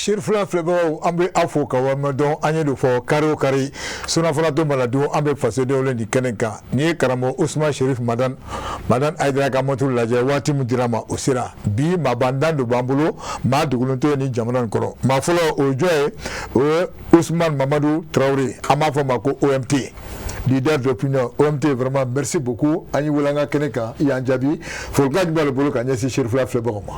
Serifula filɛbagaw, an bɛ aw fo ka waleɲuman dɔn. An ye don fɔ kari o kari, surafana dun mana dun, an bɛ fasodenw nin kɛnɛ kan. Nin ye karamɔgɔ Usman Sherif Madan Madan Hayidara ka montre lajɛ. Waati min dira ma, o sera. Bi maabandan dɔ b'an bolo, maa dogolen tɛ nin jamana in kɔrɔ. Maa fɔlɔ, o ye jɔn ye? O ye Usman Mamadu Tarawele, an b'a fɔ ma ko OMT, leader d'opinion. OMT, vraiment merci beaucoup. An y'i wele an ka kɛnɛ kan, i y'an jaabi. Folikan jumɛn b'ale bolo ka ɲɛsin Serifula filɛbagaw ma?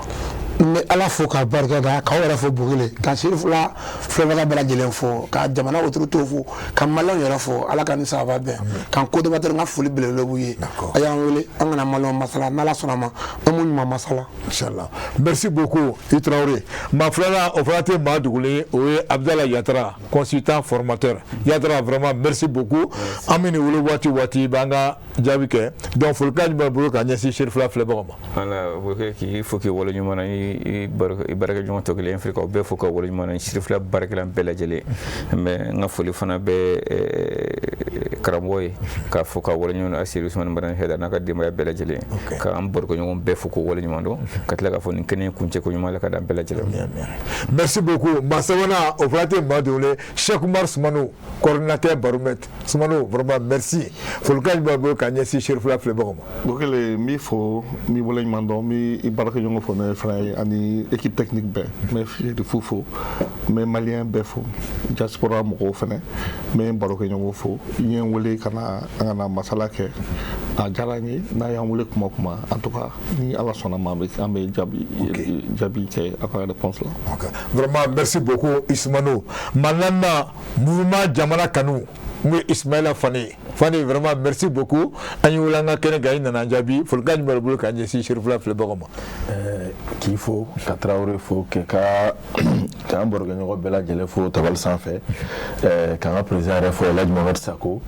N bɛ Ala fo ka barika da, k'aw yɛrɛ fo Bugule, ka Serifula filɛbaga bɛɛ lajɛlen fo, ka jamana autorités fo, ka maliyɛnw yɛrɛ fo. Ala ka ni sababa bɛn k'an co-débatteur, n ka foli belebele b'u ye. A y'an wele an kana maliyɛnw masala, n'Ala sɔnna ma, an b'u ɲuman masala. Inchallah, merci beaucoup i Tarawele. Maa filanan, o fana tɛ maa dogolen ye, o ye Abudala Yatara, consultant formateur. Yatara, vraiment merci beaucoup. An bɛ nin wele waati o waati, i b'an ka jaabi kɛ. Donc folikan jumɛn b'i bolo ka ɲɛsin Serifula filɛbagaw ma? Wala, o kɛ k'i fo k'i waleɲuman na, i baarakɛɲɔgɔn tɔ kelen fɛ, k'aw bɛɛ fo ka waleɲuman na, Serifula baarakɛla bɛɛ lajɛlen. Mais n ka foli fana bɛ karamɔgɔ ye, k'a fo ka waleɲuman na, Seydou Usmani Madani Hayidara n'a ka denbaya bɛɛ lajɛlen, k'an barokɛɲɔgɔn bɛɛ fo k'o waleɲuman dɔn, ka tila k'a fɔ nin kɛnɛ kuncɛ ko ɲuman la ka d'an bɛɛ lajɛlen. Merci beaucoup. Maa sabanan, o fana tɛ maa dogolen, Cheikh Oumar Soumano, coordinateur baromètre. Soumano, vraiment merci. Folikan jumɛn b'i bolo ka ɲɛsin Serifula filɛbagaw ma? Bokele, n b'i fo, n b'i waleɲuman dɔn, n b'i baarakɛɲɔgɔn fo, ne fana ye ani équipe technique bɛɛ. N bɛ Serifu fo, n bɛ maliyɛn bɛɛ fo, diaspora mɔgɔw fana, n bɛ n barokɛɲɔgɔn fo. I ye n wele ka na an ka na masala kɛ, a diyara n ye. N'a y'an wele kuma o kuma, en tout cas ni Ala sɔnna ma, an bɛ jaabi kɛ aw ka réponse la. Vraiment merci beaucoup Ismano. Maa naaninan, mouvement Jamana Kanu, n ye Ismaila Fane. Fane, vraiment merci beaucoup. An y'i wele an ka kɛnɛ kan, i nana an jaabi. Folikan jumɛn b'i bolo ka ɲɛsin Serifula filɛbagaw ma? K'i fo, ka Tarawele fo, k'i ka k'an barokɛɲɔgɔn bɛɛ lajɛlen fo tabali sanfɛ, k'an ka président yɛrɛ fo, Elhaji Mohamed Sako,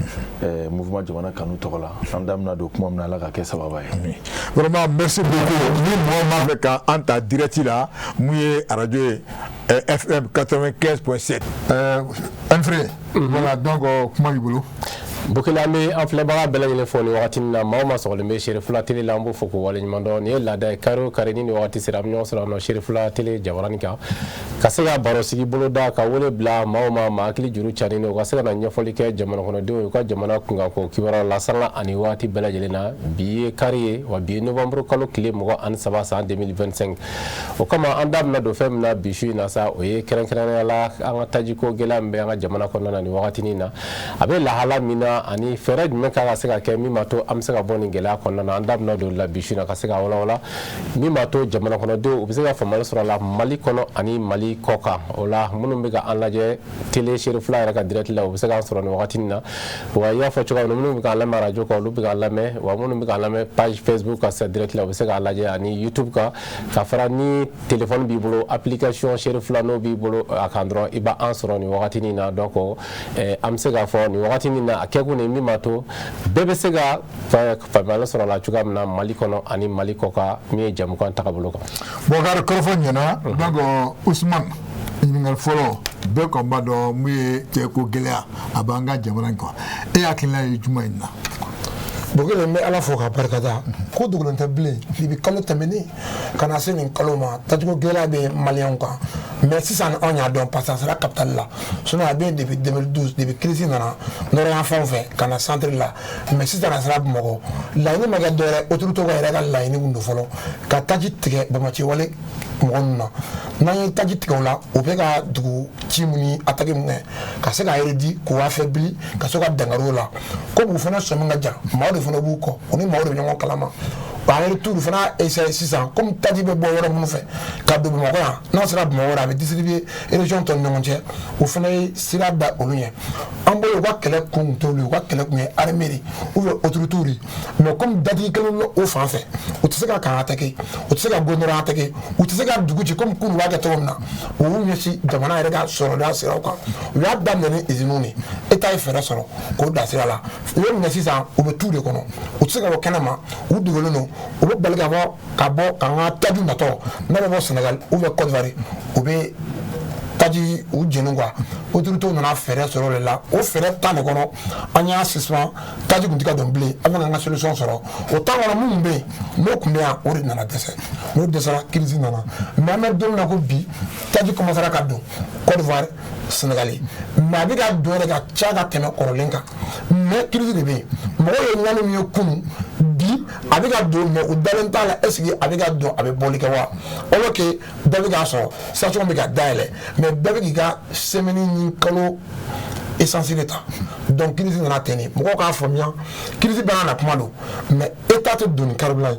mouvement Jamana Kanu tɔgɔ la. An da bɛna don kuma min na, Ala ka kɛ sababa ye. Vraiment merci beaucoup. Ni mɔgɔ m'a fɛ k'an ta direct la, mun ye radio ye, FM 95.7. Anfré, voilà, donc kuma b'i bolo. Bukele, an bɛ an filɛbaga bɛɛ lajɛlen fo nin wagati in na. Maa o maa sɔgɔlen bɛ Serifula télé la, an b'o fo k'o waleɲuman dɔn. Nin ye laada ye, kari o kari ni nin wagati sera, an bɛ ɲɔgɔn sɔrɔ yan nɔ Serifula télé jabaranin kan, ka se ka baro sigi boloda, ka wele bila maa o maa, maa hakili juru carin, u ka se ka na ɲɛfɔli kɛ jamana kɔnɔdenw ye u ka jamana kunkanko kibaruya la, sanga ani waati bɛɛ lajɛlen na. Bi ye kari ye wa, bi ye novembre kalo tile 23 san 2025. O kama, an da bɛna don fɛn min na bi su in na sa, o ye kɛrɛnkɛrɛnnenya la an ka tajiko gɛlɛya min bɛ an ka jamana kɔnɔna na nin wagatinin na, a bɛ lahala min na, ani fɛɛrɛ jumɛn kan ka se ka kɛ min b'a to an bɛ se ka bɔ nin gɛlɛya kɔnɔna na. An da bɛna don la bi su in na ka se ka walawala min b'a to jamana kɔnɔdenw u bɛ se ka faamuyali sɔrɔ a la, Mali kɔnɔ ani Mali kɔ kan. O la, minnu bɛ ka an lajɛ télé Serifula yɛrɛ ka direct la, u bɛ se k'an sɔrɔ nin wagati in na. Wa i y'a fɔ cogoya min na, minnu bɛ k'an lamɛn radio kan, olu bɛ k'an lamɛn wa. Minnu bɛ k'an lamɛn page Facebook kan sa direct la, u bɛ se k'a lajɛ, ani YouTube kan. Ka fara ni téléphone b'i bolo, application Serifula n'o b'i bolo a kan dɔrɔn, i b'an sɔrɔ nin wagati in na. Donc an bɛ se k'a fɔ nin wagati in na, a kɛkun de min b'a to bɛɛ bɛ se ka faamuyali sɔrɔ a la cogoya min na, Mali kɔnɔ ani Mali kɔ kan, min ye jamukan tagabolo kan. Bɔkari, kɔrɔfɔ ɲɛna. Donc Usman, ɲininkali fɔlɔ, bɛɛ kɔni b'a dɔn mun ye cɛko gɛlɛya a b'an ka jamana in kan. E hakilina ye jumɛn in na? Bokele, n bɛ Ala fo k'a barikada. Ko dogolen tɛ bilen, depuis kalo tɛmɛnen ka na se nin kalo ma, tajiko gɛlɛya bɛ maliyɛnw kan. Mais sisan anw y'a dɔn parce que a sera capitale la, sinon a bɛ yen depuis 2012, depuis crise nana nord yan fanw fɛ ka na centre la. Mais sisan a sera Bamakɔ. Laɲini ma kɛ dɔwɛrɛ, autorité ka yɛrɛ ka laɲini kun don fɔlɔ, ka taji tigɛ Bamati wale mɔgɔ ninnu na. N'an ye taji tigɛ o la, u bɛ ka dugu ci mun ni attaque mun kɛ, ka se ka réduit, k'u affaibli, ka se ka dankari o la. Komi u fana sɔmi ka jan, maaw de fana b'u kɔ, u ni maaw de bɛ ɲɔgɔn kalama. En retour, fana essayer sisan, komi taji bɛ bɔ yɔrɔ minnu fɛ ka don Bamakɔ yan, n'a sera Bamakɔ a bɛ distribuer région tɔ ni ɲɔgɔn cɛ. O fana ye sira da olu ɲɛ. An bolo, u ka kɛlɛ kun t'olu ye, u ka kɛlɛ kun ye armée de ou bien autorité de. Mais komi datigi kelen bɛ o fan fɛ, u tɛ se ka camp attaquer, u tɛ se ka goudron attaquer, u tɛ se ka dugu ci komi kunun u b'a kɛ cogo min na. U y'u ɲɛsin jamana yɛrɛ ka sɔrɔda siraw kan. U y'a daminɛ ni usines de ye. État ye fɛɛrɛ sɔrɔ k'o da sira la. U y'o minɛ sisan, u bɛ tu de kɔnɔ, u tɛ se ka bɔ kɛnɛ ma, u dogolen don. U bɛ bali ka bɔ k'an ka taji natɔ n'a bɛ bɔ Sénégal ou bien Côte d'Ivoire, u bɛ Taji u jeni quoi. Autorités nana fɛɛrɛ sɔrɔ o de la. O fɛɛrɛ tan de kɔnɔ, an y'a suspend. Taji tun tɛ ka don bilen an bɛna an ka solution sɔrɔ o temps kɔnɔ. Minnu bɛ yen, n'o tun bɛ yan, o de nana dɛsɛ. N'o dɛsɛra, crise nana. Mais an bɛ don min na ko bi, taji commencera ka don Côte d'Ivoire, Sénégal, mais a bɛ ka don yɛrɛ ka ca ka tɛmɛ kɔrɔlen kan. Mais crise de bɛ yen. Mɔgɔw ye ɲani min ye kunun, bi a bɛ ka don, mais u dalen t'a la. Est ce que a bɛ ka don, a bɛ bɔli kɛ wa? Alors que bɛɛ bɛ k'a sɔrɔ, station bɛ ka dayɛlɛ, mais bɛɛ bɛ k'i ka semaine ni kalo essence de ta. Donc crise nana ten de. Mɔgɔw k'a faamuya, crise bɛɛ n'a na kuma don. Mais état tɛ don ni carburant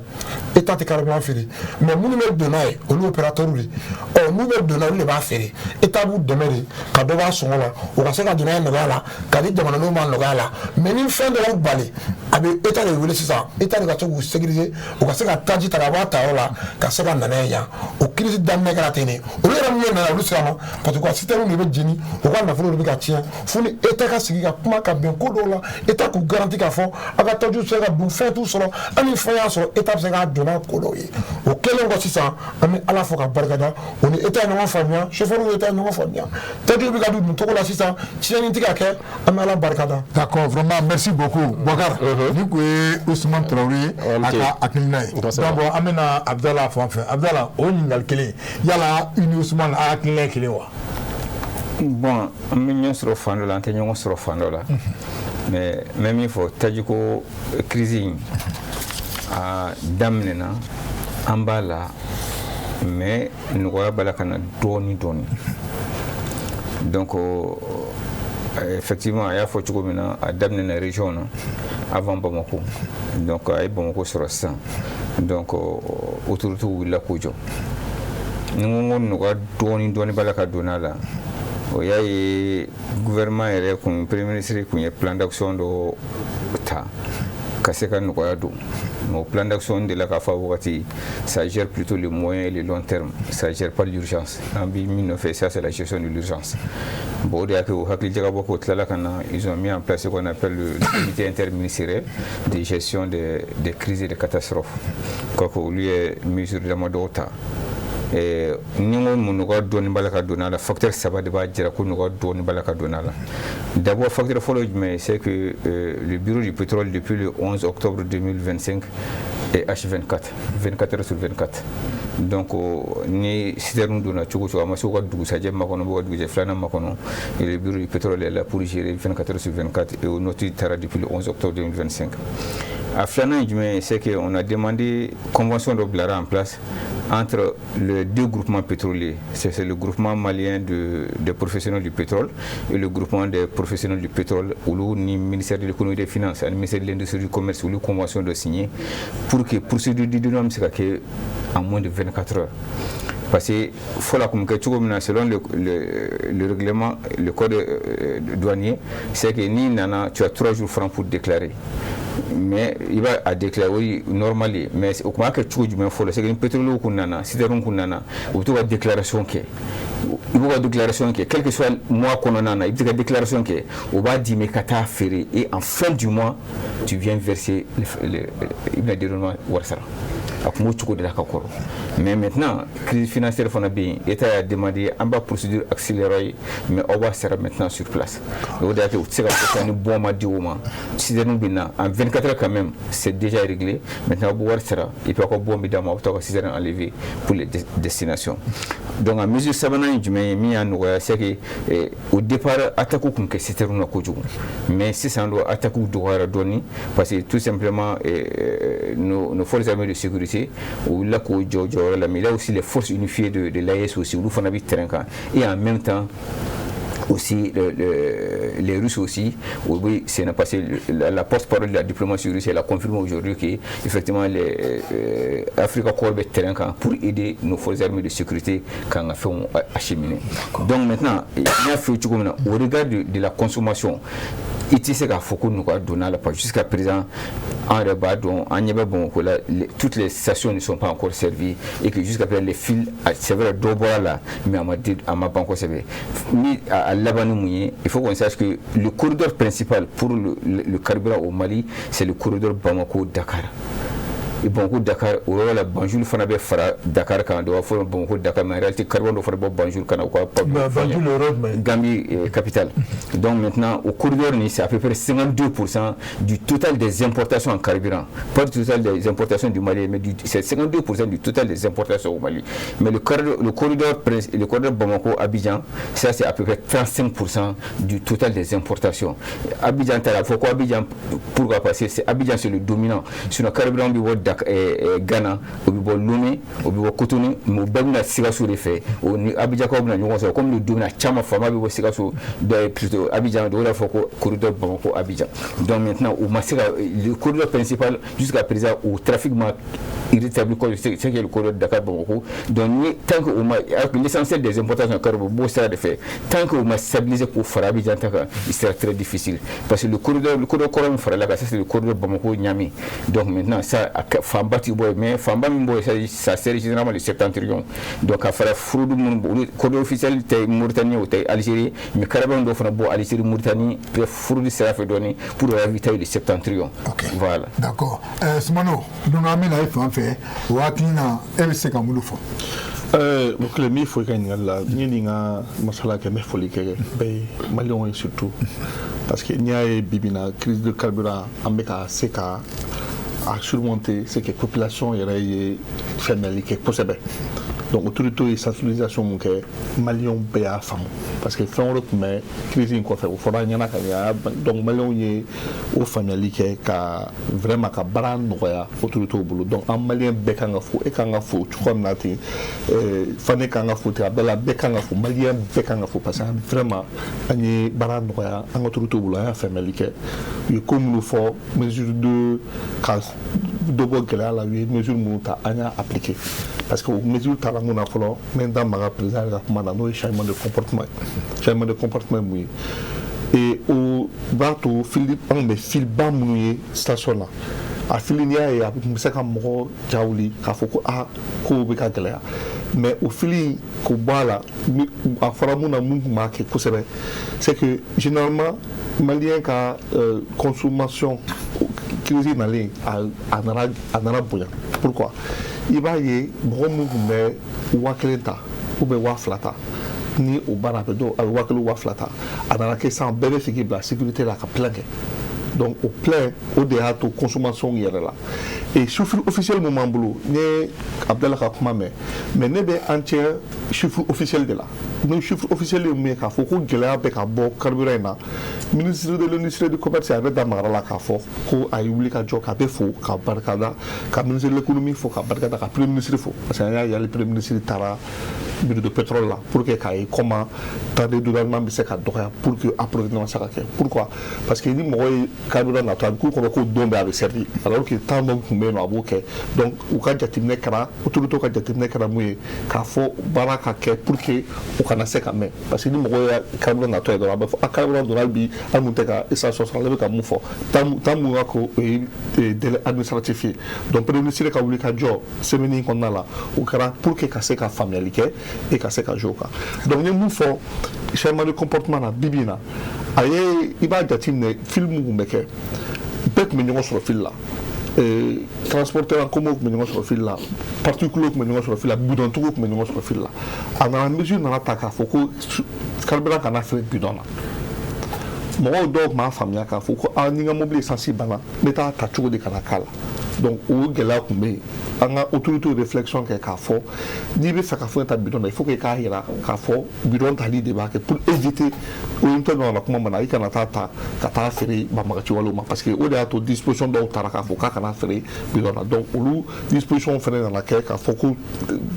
ye, état tɛ carburant feere. Mais minnu bɛ don n'a ye, olu opérateur de. Ɔ n'u bɛ don n'a ye, olu de b'a feere. État b'u dɛmɛ de ka dɔ b'a sɔngɔ la, u ka se ka don n'a ye nɔgɔya la, ka di jamanadenw ma nɔgɔya la. Mais ni fɛn dɔ y'u bali, a bɛ état de wele sisan, état de ka se k'u sécuriser, u ka se ka taji ta ka bɔ a tayɔrɔ la, ka se ka na n'a ye yan. O crise daminɛ kɛra ten de. Olu yɛrɛ minnu nana, olu siranna, parce que u ka citerne de bɛ jeni, u ka nafolo de bɛ ka tiɲɛ. Fo ni état ka sigi ka kuma ka bɛn ko dɔw la, état k'u garanti k'a fɔ aw ka tajiw se ka dun, fɛn t'u sɔrɔ. Hali ni fɛn y'a sɔrɔ, état bɛ se k'a don n'a ko dɔw ye. O kɛlen kɔ sisan, an bɛ Ala fo ka barikada, o ni état ye ɲɔgɔn faamuya, chauffeur ni état ye ɲɔgɔn faamuya, tajiw bɛ ka dun nin cogo la sisan, tiɲɛni tɛ ka kɛ. An bɛ Ala barikada. D'accord, vraiment merci beaucoup Boubacar. Ni kun ye Ousmane Traoré ye, a ka hakilina ye. Donc an bɛna Abdala fan fɛ. Abdala, o ɲininkali kelen, yala i ni Ousmane a hakilina ye kelen wa? Bon, an bɛ ɲɔgɔn sɔrɔ fan dɔ la, an tɛ ɲɔgɔn sɔrɔ fan dɔ la. Mais n bɛ min fɔ, tajiko crise in a daminɛna, an b'a la, mais nɔgɔya b'a la ka na dɔɔni dɔɔni. Donc effectivement, a y'a fɔ cogo min na, a daminɛna région na avant Bamako. Donc a ye Bamako sɔrɔ sisan, donc autorités wulila k'u jɔ. Ni n ko nɔgɔya dɔɔni dɔɔni b'a la ka don a la, o y'a ye gouvernement yɛrɛ kun, premier ministre kun ye plan d'action dɔ ta ka se ka nɔgɔya don. Mais o plan d'action de la k'a fɔ a wagati, ça gère plutôt le moyen et le long terme, ça gère pas l'urgence. An bi min nɔfɛ, ça c'est la gestion de l'urgence. Bon, o de y'a kɛ o hakili jagabɔ k'o tilala ka na, ils ont mis en place ce qu'on appelle le comité interministériel de gestion des crises et des catastrophes. Quoi que olu ye mesure damadɔw ta. Ni n ko mun nɔgɔya dɔɔni b'a la ka don a la, facteur saba de b'a jira ko nɔgɔya dɔɔni b'a la ka don a la. D'abord, facteur fɔlɔ ye jumɛn ye? C'est que le bureau du pétrole, depuis le 11 octobre 2025, est H24, 24 heures sur 24. Donc ni citerne donna cogo cogo, a ma se u ka dugusajɛ makɔnɔ, u ka dugujɛ filanan makɔnɔ, et le bureau du pétrole est là pour gérer 24 heures sur 24, et o note taara depuis le 11 octobre 2025. A filanan ye jumɛn ye? C'est que on a demandé, convention dɔ bilara en place entre les deux groupements pétroliers. C'est le groupement malien des professionnels du pétrole et le groupement des professionnels du pétrole. Olu ni ministère de l'économie et des finances ani ministère de l'industrie du commerce, olu convention dɔ signé pour que procédure de dédouanement bɛ se ka kɛ en moins de 24 heures. Parce que fɔlɔ a kun bɛ kɛ cogo min na, selon le règlement, le code douanier, c'est que n'i nana, tu as 3 jours francs pour déclarer. Mais i b'a a déclarer, o ye normal ye. Mais o kun b'a kɛ cogo jumɛn fɔlɔ? C'est que ni pétrolier kun nana, citerne kun nana, u bɛ to ka déclaration kɛ. I b'u ka déclaration kɛ, quel que soit mois kɔnɔna na, i bɛ se ka déclaration kɛ, o b'a d'i ma i ka taa feere, et en fin du mois tu viens verser, i bɛna dédouanement wari sara. A kun b'o cogo de la ka kɔrɔ. Mais maintenant, crise financière fana bɛ yen, état y'a demandé an b'a procédure accélérée, mais aw b'a sara maintenant sur place. O de y'a kɛ u tɛ se ka fɔ sisan ni bon ma di o ma. Citerne bɛ na en 24 heures quand même, c'est déjà réglé. Maintenant aw bɛ wari sara et puis aw ka bon bɛ d'a ma, aw bɛ taa ka citerne enlever pour les destinations. Donc a mesure sabanan ye jumɛn ye min y'a nɔgɔya? C'est que au départ, attaque kun kɛ citerne na kojugu, mais sisan dɔ attaque dɔgɔyara dɔɔni, parce que tout simplement nos forces armées de sécurité u wulila k'o jɔ jɔyɔrɔ la. Mais il y a aussi les forces unifiées de l'AES aussi, olu fana bɛ terrain kan, et en même temps aussi les Russes aussi, oui, c'est passé la porte-parole de la diplomatie russe, elle a confirmé aujourd'hui que effectivement les Africa Corps bɛ terrain kan pour aider nos forces armées de sécurité k'an ka fɛnw acheminer. Donc maintenant, n y'a fɔ cogo min na, au regard de la consommation, i tɛ se k'a fɔ ko nɔgɔya donna la, parce que jusqu'à présent, an yɛrɛ b'a dɔn, an ɲɛ bɛ Bamakɔ la, toutes les stations ne sont pas encore servies et que jusqu'à présent les fils, c'est vrai, dɔ bɔra la, mais a ma ban kosɛbɛ. Ni a laban ni mun ye, il faut qu'on sache que le corridor principal pour le carburant au Mali, c'est le corridor Bamako-Dakar. Bamako Dakar, o yɔrɔ la, Banjul fana bɛ fara Dakar kan. Dɔw b'a fɔ Bamako Dakar, mais en réalité carburant dɔ fana bɔ Banjul ka na u ka Banjul yɔrɔ jumɛn? Gambie capitale. Donc maintenant, au corridor, c'est à peu près 52% du total des importations en carburant. Pas du total des importations du Mali, mais c'est 52% du total des importations au Mali. Mais le corridor Bamako-Abidjan, ça c'est à peu près 35% du total des importations. Abidjan, il faut quoi Abidjan? Pourquoi? Parce que c'est Abidjan, c'est le dominant. Sinon, carburant bɛ bɔ Ghana, o bɛ bɔ Lomé, o bɛ bɔ Cotonou, mais o bɛɛ bɛna Sikaso de fɛ. O ni Abidjankaw bɛna ɲɔgɔn sɔrɔ. Comme le dominant caman faama bɛ bɔ Sikaso, plutôt Abidjan, o de b'a fɔ ko corridor Bamako-Abidjan. Donc maintenant, o ma se ka le corridor principal jusqu'à présent, o trafic ma rétabli, c'est qui est le corridor Dakar-Bamako. Donc tant que o ma, l'essentiel des importations carburant b'o sira de fɛ, tant que o ma stabiliser k'o fara Abidjan ta kan, il sera très difficile. Parce que le corridor kɔrɔ min farala kan, ça c'est le corridor Bamako-Niamey. Donc maintenant, ça fanba ti bɔ yen, mais fanba min bɔ yen, ça sert généralement le septentrion. Donc ka fara fraude minnu, olu corridor officiel tɛ Mauritanie, o tɛ Algérie, mais carburant dɔw fana bɔ Algérie, Mauritanie, peut fraude sira fɛ dɔɔni pour ravitailler le septentrion. Ok. Voilà. D'accord. Sumano, donc an bɛna e fan fɛ, o hakilina e bɛ se ka mun fɔ? Bukele, n b'i fo i ka ɲininkali la. N ye nin ka masala kɛ, n bɛ foli kɛ bɛɛ ye, maliyɛnw ye surtout, parce que n'i y'a ye bi bi in na, crise de carburant, an bɛ ka se ka a surmonter, c'est que population yɛrɛ ye faamuyali kɛ kosɛbɛ. Donc autorités ye sensibilisation mun kɛ, maliyɛnw bɛɛ y'a faamu, parce que fɛn wɛrɛ tun bɛ crise in kɔfɛ, o fɔra an ɲɛna ka ɲɛ. Donc maliyɛnw ye o faamuyali kɛ ka vraiment ka baara nɔgɔya autorités bolo. Donc an maliyɛn bɛɛ kan ka fo, e kan ka fo cogoya min na ten, Fane kan ka fo ten, a bɛɛ la bɛɛ kan ka fo, maliyɛn bɛɛ kan ka fo, parce que vraiment an ye baara nɔgɔya an ka autorités bolo. An y'a faamuyali kɛ, u ye ko minnu fɔ, mesure de ka dɔ bɔ gɛlɛya la, u ye mesure minnu ta, an y'a appliquer. Parce que o mesure taara mun na fɔlɔ, n bɛ n da maga président yɛrɛ ka kuma na, n'o ye changement de comportement ye. Changement de comportement ye mun ye? Et o b'a to file, an kun bɛ fileba minnu ye station na, a file, n'i y'a ye, a tun bɛ se ka mɔgɔ ja wuli k'a fɔ ko aa, kow bɛ ka gɛlɛya. Mais o fili k'o bɔ a la, a fɔra mun na, mun tun b'a kɛ kosɛbɛ, c'est que généralement malien ka consommation, crise nalen, a nana bonya. Pourquoi? I b'a ye mɔgɔ mun tun bɛ 1000 ta ou bien 2000 ta, ni o banna, a bɛ dɔw a bɛ 1000, 2000 ta, a nana kɛ sisan bɛɛ bɛ fɛ k'i bila sécurité la ka plein kɛ. Donc o plein, o de y'a to consommation yɛrɛ la. Et chiffre officiel mun b'an bolo, n ye Abdala ka kuma mɛn, mais ne bɛ an cɛ chiffre officiel de la. N'o chiffre officiel ye mun ye? K'a fɔ ko gɛlɛya bɛ ka bɔ carburant in na, ministre de l'Industrie et du Commerce a yɛrɛ da magara la k'a fɔ ko a ye wuli ka jɔ, k'a bɛ fo ka barikada, ka ministre de l'Économie fo ka barikada, ka Premier ministre fo, parce que an y'a ye hali Premier ministre taara brut de pétrole la pour que k'a ye comment temps de dédouanement bɛ se ka dɔgɔya pour que approvisionnement se ka kɛ. Pourquoi? Parce que ni mɔgɔ ye carburant natɔ, a bɛ k'u kɔnɔ ko don bɛɛ a bɛ servi, alors que temps dɔ tun bɛ yen nɔ, a b'o kɛ. Donc u ka jateminɛ kɛra, autorité ka jateminɛ kɛra mun ye? K'a fɔ baara ka kɛ pour que o kana se ka mɛn, parce que ni mɔgɔ ye carburant natɔ ye dɔrɔn, a bɛ fɔ a carburant donna bi, hali mun tɛ ka essence sɔrɔ, ale bɛ ka mun fɔ temps mun ka ko, o ye délai administratif ye. Donc Premier ministre ka wuli ka jɔ semaine in kɔnɔna la, o kɛra pour que ka se ka faamuyali kɛ et ka se ka jouer o kan. Donc n ye mun fɔ changement de comportement na bi bi in na, a ye i b'a jateminɛ, file mun tun bɛ kɛ, bɛɛ tun bɛ ɲɔgɔn sɔrɔ file la, transporteur en commun tun bɛ ɲɔgɔn sɔrɔ file la, particulier tun bɛ ɲɔgɔn sɔrɔ file la, bidɔntigiw tun bɛ ɲɔgɔn sɔrɔ file la. A nana mesure nana ta k'a fɔ ko carburant kana feere bidɔn na. Mɔgɔw dɔw tun b'a faamuya k'a fɔ ko aa, ni n ka mobili essence banna, n bɛ taa ta cogo di ka na k'a la? Donc o gɛlɛya tun bɛ yen. An ka autorité réflexion kɛ k'a fɔ n'i bɛ fɛ ka fɛn ta bidɔn na, il faut que i k'a yira k'a fɔ bidɔn tali de b'a kɛ pour éviter o ye tɛ nɔ kuma mana i kana taa ta ka taa feere banbagaci walew ma, parce que o de y'a to disposition dɔw taara k'a fɔ k'a kana feere bidɔn na. Donc olu disposition fana nana kɛ k'a fɔ ko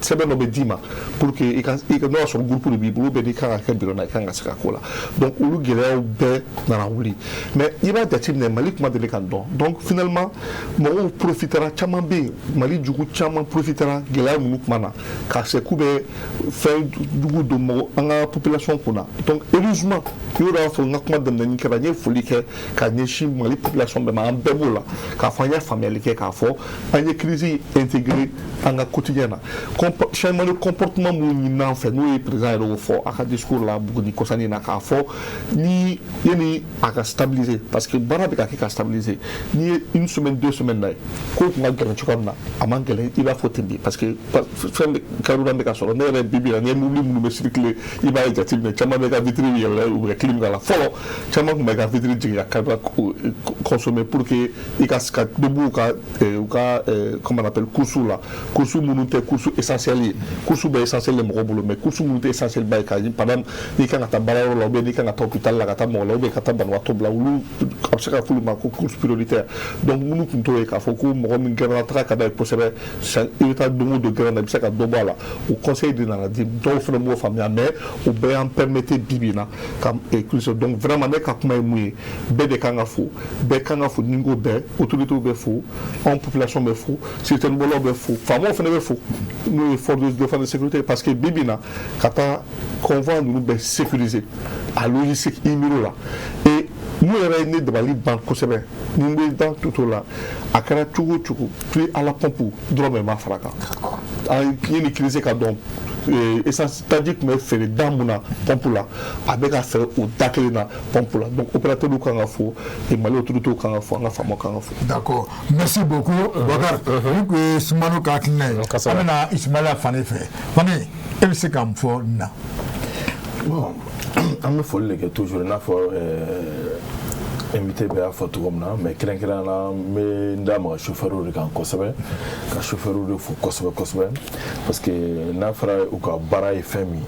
sɛbɛn dɔ bɛ d'i ma pour que i ka n'o y'a sɔrɔ groupe de b'i bolo, bɛɛ n'i kan ka kɛ bidɔn na, i kan ka se ka k'o la. Donc olu gɛlɛyaw bɛɛ nana wuli. Mais i b'a jateminɛ, Mali kuma deli ka dɔn. Donc finalement mɔgɔw profitera, caman bɛ yen Mali. Jugu caman profitera gɛlɛya ninnu kuma na k'a se k'u bɛ fɛn jugu don mɔgɔ an ka population kunna. Donc heureusement, i y'o y'a fɔ, n ka kuma daminɛ kɛra, n ye foli kɛ ka ɲɛsin Mali population bɛɛ ma. An bɛɛ b'o la k'a fɔ an ye faamuyali kɛ k'a fɔ an ye crise intégré an ka quotidien na. Changement de comportement minnu ɲini an fɛ, n'o ye président yɛrɛ y'o fɔ a ka discours la Buguni kɔsani na, k'a fɔ ni yanni a ka stabiliser, parce que baara bɛ ka kɛ ka stabiliser. N'i ye une semaine, 2 semaines na ye, kow tun ka gɛlɛn cogoya min na, a man gɛlɛn i b'a fɔ ten bi, parce que fɛn bɛ carburant bɛ ka sɔrɔ. Ne yɛrɛ, bi bi in na, n'i ye mobili minnu bɛ circuler, i b'a ye jateminɛ, caman bɛ ka vitre yɛlɛ, u bɛ clim k'a la. Fɔlɔ, caman tun bɛ ka vitre jigin ka carburant consommer pour que i ka se ka dɔ b'u ka u ka comment on appelle, courses la, courses minnu tɛ courses essentielles ye. Courses bɛɛ essentiel ye mɔgɔ bolo, mais courses minnu tɛ essentiel ba ye, ka par exemple n'i kan ka taa baarayɔrɔ la, ou bien n'i kan ka taa hôpital la ka taa mɔgɔ la, ou bien ka taa banabaatɔ bila, olu a bɛ se ka f'olu ma ko course prioritaire. Donc minnu tun t'o ye, k'a fɔ ko mɔgɔ min gɛrɛnna taga ka d'a ye kosɛbɛ, i bɛ taa don o don gɛrɛn na, i bɛ se ka dɔ bɔ a la. O conseil de nana di, dɔw fana m'o faamuya, mais o bɛɛ y'an permettre bi bi in na ka crise. Donc vraiment, ne ka kuma ye mun ye? Bɛɛ de kan ka fo, bɛɛ kan ka fo. Ni n ko bɛɛ, autorités bɛ fo, anw population bɛ fo, sécurité bɔlaw bɛ fo, faamaw fana bɛ fo, n'o ye force de défense de sécurité, parce que bi bi in na, ka taa convoi ninnu bɛɛ sécuriser, a logistique i miir'o la. Et mun yɛrɛ ye ne dabali ban kosɛbɛ, ni n bɛ dan tuto la, a kɛra cogo o cogo, prix à la pompe dɔrɔn ma fara kan. An ye ni crise ka dɔn, essence taji tun bɛ feere da mun na pompe la, a bɛ ka feere o da kelen na pompe la. Donc opérateur kan ka fo, et Mali autorités kan ka fo, an ka faamaw kan ka fo. D'accord, merci beaucoup Boubacar. Ni kun ye Sumano ka hakilina ye, an bɛna Ismaila Fane fɛ. Fane, e bɛ se ka mun fɔ nin na? Bon, an bɛ foli de kɛ toujours, i n'a fɔ invité bɛɛ y'a fɔ cogo min na, mais kɛrɛnkɛrɛnnenya la, n bɛ n da maga chauffeur de kan kosɛbɛ, ka chauffeur de fo kosɛbɛ kosɛbɛ, parce que n'a fɔra u ka baara ye fɛn min,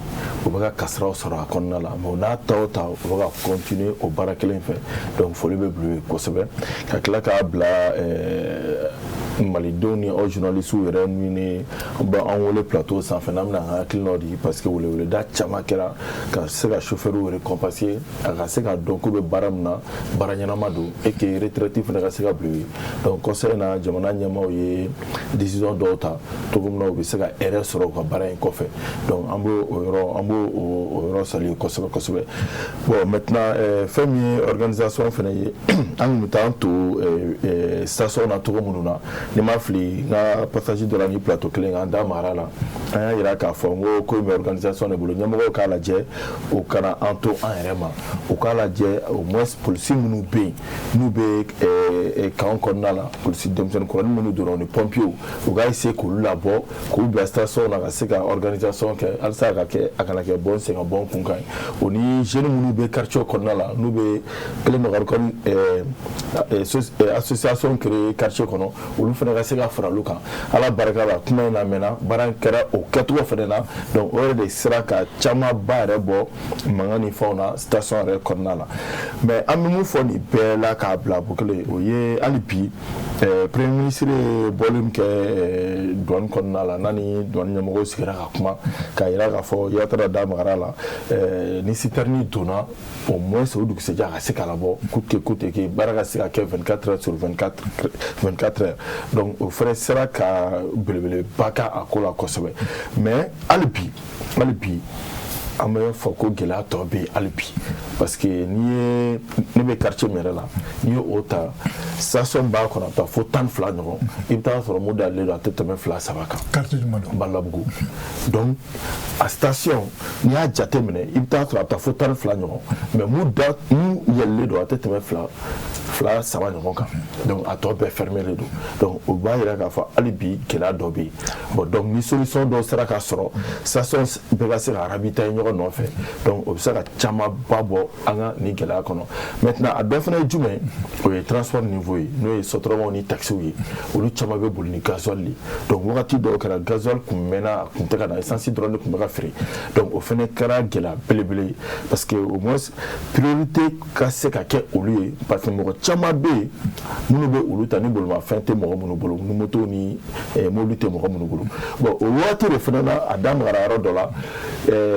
u bɛ ka kasaraw sɔrɔ a kɔnɔna la, mais o n'a ta o ta, u bɛ ka continuer o baara kelen fɛ. Donc foli bɛ bila u ye kosɛbɛ, ka tila k'a bila malidenw ni aw journalistes yɛrɛ ni bɛ an wele plateau sanfɛ n'an bɛna an ka hakilinaw di, parce que weleweleda caman kɛra ka se ka chauffeur récompenser, a ka se ka dɔn k'u bɛ baara min na, baara ɲɛnama don, et que retraite fana ka se ka bila u ye. Donc conseil na, jamana ɲɛmaaw ye décision dɔw ta cogo min na u bɛ se ka hɛrɛ sɔrɔ u ka baara in kɔfɛ. Donc an b'o o yɔrɔ, an b'o o yɔrɔ saluer kosɛbɛ kosɛbɛ. Bon, maintenant, fɛn min ye organisation fana ye, an tun bɛ taa an to station na cogo minnu na, ni ma fili, n ka passage dɔ la ni plateau kelen kan, an da mara la, an y'a yira k'a fɔ n ko ko in bɛ organisation de bolo. Ɲɛmɔgɔw k'a lajɛ, u kana an to an yɛrɛ ma, u k'a lajɛ au moins polisi minnu bɛ yen, n'u bɛ camp kɔnɔna la, polisi denmisɛnnin kɔrɔnin minnu donna, ni pompiers, u k'a essayer k'olu labɔ k'u bila station na ka se ka organisation kɛ halisa a ka kɛ, a kana kɛ bɔ n sen ka bɔ n kun kan ye. O ni jeunes minnu bɛ quartier kɔnɔna la, n'u bɛ kelen don ka association créer quartier kɔnɔ, olu fana ka se ka fara olu kan. Ala barika la, kuma in lamɛnna, baara in kɛra o kɛcogo fana na. Donc o yɛrɛ de sera ka camanba yɛrɛ bɔ mankan ni fɛnw na station yɛrɛ kɔnɔna la. Mais an bɛ mun fɔ nin bɛɛ la k'a bila bukele, o ye hali bi premier ministre ye bɔli min kɛ douane kɔnɔna la, n'a ni douane ɲɛmɔgɔw sigira ka kuma, k'a yira k'a fɔ Yatara da magara la, ni citerne donna, au moins o dugusɛjɛ a ka se ka labɔ coûte que coûte, que baara ka se ka kɛ 24 heures sur 24, 24 heures. Donc o fana sera ka belebeleba kɛ a ko la kosɛbɛ. Mais hali bi an bɛ fɔ ko gɛlɛya tɔ bɛ yen hali bi, parce que n'i ye ne bɛ quartier min yɛrɛ la, n'i ye o ta, station b'a kɔnɔ, a bɛ taa fo 12 ɲɔgɔn, i bɛ taa sɔrɔ mun dalen don, a tɛ tɛmɛ fila saba kan. Quartier jumɛn don? Balabugu. Donc a station, n'i y'a jate minɛ, i bɛ taa sɔrɔ a bɛ taa fo 12 ɲɔgɔn, mais mun da mun yɛlɛlen don, a tɛ tɛmɛ fila saba ɲɔgɔn kan. Donc a tɔ bɛɛ fermé de don. Donc o b'a yira k'a fɔ hali bi gɛlɛya dɔ bɛ yen. Bon, donc ni solution dɔw sera ka sɔrɔ, station bɛɛ ka se ka ravitailler ɲɔgɔn nɔfɛ, donc o bɛ se ka camanba bɔ an ka nin gɛlɛya kɔnɔ. Maintenant, a dɔ fana ye jumɛn? O ye transport niveau ye, n'o ye sotramaw ni taxiw ye. Olu caman bɛ boli ni gasoil de. Donc wagati dɔw kɛra, gasoil kun mɛnna, a kun tɛ ka na, essence dɔrɔn de kun bɛ ka feere. Donc o fana kɛra gɛlɛya belebele ye, parce que au moins priorité ka se ka kɛ olu ye, parce que mɔgɔ Caman bɛ yen minnu bɛ olu ta ni bolimafɛn tɛ mɔgɔ minnu bolo, ni moto ni mobili tɛ mɔgɔ minnu bolo. Bon, o waati de fana na, a da magara yɔrɔ dɔ la,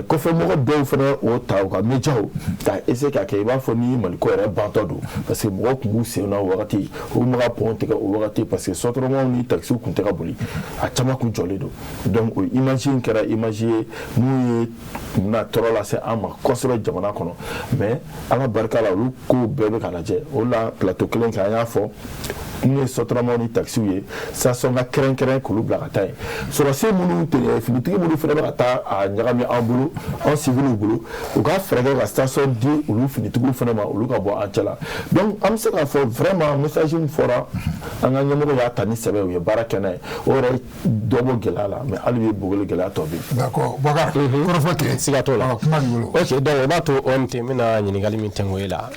kɔfɛ mɔgɔ dɔw fana o ta u ka médiaw ka essayer ka kɛ i b'a fɔ ni Maliko yɛrɛ bantɔ don, parce que mɔgɔw tun b'u sen na o wagati, u tun bɛ ka pont tigɛ o wagati, parce que Sotramaw ni taxiw tun tɛ ka boli, a caman tun jɔlen don. Donc o image in kɛra image ye mun ye tun bɛna tɔɔrɔ lase an ma kosɛbɛ jamana kɔnɔ. Mais Ala barika la, olu kow bɛɛ bɛ ka lajɛ. O la, plateau kelen kan, an y'a fɔ mun ye Sotramaw ni taxiw ye, station ka kɛrɛnkɛrɛn k'olu bila ka taa yen. Sɔrɔsi minnu tɛ finitigi minnu fana bɛ ka taa a ɲagami an bolo, an civiliw bolo, u ka fɛɛrɛ kɛ ka station di olu finitigiw fana ma, olu ka bɔ an cɛla. Donc an bɛ se k'a fɔ vraiment, message min fɔra, an ka ɲɛmɔgɔ y'a ta ni sɛbɛ ye, u ye baara kɛ n'a ye. O yɛrɛ dɔ bɔ gɛlɛya la, mais hali bi Bogolo, gɛlɛya tɔ bɛ yen. D'accord, Boubacar, kɔrɔfɔ kɛ. Siga t'o la. Kuma b'i bolo. Ok, donc o b'a to OMT, n bɛna ɲininkali min tɛngo e la,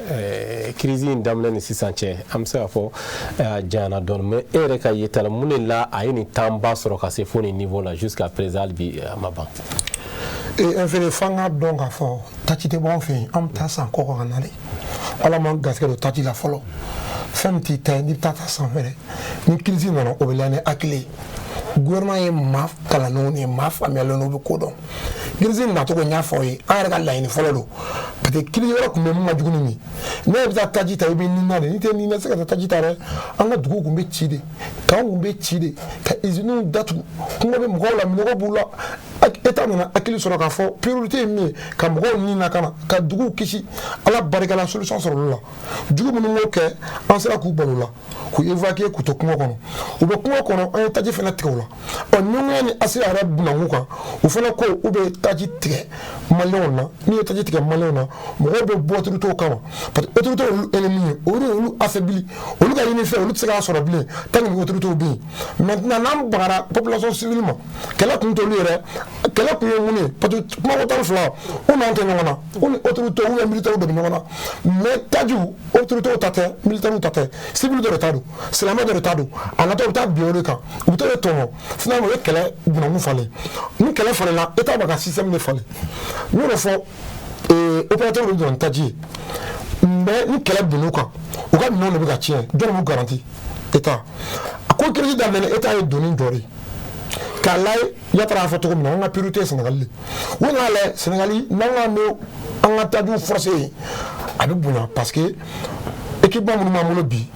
crise in daminɛ ni sisan cɛ, an bɛ se k'a fɔ a janyana dɔɔni, mais e yɛrɛ ka yeta la, mun de la a ye nin temps ba sɔrɔ ka se fo nin niveau la jusqu'à présent, hali bi a ma ban? Ee, en fait, f'an k'a dɔn k'a fɔ taji tɛ bɔ an fɛ yen, an bɛ taa san kɔkɔ ka na de. Ala m'an garisɛgɛ don taji la fɔlɔ. Fɛn min t'i ta ye, n'i bɛ taa ta san fɛ dɛ, ni crise nana, o bɛ lajɛ ni hakili ye. Gouvernement ye maa kalannenw de ye, maa faamuyalenw, u bɛ ko dɔn. Crise nacogo, n y'a fɔ aw ye, an yɛrɛ ka laɲini fɔlɔ don, parce que crise wɛrɛ tun bɛ mun ka jugu ni nin ye. Ne bɛ taa taji ta, i bɛ nin na de, n'i tɛ nin na, i tɛ se ka taa taji ta dɛ. An ka duguw tun bɛ ci de, kanw tun bɛ ci de, ka usines datugu, kungo bɛ mɔgɔw la, minɔgɔ b'u la. État nana hakili sɔrɔ k'a fɔ priorité ye min ye, ka mɔgɔw ni lakana, ka duguw kisi. Ala barika la, solution sɔrɔ olu la. Jugu minnu m'o kɛ, an sera k'u balo la, k'u évacuer, k'u to kungo kɔnɔ. U bɛ kungo kɔnɔ, an ye taji fana tigɛ u la. Ɔ, ɲɔgɔnya ni asira yɛrɛ bunakun kan, u fana ko u bɛ taji tigɛ maliyɛnw na. N'i ye taji tigɛ maliyɛnw na, mɔgɔw bɛ bɔ autorité kama, parce que autorité olu ennemi ye, olu olu affaibli, olu ka ɲini fɛn, olu tɛ se k'a sɔrɔ bilen tant que ni autorité bɛ yen. Maintenant, n'an bagara population civile ma, kɛlɛ kun t'olu yɛrɛ, kɛlɛ kun ye mun ye? Parce que kumako 12, u n'an tɛ ɲɔgɔn na, u ni autorité ou bien militaire de bɛ ɲɔgɔn na. Mais tajiw, autorité ta tɛ, militaire ta tɛ, civil dɔ de ta don, silamɛ dɔ de ta don. A natɔ, u bɛ taa bin o de kan, u bɛ t'o de tɔmɔ. Finalement, o ye kɛlɛ bunakun falen. Ni kɛlɛ falenna, état b'a ka système de falen. N y'o de fɔ, opérateur bɛ jɔ ni taji ye, mais ni kɛlɛ binn'u kan, u ka minɛnw de bɛ ka tiɲɛ, jɔn b'u garanti? État. A ko crise daminɛ, état ye doni jɔ de k'a layɛ. Yatara y'a fɔ cogo min na, an ka priorité ye Sénégal de. U nana lajɛ Sénégal, n'an k'an bɛ an ka tajiw forcer yen, a bɛ bonya, parce que équipement minnu b'an bolo bi,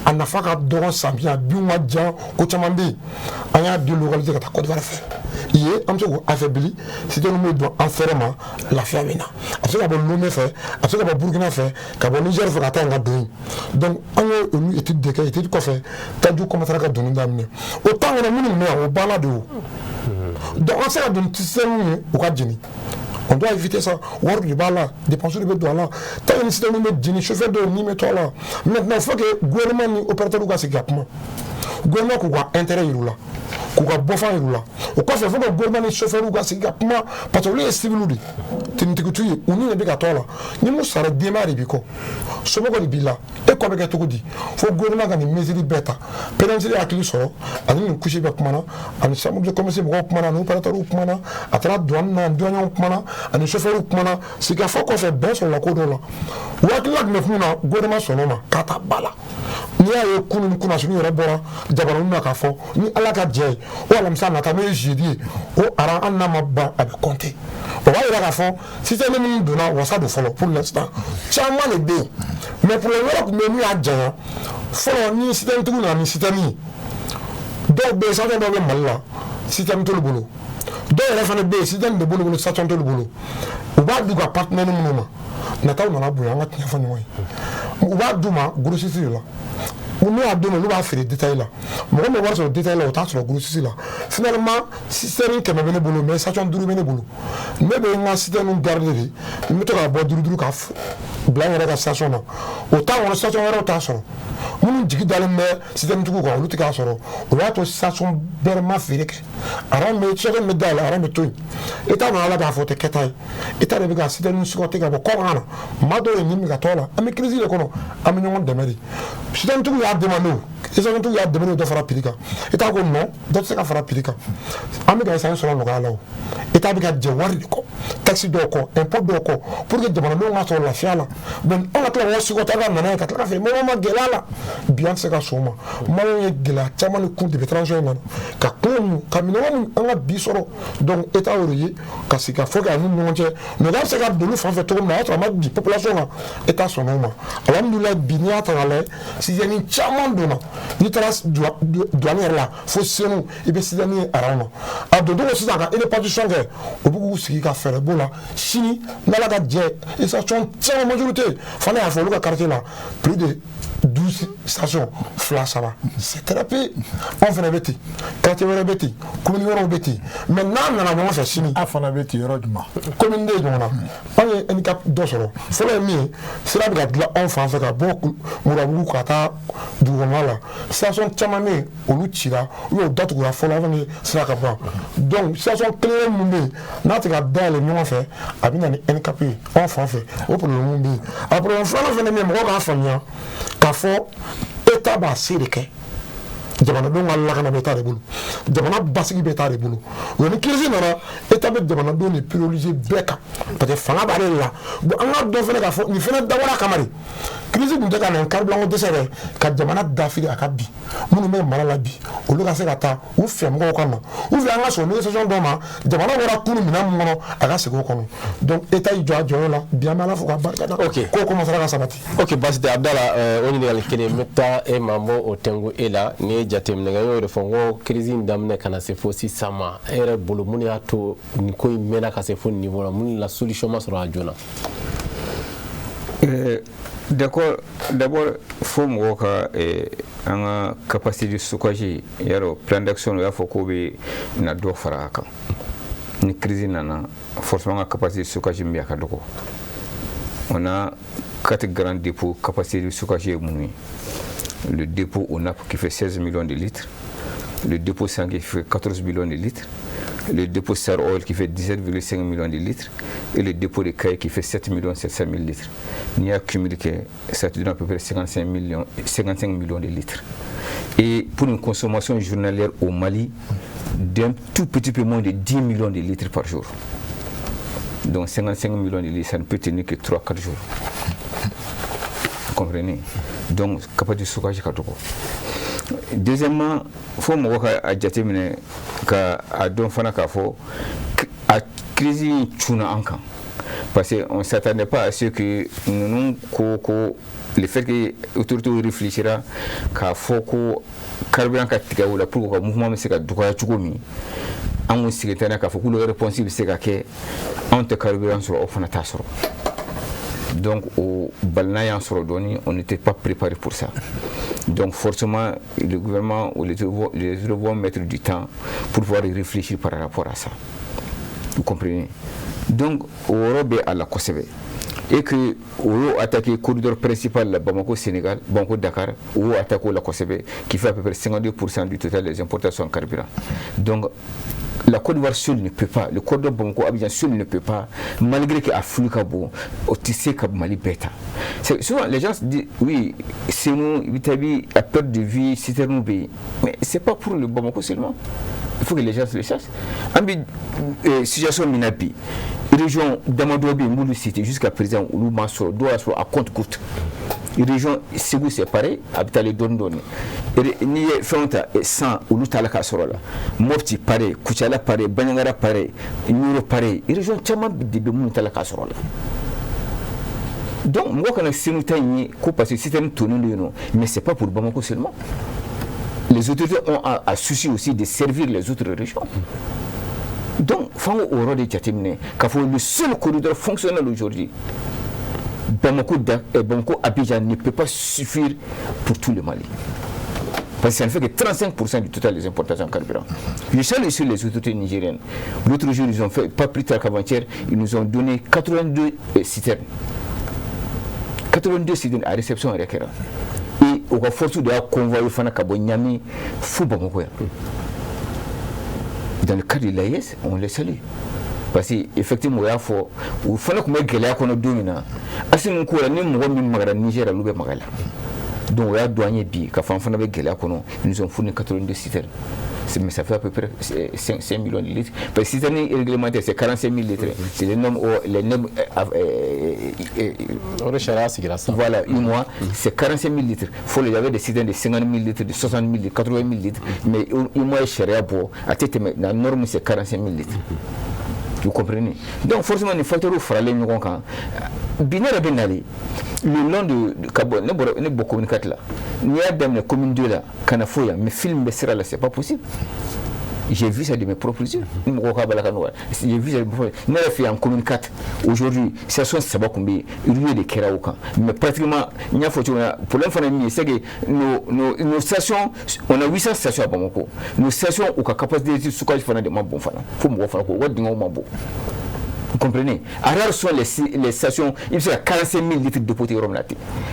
a nafa ka dɔgɔ, samiya binw ka jan, ko caman bɛ yen. An y'a délocaliser ka taa Côte d'Ivoire fɛ yen, an bɛ se k'o affaibli, citerne bɛ don an fɛrɛ ma, lafiya bɛ na. A bɛ se ka bɔ Lomé fɛ, a bɛ se ka bɔ Burukina fɛ, ka bɔ Niger fɛ, ka taa yen ka don yen. Donc an ye olu étude de kɛ. Étude kɔfɛ, tajiw commencera ka donni daminɛ. O temps kɔnɔ, minnu tun bɛ yan, o banna de. O donc an se ka don ni citerne ye, u ka jeni. On doit éviter ça. Wari de b'a la, dépense de bɛ don a la. Tant que ni citerne bɛ jeni, chauffeur dɔw ni bɛ to a la. Maintenant, il faut que gouvernement ni opérateur ka sigi ka kuma. Gouvernement k'u ka intérêt yir'u la, k'u ka bɔfan yir'u la. O kɔfɛ, il faut que gouvernement ni chauffeur ka sigi ka kuma, parce que olu ye civil de ye, tenitigi t'u ye, u ni de bɛ ka to a la. Ni mun sara, denbaya de b'i kɔ, somɔgɔw de b'i la, e kɔ bɛ kɛ cogo di? Fo gouvernement ka nin mesure bɛɛ ta. Président ye hakili sɔrɔ, ani nin couche bɛɛ kumana, ani chambre de commerce mɔgɔw kumana, ani opérateur kumana, a taara douane na, douaniers kumana, ani chauffeur kumana. Sigikafɔ kɔfɛ, bɛn sɔrɔla ko dɔw la. U hakilila tun bɛ mun na, gouvernement sɔnn'o ma k'a ta ba la. N'i y'a ye kunun ni kunnasini yɛrɛ bɔra jabaranin na k'a fɔ ni Ala ka jɛ ye, o alamisa nata, n'o ye jeudi ye, o aran hali n'a ma ban, a bɛ compter. O b'a yira k'a fɔ système min donna, wasa don fɔlɔ. Pour l'instant, caman de bɛ yen, mais problème wɛrɛ tun bɛ yen min y'a janya fɔlɔ. Ni système tigiw nana ni système ye, dɔw bɛ yen, station dɔw bɛ Mali la, système t'olu bolo. Dɔw yɛrɛ fana bɛ yen, système de b'olu bolo, station t'olu bolo. U b'a d'u ka partenaire minnu ma, nataw nana bonya. An ka tiɲɛ fɔ ɲɔgɔn ye, u b'a d'u ma grossiste de la. N'u y'a d'u ma, olu b'a feere détail la. Mɔgɔ min bɛ wari sɔrɔ détail la, o t'a sɔrɔ grossiste la. Finalement, citerne 100 bɛ ne bolo, mais station 5 bɛ ne bolo. Ne bɛ n ka citerne garder de, n bɛ to k'a bɔ duuru duuru ka bila n yɛrɛ ka station na. O t'a kɔnɔ, station wɛrɛw t'a sɔrɔ. Minnu jigi dalen bɛ citerne tigiw kan, olu tɛ k'a sɔrɔ. O b'a to station bɛrɛ ma feere kɛ, rang bɛ, station bɛ dayɛlɛ, rang bɛ to yen. État nana ala k'a fɔ o tɛ kɛta ye. État de bɛ ka citerne escorter ka bɔ kɔkan na. Maa dɔw ye nin min ka t'o la, an bɛ crise de kɔnɔ, an bɛ ɲɔgɔn dɛmɛ de. Citerne tigiw y'a demandé o Station tigiw y'a dɛmɛ dɔ fara prix kan. État ko non, dɔ tɛ se ka fara prix kan. An bɛ ka essence sɔrɔ nɔgɔya la. O État bɛ ka jɛ wari de kɔ, taxe dɔw kɔ, impôt dɔw kɔ, pour que jamanadenw ka sɔrɔ lafiya la. Bon, anw ka tila k'o supporter ka nana ye ka tila ka feere mɔgɔw ma gɛlɛya la bi, an tɛ se ka sɔn o ma. Maliyɛnw ye gɛlɛya caman de kun depuis transition in nana, ka kungo mun, ka minɔgɔ mun, an ka bi sɔrɔ. Donc État y'o de ye ka sigi ka fɔ kɛ ani ɲɔgɔn cɛ, nɔgɔya bɛ se ka don olu fan fɛ cogo min na, o y'a sɔrɔ a ma bin population kan. État sɔnna o ma, alhamdulilayi. Bi, n'i y'a ta k'a lajɛ, citerne caman donna. N'i taara douane yɛrɛ la fo Senu, i bɛ citerne ye aran na. A doncogo sisan ka répartition kɛ, u bɛ k'u sigi ka fɛɛrɛ b'o la. Sini, n'Ala ka jɛ, station caman, majorité fana y'a fɔ olu ka quartier la, plus de 12 stations, fila saba, c'est très peu. Anw fana bɛ ten, quartier wɛrɛ bɛ ten, commune wɛrɛw bɛ ten. Mais n'a nana ɲɔgɔn fɛ sini. A fana bɛ ten yɔrɔ jumɛn? Commune de ɲɔgɔn na, anw ye handicap dɔ sɔrɔ. Fɔlɔ ye min ye, sira bɛ ka dilan anw fan fɛ ka bɔ Murabugu ka taa dugukɔnɔna la. Station caman bɛ yen, olu cira ou bien u datugura fɔlɔ avant que sira ka ban. Donc station kelen minnu bɛ yen, n'a tɛ ka dayɛlɛ ɲɔgɔn fɛ, a bɛ na ni handicap ye anw fan fɛ. O problème bɛ yen. A problème filanan fana min ye, mɔgɔw k'a faamuya k'a fɔ État b'a se de kɛ. Jamanadenw ka lakana bɛ État de bolo, jamana basigi bɛ État de bolo. Wa ni crise nana, État bɛ jamanadenw de prioriser bɛɛ kan, parce que fanga b'ale de la. Bon, an ka dɔn fana k'a fɔ nin fana dabɔra kama de. Crise tun tɛ ka na carburant ko dɛsɛ dɛ, ka jamana dafiri a ka bi minnu bɛ mara la bi, olu ka se ka taa u fɛ mɔgɔw ka na, ou bien an ka sɔn négociation dɔ ma, jamana bɔra kunun minɛn min kɔnɔ, a ka segin o kɔnɔ. Donc État y'i jɔ a jɔyɔrɔ la bi, an bɛ Ala fo k'a barika da. Ko commencera ka sabati. Ok, baasi tɛ, Abdala. O ɲininkali kelen, n bɛ taa e ma, n b'o tɛnku e la. N'i ye jateminɛ kɛ, n y'o de fɔ, n ko crise in daminɛ ka na se fo sisan ma, e yɛrɛ bolo, mun de y'a to nin ko in mɛnna ka se fo nin niveau la? Mun de la solution ma sɔrɔ a joona? D'accord, d'abord fo mɔgɔw ka an ka capacité de stockage yarɔ, plan d'action u y'a fɔ k'o bɛ na dɔ fara a kan. Ni crise nana, forcément an ka capacité de stockage min bɛ yen, a ka dɔgɔ. On a quatre grands dépôts capacité de stockage ye minnu ye: le dépôt ONAP qui fait 16 millions de litres, le dépôt 5 qui fait 14 millions de litres, le dépôt Star Oil qui fait 17,5 millions de litres et le dépôt de Kayes qui fait 7 700 000 litres. N'i y'a cumulé, ça te donne à peu près 55 millions, 55 millions de litres. Et pour une consommation journalière au Mali d'un tout petit peu moins de 10 millions de litres par jour. Donc 55 millions de litres, ça ne peut tenir que 3-4 jours. Vous comprenez? Donc, capacité de stockage ka dɔgɔ. Deuxièmement, fo mɔgɔ ka a jateminɛ ka a dɔn fana k'a fɔ a crise in cunna an kan, parce que on s'attendait pas à ce que ninnu ko ko le fait que autorité réfléchira k'a fɔ ko carburant ka tigɛ o la pour que ka mouvement bɛ se ka dɔgɔya cogo min. An kun sigi tɛ k'a fɔ k'olu réponse bɛ se ka kɛ anw tɛ carburant sɔrɔ, aw fana t'a sɔrɔ. Donc o balina y'an sɔrɔ dɔɔni, on n'était pas préparé pour ça. Donc forcément, le gouvernement ou les autres vont mettre du temps pour pouvoir réfléchir par rapport à ça. Vous comprenez? Donc o yɔrɔ bɛ a la kosɛbɛ. Et que o y'o attaqué corridor principal la, Bamako Sénégal, Bamako Dakar, o y'o attaqué o la kosɛbɛ, qui fait à peu près 52% du total des importations en carburant. Donc la Côte d'Ivoire seule ne peut pas, le corridor Bamako-Abidjan seul ne peut pas, malgré que a flux ka bon, o tɛ se ka Mali bɛɛ ta. Souvent les gens disent, oui, c'est nous, Bitabi, à perte de vue, citerne bɛ yen, mais c'est pas pour le Bamako seulement. Il faut que les gens le sachent. An bɛ situation min na bi, région damadɔ bɛ yen, n b'olu citer, jusqu'à présent olu ma sɔrɔ, dɔw y'a sɔrɔ à compte-goutte. Région Segu, c'est pareil, a bɛ taalen dɔɔni dɔɔni. N'i ye fɛnw ta san, olu t'a la k'a sɔrɔ la. Mopti pareil, Kucala pareil, Bandiagara pareil, Nioro pareil, région caman de bɛ minnu t'a la k'a sɔrɔ la. Donc mɔgɔ kana Senu ta in ye ko parce que système tonnen don yen nɔ, mais c'est pas pour Bamako seulement. Les autorités ont à souci aussi de servir les autres régions. Donc f'an k'o yɔrɔ de jateminɛ k'a fɔ le seul corridor fonctionnel aujourd'hui, Bamako, Bamako Abidjan, ne peut pas suffire pour tout le Mali. Parce que ça ne fait que 35% du total des importations en carburant. Je salue sur les autorités nigériennes. L'autre jour, ils ont fait, pas plus tard qu'avant-hier, ils nous ont donné 82 citernes. 82 citernes à réception yɛrɛ kɛra. Et u ka force de y'a convoyé fana ka bɔ Niamey fo Bamako yan. Dans le cadre de l'AES, on les salue. Parce que effectivement, o y'a fɔ u fana tun bɛ gɛlɛya kɔnɔ don min na, Assimi ko la ni mɔgɔ min magara Niger la, olu bɛ maga la. Donc o y'a don an ye bi ka fɔ an fana bɛ gɛlɛya kɔnɔ. Nous avons fourni 82 citernes, mais ça fait à peu près 5 millions de litres. Parce que citerne réglementaire, c'est 45 000 litres. C'est les normes, les normes. Voilà, UEMOA, c'est 45 000 litres. Faut il y avait des citernes de 50 000 litres, de 60 000 litres, 80 000 litres. Mais UEMOA ye sariya bɔ, a tɛ la norme, c'est 45 000 litres. Vous comprenez? Donc forcément, les facteurs faralen ɲɔgɔn kan. Bi ne yɛrɛ bɛ nalen le long de ka bɔ ne bɔra ne bɔ commune 4 la, n'i y'a daminɛ commune 2 la ka na fo yan, mais file bɛ sira la, c'est pas possible. J'ai vu ça de mes propres yeux. Ni mɔgɔw k'a bala ka nɔgɔya, j'ai vu ça de mes propres. Ne yɛrɛ fɛ yan, commune 4, aujourd'hui, station saba tun bɛ yen, ruée de kɛra o kan. Mais pratiquement, n y'a fɔ cogo min na, problème fana ye min ye, c'est que nos stations, on a 800 stations à Bamako, nos stations, u ka capacité de stockage fana de ma bon fana, fo mɔgɔw fana ko u ka dingɛw ma bon. Vous comprenez? Rares sont les stations, il y a 45 000 litres d'eau potable.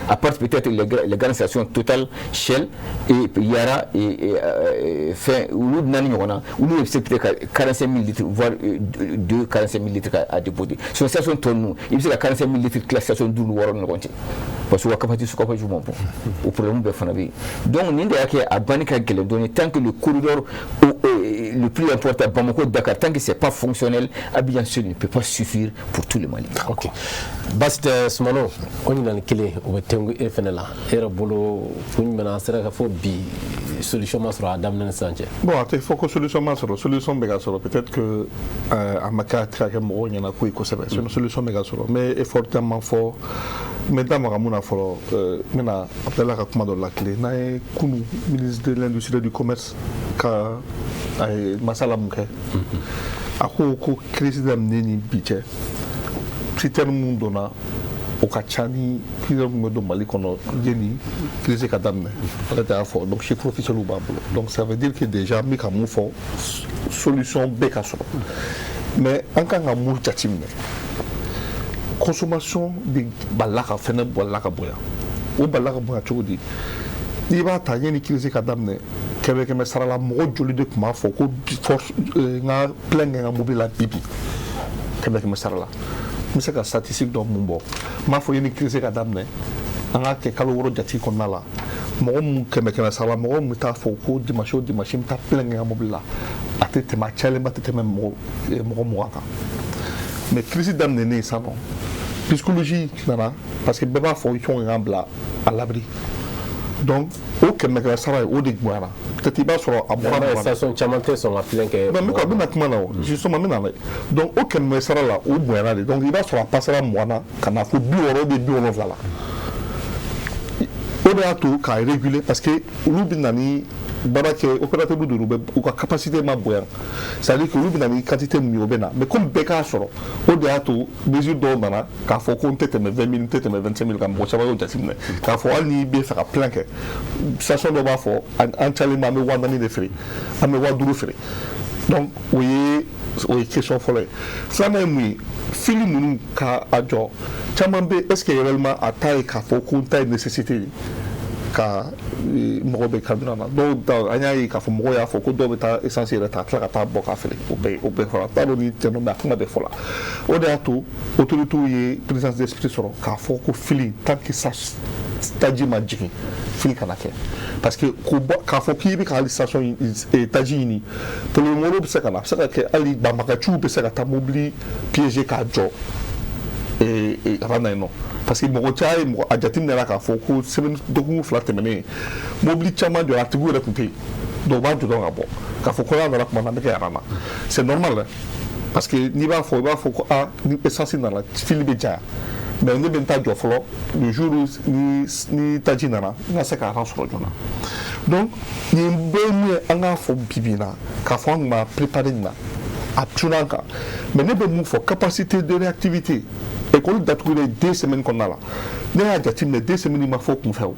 À part peut-être les grandes stations Total, Shell et Yara et fin, olu naani ɲɔgɔn na, olu bɛ se peut-être 45 000 litres, voire 2 45 000 litres à déposer. Sur station tɔ ninnu, i bɛ se ka 45 000 litres tila station duuru wɔɔrɔ ni ɲɔgɔn cɛ. Parce que u ka capacité stockage man bon. O problème bɛɛ fana bɛ yen. Donc nin de y'a kɛ a banni ka gɛlɛn dɔɔnin tant que le corridor le plus important, Bamako-Dakar, tant que c'est pas fonctionnel, Abidjan seul ne peut pas suffire pour tout le Mali. Ok. Basi tɛ Sumano, o ɲininkali kelen o bɛ tɛnku e fɛnɛ la. E yɛrɛ bolo, kun jumɛn na an sera ka fɔ bi solution ma sɔrɔ a daminɛ ni sisan cɛ? Bon, a tɛ fɔ ko solution ma sɔrɔ, solution bɛ ka sɔrɔ. Peut-être que a ma kɛ a tɛ ka kɛ mɔgɔw ɲɛna ko ye kosɛbɛ, sinon solution bɛ ka sɔrɔ. N bɛ effort caman fɔ, n bɛ da maga mun na fɔlɔ, n bɛna Abudala ka kuma dɔ lakile n'an ye. Kunu, ministre de l'Industrie et du Commerce ka a ye masala mun kɛ, a ko ko crise daminɛ ni bi cɛ, citerne mun donna, o ka ca ni citerne mun bɛ don Mali kɔnɔ yanni crise ka daminɛ. Ale de y'a fɔ, donc chiffre officiel b'a bolo. Donc ça veut dire que déjà, n bɛ ka mun fɔ, solution bɛ ka sɔrɔ. Mais an kan ka mun jateminɛ? Consommation de balila ka fɛnɛ balila ka bonya. O balila ka bonya cogo di? N'i b'a ta, yanni crise ka daminɛ, kɛmɛ kɛmɛ sara la, mɔgɔ joli de tun b'a fɔ ko force n ka plein kɛ n ka mobili la bi bi? Kɛmɛ kɛmɛ sara la, n bɛ se ka statistique dɔ mun bɔ, n b'a fɔ yanni crise ka daminɛ, an k'a kɛ kalo 6 jate kɔnɔna la, mɔgɔ mun, kɛmɛ kɛmɛ sara la, mɔgɔ min bɛ taa fɔ ko dimanche o dimanche n bɛ taa plein kɛ n ka mobili la, a tɛ tɛmɛ, a cayalenba tɛ tɛmɛ mɔgɔ 20 kan. Mais crise daminɛnen sisan nɔ, psychologie nana, parce que bɛɛ b'a fɔ i fɛnw k'an bila à l'abri. Donc o kɛmɛ kɛmɛ sara ye, o de bonyana. Peut-être i b'a sɔrɔ a bɔra 20. Station caman tɛ sɔn ka plein kɛ. Mais n bɛna kuma na o, justement n bɛna na. Donc o kɛmɛ sara la, o bonyana de. Donc i b'a sɔrɔ a passera 20 na ka na fo 60 bɛ 70 la. O de y'a to k'a réguler, parce que olu bɛ na ni baara kɛ, opérateur de u bɛ u ka capacité ma bonya, c'est à dire que olu bɛ na ni quantité min ye, o bɛ na. Mais comme bɛɛ k'a sɔrɔ, o de y'a to mesure dɔw nana k'a fɔ ko n tɛ tɛmɛ 20 000, n tɛ tɛmɛ 25 000 kan. Mɔgɔ caman y'o jateminɛ k'a fɔ hali n'i bɛ fɛ ka plein kɛ, station dɔ b'a fɔ an cayalen ba, an bɛ 4000 de feere, an bɛ 5000 feere. Donc o ye question fɔlɔ ye. Filanan ye mun ye? File ninnu ka a jɔ caman bɛ, est ce que réellement a ta ye k'a fɔ ko n ta ye nécessité ye ka mɔgɔ bɛ carburant na? Dɔw ta, an y'a ye k'a fɔ mɔgɔw y'a fɔ ko dɔw bɛ taa essence yɛrɛ ta ka tila ka taa bɔ k'a feere. O bɛɛ fɔra, n t'a dɔn ni tiɲɛ don, mais a kuma bɛɛ fɔla. O de y'a to autorités ye présence d'esprit sɔrɔ k'a fɔ ko file, tant que ça taji ma jigin, file kana kɛ, parce que k'o bɔ k'a fɔ k'i bɛ ka hali station taji ɲini, problème wɛrɛw bɛ se ka na. A bɛ se ka kɛ hali banbagaciw bɛ se ka taa mobili piéger k'a jɔ rang na yen nɔ, parce que mɔgɔ caman ye mɔgɔ a jateminɛra k'a fɔ ko semaine dɔgɔkun 2 tɛmɛnen, mobili caman jɔra, a tigiw yɛrɛ tun tɛ yen. Donc u b'a jɔ dɔrɔn ka bɔ k'a fɔ ko n'a nana tuma min na, an bɛ kɛ rang na. C'est normal dɛ, parce que n'i b'a fɔ, i b'a fɔ ko aa, ni essence nana, file bɛ janya, mais ne bɛ n ta jɔ fɔlɔ, le jour ni taji nana, n ka se ka rang sɔrɔ joona. Donc nin bɛɛ ye mun ye? An k'a fɔ bi bi in na k'a fɔ an tun ma préparer nin na, a cunna an kan. Mais ne bɛ mun fɔ? Capacité de réactivité. École datugulen 2 semaines kɔnɔna la, ne y'a jateminɛ, 2 semaines ma fɔ kunfɛ. O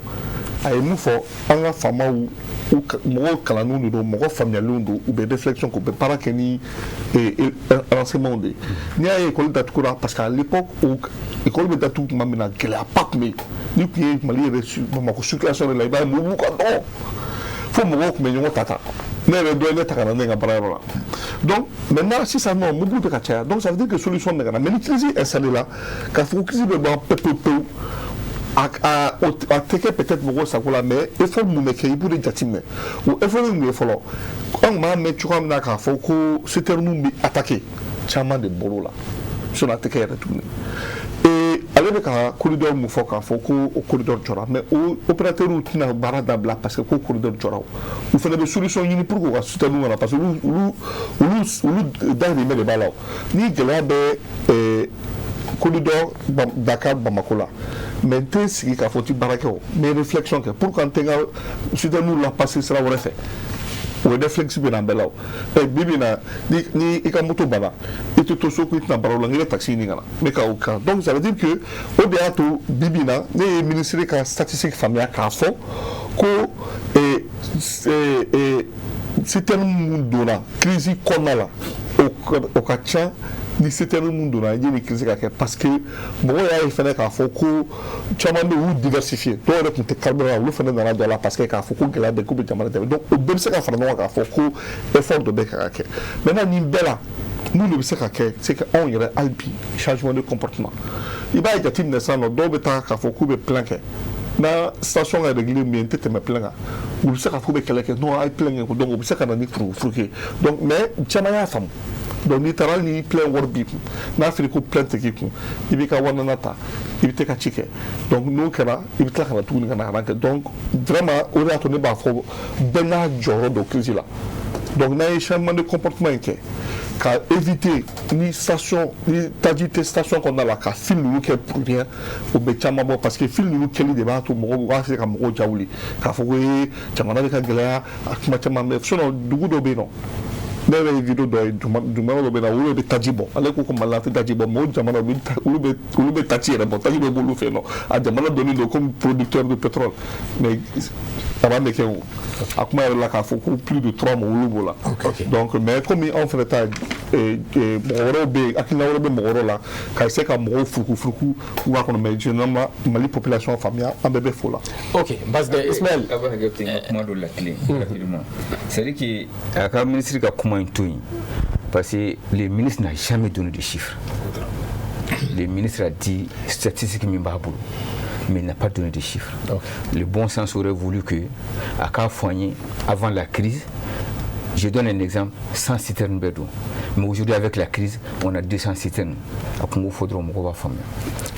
a ye mun fɔ? An ka faamaw, mɔgɔw kalannenw de don, mɔgɔ faamuyalenw don, u bɛ réflexion kɛ, u bɛ baara kɛ ni renseignements de ye. N'i y'a ye école datugura, parce que à l'époque école bɛ datugu tuma min na, gɛlɛyaba tun bɛ yen. Ni tun ye Mali yɛrɛ, Bamakɔ circulation de la, i b'a ye mobiliw ka dɔgɔ fo mɔgɔw tun bɛ ɲɔgɔn ta ta. Ne yɛrɛ dɔ ye ne ta ka na ne ka baarayɔrɔ la. Donc maintenant, sisan nɔ, mobili bɛ ka caya. Donc ça veut dire que solution bɛ ka na. Mais ni crise installée la, k'a fɔ ko crise bɛ ban pewu pewu pewu. A tɛ kɛ peut-être mɔgɔw sago la, mais effort mun bɛ kɛ, i b'o de jateminɛ. O effort mun ye fɔlɔ, an tun b'a mɛn cogoya min na k'a fɔ ko citerne bɛ attaquer, caman de bɔr'o la, sinon a tɛ kɛ yɛrɛ tuguni. Et ale bɛ ka corridor mun fɔ, k'a fɔ ko o corridor jɔra, mais o opérateur tɛna baara dabila parce que ko corridor jɔra. U fana bɛ solution ɲini pour que u ka citerne kana, parce que olu dahirimɛ de b'a la. Ni gɛlɛya bɛ corridor Dakar Bamako la, mais n tɛ sigi k'a fɔ ti baara kɛ, o n bɛ réflexion kɛ pour que n tɛ n ka citerne la passer sira wɛrɛ fɛ. O ye réflexe bɛ na bɛɛ la. O bi bi in na, ni i ka moto banna, i tɛ to so ko i tɛna baara la, n k'i bɛ taxi ɲini ka na n bɛ ka o kan. Donc ça veut dire que o de y'a to bi bi in na, ne ye ministre ka statistique faamuya k'a fɔ ko citerne mun donna crise kɔnɔna la, o ka ca ni citerne mun donna yanni crise ka kɛ, parce que mɔgɔw y'a ye fɛnɛ k'a fɔ ko caman bɛ yen, u y'u diversifier. Dɔw yɛrɛ tun tɛ carburant la, olu fɛnɛ nana don a la, parce que k'a fɔ ko gɛlɛya bɛ, k'u bɛ jamana dɛmɛ. Donc o bɛɛ bɛ se ka fara ɲɔgɔn kan k'a fɔ ko effort dɔ bɛ ka kɛ. Maintenant, nin bɛɛ la, mun de bɛ se ka kɛ? C'est que anw yɛrɛ, hali bi, changement de comportement. I b'a jateminɛ sisan nɔ, dɔw bɛ taa k'a fɔ k'u bɛ plein kɛ na station ka régler min ye, n tɛ tɛmɛ plein kan. U bɛ se k'a fɔ k'u bɛ kɛlɛ kɛ, non, a ye plein kɛ. Donc u bɛ se ka na ni furuku ye. Donc mais caman y'a faamu. Donc n'i taara, hali ni plein wari b'i kun, n'a fɔra ko plein tɛ k'i kun, i b'i ka wari nana ta, i bɛ taa ka ci kɛ. Donc n'o kɛra, i bɛ tila ka na tuguni ka na kɛ. Donc vraiment, o de y'a to ne b'a fɔ bɛɛ n'a jɔyɔrɔ don crise la. Donc n'an ye changement de comportement in kɛ ka éviter ni station ni taji tɛ station kɔnɔna la, ka file ninnu kɛ pour rien, o bɛ caman bɔ, parce que file ninnu kɛli de b'a to mɔgɔw u b'a se ka mɔgɔw jawuli k'a fɔ ko ee, jamana bɛ ka gɛlɛya, a kuma caman bɛ. Sinon dugu dɔ bɛ yen nɔ, ne yɛrɛ ye vidéo dɔ ye, jamana dɔ bɛ na, olu bɛ taji bɔ. Ale ko Mali la tɛ taji bɔ, mais o jamana olu bɛ taji yɛrɛ bɔ, taji bɛ bɔ olu fɛ yen nɔ. A jamana dɔnnen don comme producteur de pétrole, mais a b'a kɛ o a kuma yɛrɛ la k'a fɔ ko plus de 3 mois olu b'o la. Donc mais comme anw fana ta, mɔgɔ wɛrɛw bɛ yen, hakilina wɛrɛ bɛ mɔgɔ wɛrɛw la ka se ka mɔgɔw furuku furuku u b'a kɔnɔ, mais généralement Mali population faamuya, an bɛɛ bɛ fo la. Ok, basi tɛ, Ismaël. A b'a hakɛ to, n ka kuma dɔ latilen rapidement. C'est à dire que a ka ministre ka kuma in to yen, parce que le ministre n'a jamais donné de chiffres. Le ministre a dit statistique min b'a bolo, mais il n'a pas donné de chiffres. Le bon sens aurait voulu que, a k'a fɔ an ye avant la crise, je donne un exemple, 100 citernes bɛ don. Mais aujourd'hui, avec la crise, on a 200 citernes. A kun b'o fɔ dɔrɔn, mɔgɔw b'a faamuya.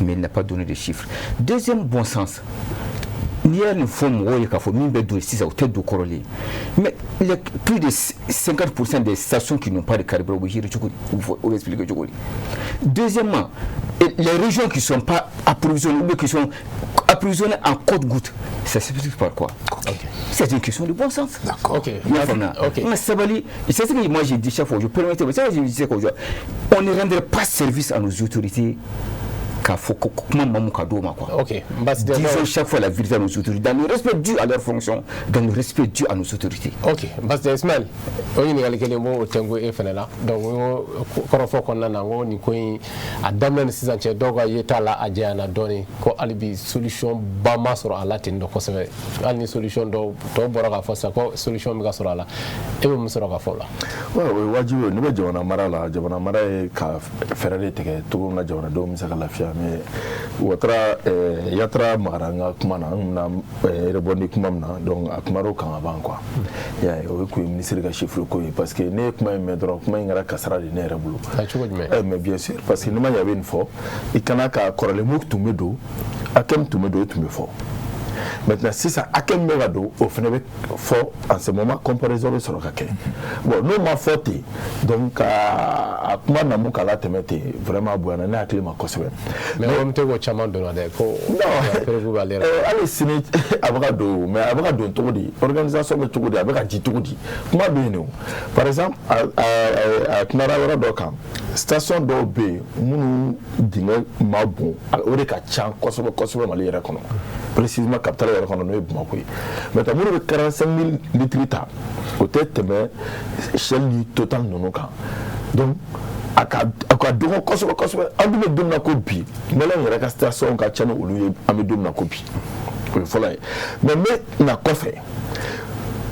Mais il n'a pas donné de chiffres. Deuxième bon sens, n'i y'a nin fɔ mɔgɔw ye k'a fɔ min bɛ don sisan, o tɛ don kɔrɔlen. Mais les plus de 50% des stations qui n'ont pas de carburant, u bɛ gérer cogo di? U bɛ expliquer cogo di? Deuxièmement, les régions qui ne sont pas approvisionnées ou bien qui sont approvisionnées en compte-gouttes, ça s'explique par quoi? C'est une question de bon sens. D'accord. I y'a faamuya? Ok. N ka sabali, c'est ce que moi j'ai dit chaque fois, je permettais, c'est ce que je disais qu'aujourd'hui, on ne rendrait pas service à nos autorités k'a fɔ ko kuma ma mun ka d'o ma quoi. Ok, basi tɛ. Disons chaque fois la vérité à nos autorités, dans le respect dû à leur fonction, dans le respect dû à nos autorités. Ok, basi tɛ, Ismaël. O ɲininkali kelen b'o tɛnku e fɛnɛ la. Donc n ko kɔrɔfɔ kɔnɔna na, n ko nin ko in a daminɛ ni sisan cɛ, dɔw ka yeta la a jɛyana dɔɔni, ko hali bi solution ba ma sɔrɔ a la ten dɔ kosɛbɛ, hali ni solution dɔw tɔw bɔra k'a fɔ sisan ko solution bɛ ka sɔrɔ a la. E bɛ mun sɔrɔ ka fɔ o la? Ouais, o ye wajibi ye. Ne bɛ jamana mara la, jamana mara ye ka fɛɛrɛ de tigɛ cogo min na jamanadenw bɛ se ka lafiya. Mais Watara Yatara magara n ka kuma na, n kun bɛna rebondir kuma min na, donc a kuma kan ka ban quoi. I y'a ye, o ye kun ye ministre ka chiffre ko ye, parce que ne ye kuma in mɛn dɔrɔn, kuma in kɛra kasara de ne yɛrɛ bolo. A cogo jumɛn? Mais bien sûr, parce que n'i ma ɲɛ a bɛ nin fɔ, i kana ka kɔrɔlen mun tun bɛ don, hakɛ min tun bɛ don, o tun bɛ fɔ. Maintenant sisan, hakɛ min bɛ ka don, o fana bɛ fɔ. En ce moment, comparaison bɛ sɔrɔ ka kɛ. Bon, n'o ma fɔ ten, donc ka a kuma namu k'a latɛmɛ ten, vraiment a bonyana ne hakili ma kosɛbɛ. Mais OMT ko caman donna dɛ, ko Non. Prévu b'ale la. Hali sini a bɛ ka don, mais a bɛ ka don cogo di? Organisation bɛ cogo di? A bɛ ka di cogo di? Kuma bɛ yen nɔ, par exemple, a kumara yɔrɔ dɔ kan, station dɔw bɛ yen minnu dingɛ ma bon, o de ka ca kosɛbɛ kosɛbɛ Mali yɛrɛ kɔnɔ, précisément capitale yɛrɛ kɔnɔ, n'o ye Bamakɔ ye. Maintenant, minnu bɛ 45 000 litres ta, o tɛ tɛmɛ Shell ni Total ninnu kan. Donc a ka dɔgɔ kosɛbɛ kosɛbɛ. An dun bɛ don min na ko bi, Maliyɛnw yɛrɛ ka station ka ca ni olu ye, an bɛ don min na ko bi. O ye fɔlɔ ye. Mais n bɛ na kɔfɛ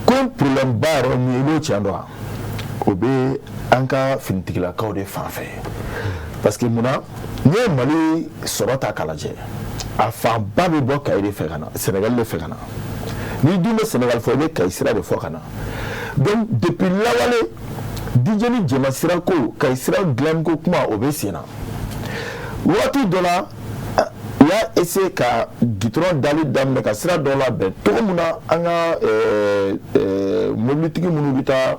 ko problème ba yɛrɛ min ye, i b'o tiɲɛ dɔn wa? O bɛ an ka finitigilakaw de fan fɛ, parce que munna, n'i ye Mali sɔrɔ ta k'a lajɛ A fanba bɛ bɔ Kayi de fɛ ka na, Sénégal de fɛ ka na. N'i dun bɛ Sénégal fɔ, i bɛ Kayi sira de fɔ ka na. Donc depuis lawale, Dijeni Jɛma sira ko, Kayi sira dilanni ko kuma, o bɛ sen na. Waati dɔ la, u y'a essayer ka goudron dali daminɛ, ka sira dɔ labɛn cogo min na an ka mobilitigi minnu bɛ taa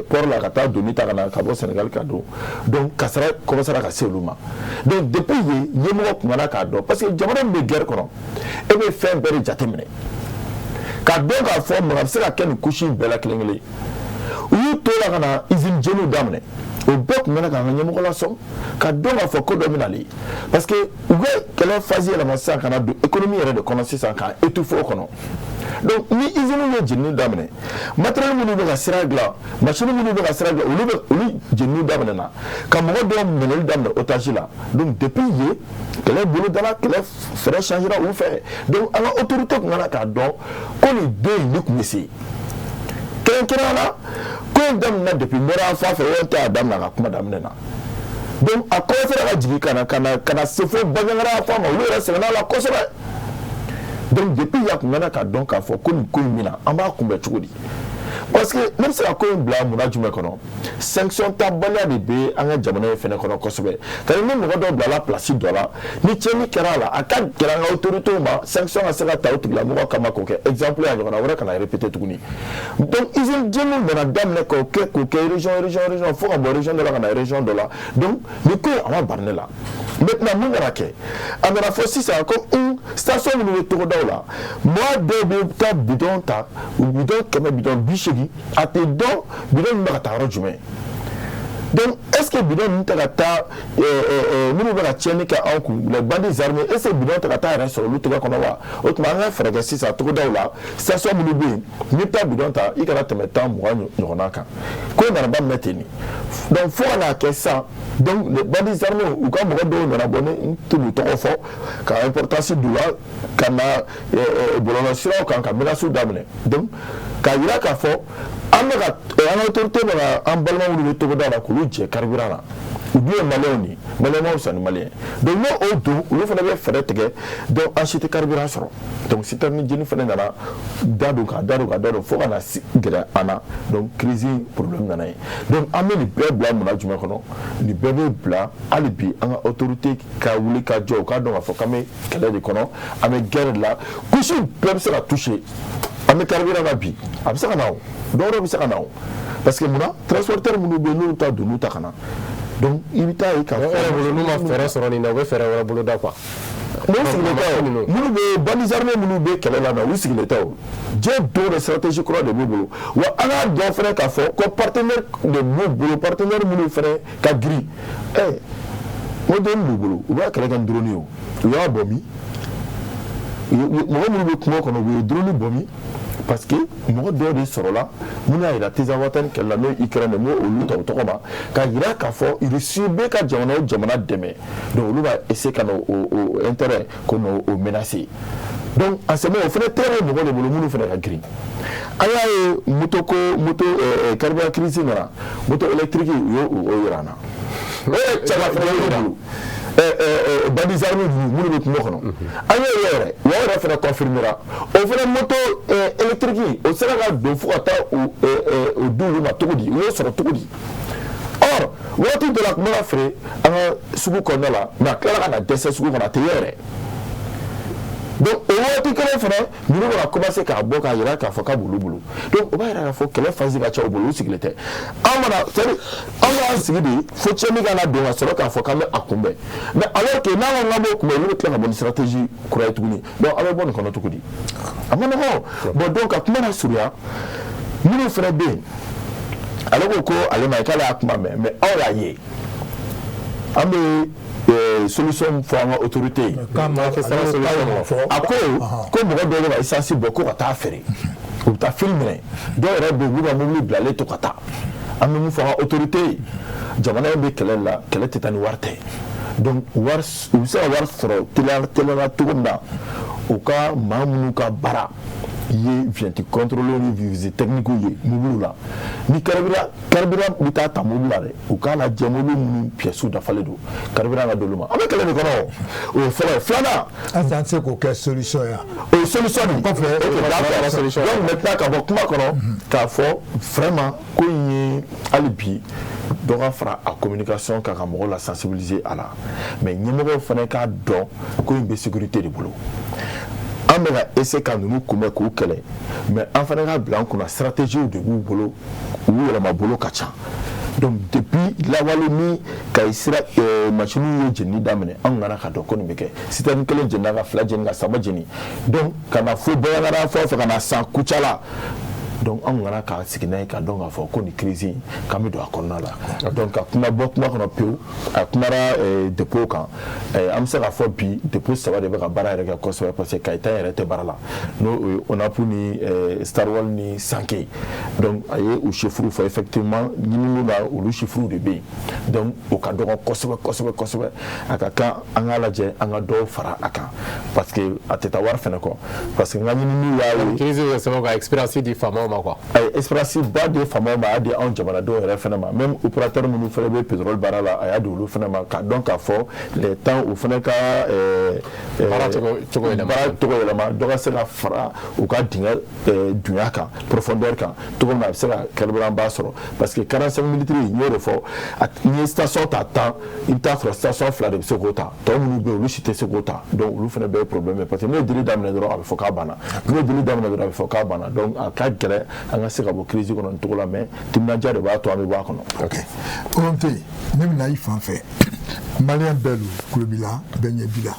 port la ka taa doni ta ka na ka bɔ Sénégal ka don, donc kasara commencera ka se olu ma. Donc depuis yen, ɲɛmɔgɔ kumana k'a dɔn, parce que jamana min bɛ guerre kɔnɔ, e bɛ fɛn bɛɛ de jateminɛ k'a dɔn k'a fɔ maga bɛ se ka kɛ nin couche in bɛɛ la kelen kelen. U y'u to la ka na usine jeniw daminɛ. O bɛɛ tun bɛna k'an ka ɲɛmɔgɔ lasɔn ka dɔn k'a fɔ ko dɔ bɛ nalen, parce que u bɛ kɛlɛ phase yɛlɛma sisan ka na don économie yɛrɛ de kɔnɔ sisan, k'a étouffer o kɔnɔ. Donc ni usine ye jenini daminɛ, matériel minnu bɛ ka sira dilan, machine minnu bɛ ka sira dilan, olu bɛ olu jenini daminɛ na ka mɔgɔ dɔw minɛli daminɛ otage la. Donc depuis yen, kɛlɛ bolo dala, kɛlɛ fɛɛrɛ changera u fɛ. Donc an ka autorité tun kana k'a dɔn ko nin don in ne tun bɛ se kɛrɛnkɛrɛnnenya la. Ko in daminɛ depuis Nord fan fɛ, o tɛ a daminɛ a ka kuma daminɛ na. Donc a commencé ka jigin ka na ka na ka na se fo Bandiagara fan ma, olu yɛrɛ sɛgɛnna a la kosɛbɛ. Donc depuis yen, a tun kana k'a dɔn k'a fɔ ko nin ko in bɛna, an b'a kunbɛn cogo di? Parce que ne bɛ se ka ko in bila munna jumɛn kɔnɔ? Sanction tabaliya de bɛ an ka jamana in fɛnɛ kɔnɔ kosɛbɛ. C'est à dire, ni mɔgɔ dɔ bilala place dɔ la, ni tiɲɛni kɛra a la, a ka gɛlɛn an ka autorités ma, sanction ka se ka ta o tigilamɔgɔ kama, k'o kɛ exemple ye, a ɲɔgɔnna wɛrɛ kana répéter tuguni. Donc usine jeniw nana daminɛ k'o kɛ région, région, région, fo ka bɔ région dɔ la ka na région dɔ la. Donc nin ko in, a ma bari ne la. Maintenant, mun nana kɛ? A nana fɔ sisan ko station minnu bɛ togodaw la, mɔgɔ dɔw bɛ taa bidon ta, bidon 100, bidon 80, a tɛ dɔn bidon ninnu bɛ ka taa yɔrɔ jumɛn. Donc est ce que bidon ninnu tɛ ka taa minnu bɛ ka tiɲɛni kɛ anw kun, les bandits armés, est ce que bidon tɛ ka taa yɛrɛ sɔrɔ olu tɛgɛ kɔnɔ wa? O tuma, an ka fɛɛrɛ kɛ sisan, togodaw la, station minnu bɛ yen, n'i bɛ taa bidon ta, i kana tɛmɛ 10, 20 ɲɔgɔnna kan. Ko in nana daminɛ ten de. Donc fo ka n'a kɛ sisan, donc les bandits armés, u ka mɔgɔ dɔw nana bɔ, ne n t'olu tɔgɔ fɔ, ka importance d'u la, ka na bɔlɔlɔsiraw kan ka menaces daminɛ. Donc k'a yira k'a fɔ an bɛ ka an ka autorité bɛ ka an balima minnu bɛ togoda la, k'olu jɛ carburant na. U dun ye maliyɛnw de ye, maliyɛn ma fisa ni maliyɛn. Donc n'o o don, olu fana bɛ fɛɛrɛ tigɛ. Donc an si tɛ carburant sɔrɔ. Donc citerne jeni fana nana da don, ka da don, ka da don, fo ka na gɛrɛ an na. Donc crise problème nana ye. Donc an bɛ nin bɛɛ bila munna jumɛn kɔnɔ? Nin bɛɛ bɛ bila hali bi, an ka autorité ka wuli ka jɔ, u k'a dɔn k'a fɔ k'an bɛ kɛlɛ de kɔnɔ, an bɛ guerre de la, couche bɛɛ bɛ se ka toucher. An bɛ carburant na bi, a bɛ se ka na, o dɔwɛrɛ bɛ se ka na o, parce que munna? Transporteur minnu bɛ yen, n'olu ta don, n'u ta ka na. Donc i bɛ taa ye k'a fɔ e yɛrɛ bolo, n'u ma fɛɛrɛ sɔrɔ nin na, u bɛ fɛɛrɛ wɛrɛ bolo da quoi. N'u sigilen tɛ o, minnu bɛ bandits armés minnu bɛ kɛlɛ la, na olu sigilen tɛ o. Diɲɛ don de, stratégie kura de b'u bolo wa. An k'a dɔn fɛnɛ k'a fɔ ko partenaire de b'u bolo, partenaire minnu fɛnɛ ka girin. Ɛ n ko drone b'u bolo, u b'a kɛlɛ kɛ ni drone ye. O u y'a bɔ min? Mɔgɔ minnu bɛ kungo kɔnɔ, u ye drone bɔ min? Parce que mɔgɔ dɔw de sɔrɔla minnu y'a yira Tinzawatène kɛlɛ la, n'o ye Ukraine ye, n b'o olu ta o tɔgɔ ma, k'a yira k'a fɔ Russie bɛ ka jamana o jamana dɛmɛ. Donc olu b'a essayer ka na o intérêt ko n'o o menacer. Donc en ce moment, o fana tɛgɛ bɛ mɔgɔ de bolo minnu fana ka girin. An y'a ye, moto ko, moto carburant crise nana, moto électrique, u y'o o yira an na. O ye caman fana y'u bolo, bandits armés ninnu minnu bɛ kungo kɔnɔ, an y'o ye yɛrɛ wa, o yɛrɛ fana confirmera. O fana moto électrique, o sera ka don fo ka taa o di olu ma cogo di? U y'o sɔrɔ cogo di? Or waati dɔ la, a tun bɛ ka feere an ka sugu kɔnɔna la, mais a tilala ka na dɛsɛ sugu kɔnɔ, a tɛ ye yɛrɛ. Donc o waati kelen fana, ninnu bɛ ka commencer k'a bɔ k'a yira k'a fɔ k'a b'olu bolo. Donc o b'a yira k'a fɔ kɛlɛ phase ka ca u bolo, u sigilen tɛ. An mana, c'est à dire, an b'an sigi de fo tiɲɛni ka na don ka sɔrɔ k'a fɔ k'an bɛ a kunbɛn. Mais alors que n'an ko k'an b'o kunbɛn, olu bɛ tila ka bɔ ni stratégie kura ye tuguni. Donc an bɛ bɔ nin kɔnɔ cogo di? A ma nɔgɔn. Bon, donc ka kuma lasurunya, minnu fana bɛ yen, ale ko ko ale ma ye k'ale y'a kuma mɛn, mais aw y'a ye, an bɛ solution fɔ an ka autorité ye. A ko ko mɔgɔ dɔw bɛ ka essence bɔ ko ka taa feere, u bɛ taa fil minɛ, dɔw yɛrɛ bɛ yen, u b'u ka mobili bilalen to ka taa. An bɛ mun fɔ an ka autorité ye? Jamana in bɛ kɛlɛ la, kɛlɛ tɛ taa ni wari tɛ. Donc wari, u bɛ se ka wari sɔrɔ teliya teliya la cogo min na, u ka maa minnu ka baara ye vignette contrôle ni visite technique ye mobili la. Ni carburant bɛ taa ta mobili la dɛ, u k'a lajɛ mobili minnu pièces dafalen don, carburant ka d'olu ma. An bɛ kɛlɛ de kɔnɔ, o ye fɔlɔ ye. Filanan, est-ce que an tɛ se k'o kɛ solution ye? O ye solution de ye. Kɔfɛ, ok, d'accord. Donc maintenant, ka bɔ kuma kɔnɔ k'a fɔ vraiment ko in ye, hali bi dɔ ka fara a communication kan ka mɔgɔw la sensibiliser a la, mais ɲɛmɔgɔw fana k'a dɔn ko in bɛ sécurité de bolo. An bɛ ka essayer ka ninnu kunbɛn k'u kɛlɛ, mais an fana ka bila an kunna, stratégie de b'u bolo, u yɛlɛma bolo ka ca. Donc depuis lawale ni Kayi sira machine ye jenini daminɛ, anw nana ka dɔn ko nin bɛ kɛ. Citerne kelen jenina, ka fila jeni, ka saba jeni, donc ka na fo Bandiagara fɛn o fɛn, ka na san Kucala. Donc anw nana k'a sigi n'a ye ka dɔn k'a fɔ ko nin crise in k'an bɛ don a kɔnɔna la. Donc ka kuma bɔ kuma kɔnɔ pewu, a kumara dépôt kan. An bɛ se k'a fɔ bi dépôt saba de bɛ ka baara yɛrɛ kɛ kosɛbɛ, parce que Kayita yɛrɛ tɛ baara la, n'o ye ONAP ni Starwell ni Sanke. Donc a ye u chiffres fɔ, effectivement ɲininiw la olu chiffres de bɛ yen. Donc o ka dɔgɔ kosɛbɛ kosɛbɛ kosɛbɛ. A ka kan an k'a lajɛ an ka dɔw fara a kan, parce que a tɛ taa wari fɛnɛ kɔ, parce que n ka ɲininiw y'a ye. Crise bɛ sababu ka expérience di faamaw ma quoi. A ye expérience ba di faamaw ma, a y'a di anw jamanadenw yɛrɛ fɛnɛ ma. Même opérateur minnu fɛnɛ bɛ pétrole baara la, a y'a di olu fɛnɛ ma, k'a dɔn k'a fɔ les temps u fɛnɛ ka baara cogo yɛlɛma. Baara cogo yɛlɛma, dɔ ka se ka fara u ka dingɛ dunya kan, profondeur kan, cogo min na a bɛ se ka carburant ba sɔrɔ, parce que 45 000 litres, n y'o de fɔ, n'i ye station ta 10, i bɛ taa sɔrɔ station fila de bɛ se k'o ta, tɔ minnu bɛ yen, olu si tɛ se k'o ta. Donc olu fɛnɛ bɛɛ ye problème ye, parce que n'u ye dili daminɛ dɔrɔn, a bɛ fɔ k'a banna, n'u ye dili daminɛ dɔrɔn, a bɛ fɔ k'a banna. Donc a ka gɛlɛn an ka se ka bɔ crise kɔnɔ nin cogo la, mais timinandiya de b'a to an bɛ bɔ a kɔnɔ. Ok, OMT, ne bɛna i fan fɛ. Maliyɛn bɛɛ don kulo b'i la, bɛɛ ɲɛ b'i la.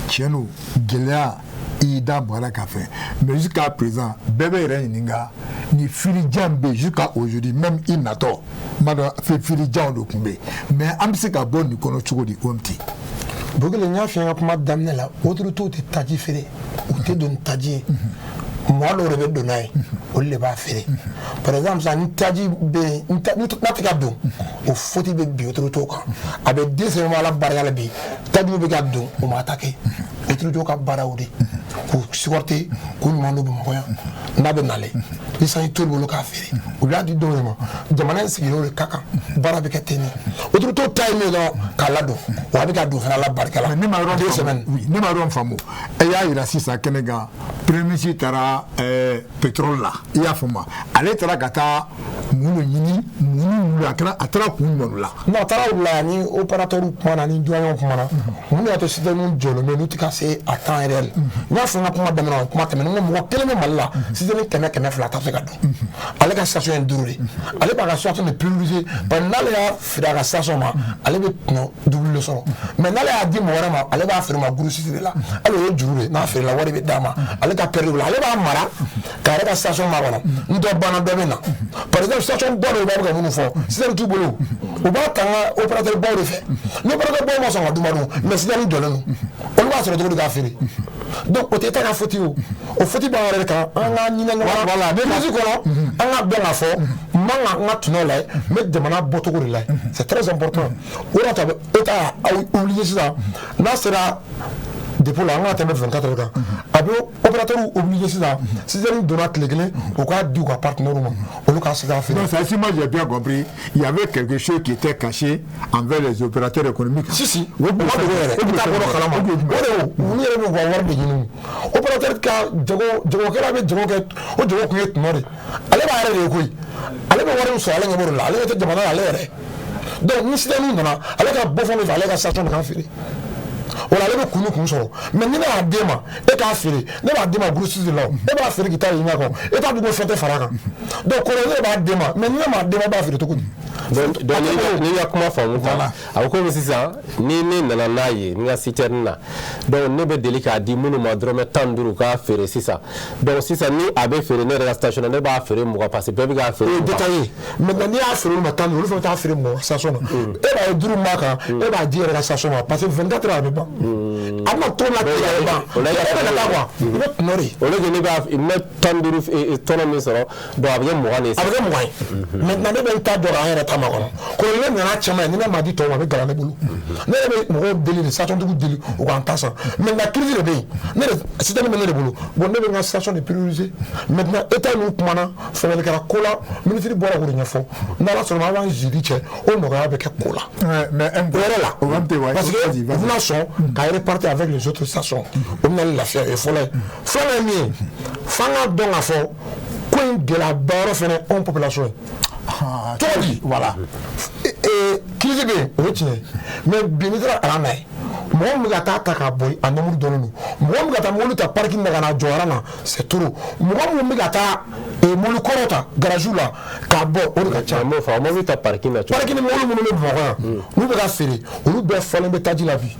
Tiɲɛ don, gɛlɛya i y'i da bɔra ka fɛ, mais jusqu'à présent bɛɛ bɛ yɛrɛ ɲininka ni filijan bɛ yen. Jusqu'à aujourd'hui même, i natɔ n b'a dɔn filijanw de tun bɛ yen, mais an bɛ se ka bɔ nin kɔnɔ cogo di, OMT? Bokele, n y'a f'i ye n ka kuma daminɛ la, autorités tɛ taji feere, u tɛ don ni taji ye. Mɔgɔ dɔw de bɛ don n'a ye, olu de b'a feere. Par exemple sisan, ni taji bɛ yen, n'a tɛ ka don, o faute bɛ bin autorités kan. A bɛ 2 semaines, Ala barika la, bi tajiw bɛ ka don, o ma ta kɛ autorités ka baara o de k'u supporter, k'u ɲuman don Bamakɔ yan. N'a bɛ nalen ni sanji t'olu bolo k'a feere, u b'a di dɔw de ma. Jamana in sigilen o de ka kan, baara bɛ kɛ ten de. Autorités ta ye min ye dɔrɔn, k'a ladon, wa a bɛ ka don fana, Ala barika la. Ne ma yɔrɔ deux faamu. semaines. Oui, ne ma yɔrɔ faamu. E y'a yira sisan kɛnɛ kan, premier ministre taara pétrole la, i y'a faamu, ale taara ka taa mun de ɲini, mun ni mun de, a kɛra a taara kun jumɛn la? Non, a taara o la ni opérateur kumana, ni douanier kumana, mun de y'a to citerne jɔlen bɛ, n'u tɛ ka se à temps réel? N y'a fɔ n ka kuma daminɛ na, kuma tɛmɛnen, n ko mɔgɔ kelen bɛ Mali la, citerne 100, 200 a tɛ se ka don. Ale ka station ye duuru de, ale b'a ka station de prioriser, parce que n'ale y'a feere a ka station ma, ale bɛ tɔnɔ double de sɔrɔ, mais n'ale y'a di mɔgɔ wɛrɛ ma, ale b'a feere ma grossiste de la, hali o ye juru de, n'a feerela wari bɛ d'a ma, ale ka perte la, ale b'a mara k'a yɛrɛ ka station makɔnɔ. Ni dɔ banna, dɔ bɛ na. Par exemple, station ba dɔw b'a bɛ ka minnu fɔ, citerne t'u bolo, u b'a ta an ka opérateur baw de fɛ. Ni opérateur baw ma sɔn ka d'u ma dun, mais citerne jɔlen don, olu b'a sɔrɔ cogo di k'a feere? Donc o tɛ e ta ka faute ye, o o faute b'an yɛrɛ de kan. An ka ɲinɛ ɲɔgɔn na crise kɔnɔ, an ka dɔn k'a fɔ n man ka n ka tɔnɔ lajɛ, n bɛ jamana bɔcogo de lajɛ, c'est très important. O de y'a to a bɛ État y'a obligé sisan, n'a sera dépôt la, an ka tɛmɛ 24 heures kan, a bɛ opérateur obligé sisan, citerne donna tile kelen, u k'a di u ka partenaire ma, olu k'a se k'a feere. Donc ça, si moi j'ai bien compris, il y avait quelque chose qui était caché envers les opérateurs économiques. Si si, o ma dogo yɛrɛ, i t'a bɔrɔ kalama. O de olu yɛrɛ bɛ u ka wari de ɲini. Opérateur ka jago, jagokɛla bɛ jago kɛ, o jago kun ye tɔnɔ de, ale b'a yɛrɛ de ye koyi. Ale bɛ wari min sɔrɔ, ale ɲɛ b'o de la, ale ɲɛ tɛ jamana la, ale yɛrɛ. Donc ni citerne nana, ale ka bɔ fɛn de fɛ, ale ka station de k'a feere, wala ale bɛ kun ni kun sɔrɔ. Mais ni ne y'a d'e ma, e k'a feere, ne b'a d'e ma grossiste de la, o e b'a feere k'i ta ɲini a kɔ, e t'a dun ko fɛn tɛ fara a kan. Donc kɔrɔ ne b'a d'e ma, mais ni ne m'a d'e ma, e b'a feere cogo di? Donc n'i ka kuma faamu tan, a bɛ komi sisan ni ne nana n'a ye n ka citerne na, donc ne bɛ deli k'a di minnu ma dɔrɔmɛ 15 k'a feere sisan. Donc sisan ni a bɛ feere ne yɛrɛ ka station na, ne b'a feere 20, parce que bɛɛ bɛ k'a feere. O ye détaillé. Maintenant n'i y'a feere olu ma 15, olu fana bɛ taa feere 20 station na. E b'a ye duuru min b'a kan, e b'a di e yɛrɛ ka station ma, parce que 24 heures a bɛ ban. A bɛna bɛna to la k'i ban o la e bɛ ka taa quoi, i bɛ tɔnɔ de. Au lieu que ne b'a n bɛ 15 tɔnɔ min sɔrɔ, donc a bɛ kɛ 20 de ye. A bɛ kɛ 20 ye. Maintenant ne bɛ n ta jɔ k'an yɛrɛ ta makɔnɔ. Kɔrɔlen ne nana cɛman ye, ni ne m'a di tɔw ma, a bɛ gala ne bolo. Ne yɛrɛ bɛ mɔgɔw deli de, station tigiw deli u k'an ta san. Maintenant crise de bɛ yen, ne de système bɛ ne de bolo. Bon, ne bɛ n ka station de prioriser. Maintenant état n'u kumana, faamuyali kɛra ko la, ministre bɔra k'o de ɲɛfɔ. N'Ala sɔnna, an b'an jidi cɛ, o nɔgɔya bɛ kɛ ko la. Mais o yɔrɔ la, parce que u bɛna sɔn ka repartir avec les autres stations, o bɛna ni lafiya ye fɔlɔ ye. Filanan ye min ye, f'an k'a dɔn k'a fɔ ko in gɛlɛyaba yɔrɔ fɛnɛ, anw population ye. Cogo di? Voilà. Crise bɛ yen, o ye tiɲɛ ye, mais bi n'i taara rang na ye, mɔgɔ min bɛ ka taa ta k'a bɔ a nombre dɔnnen don. Mɔgɔ min bɛ ka taa mobili ta parking na ka na jɔ rang na, c'est trop. Mɔgɔ min bɛ ka taa mobili kɔrɔ ta garage la k'a bɔ, o de ka ca. N b'o fɔ, mobili ta parking na cogo. Parking ni mobili minnu bɛ Bamakɔ yan, n'u bɛ ka feere, olu bɛɛ fɔlen bɛ taji la bi.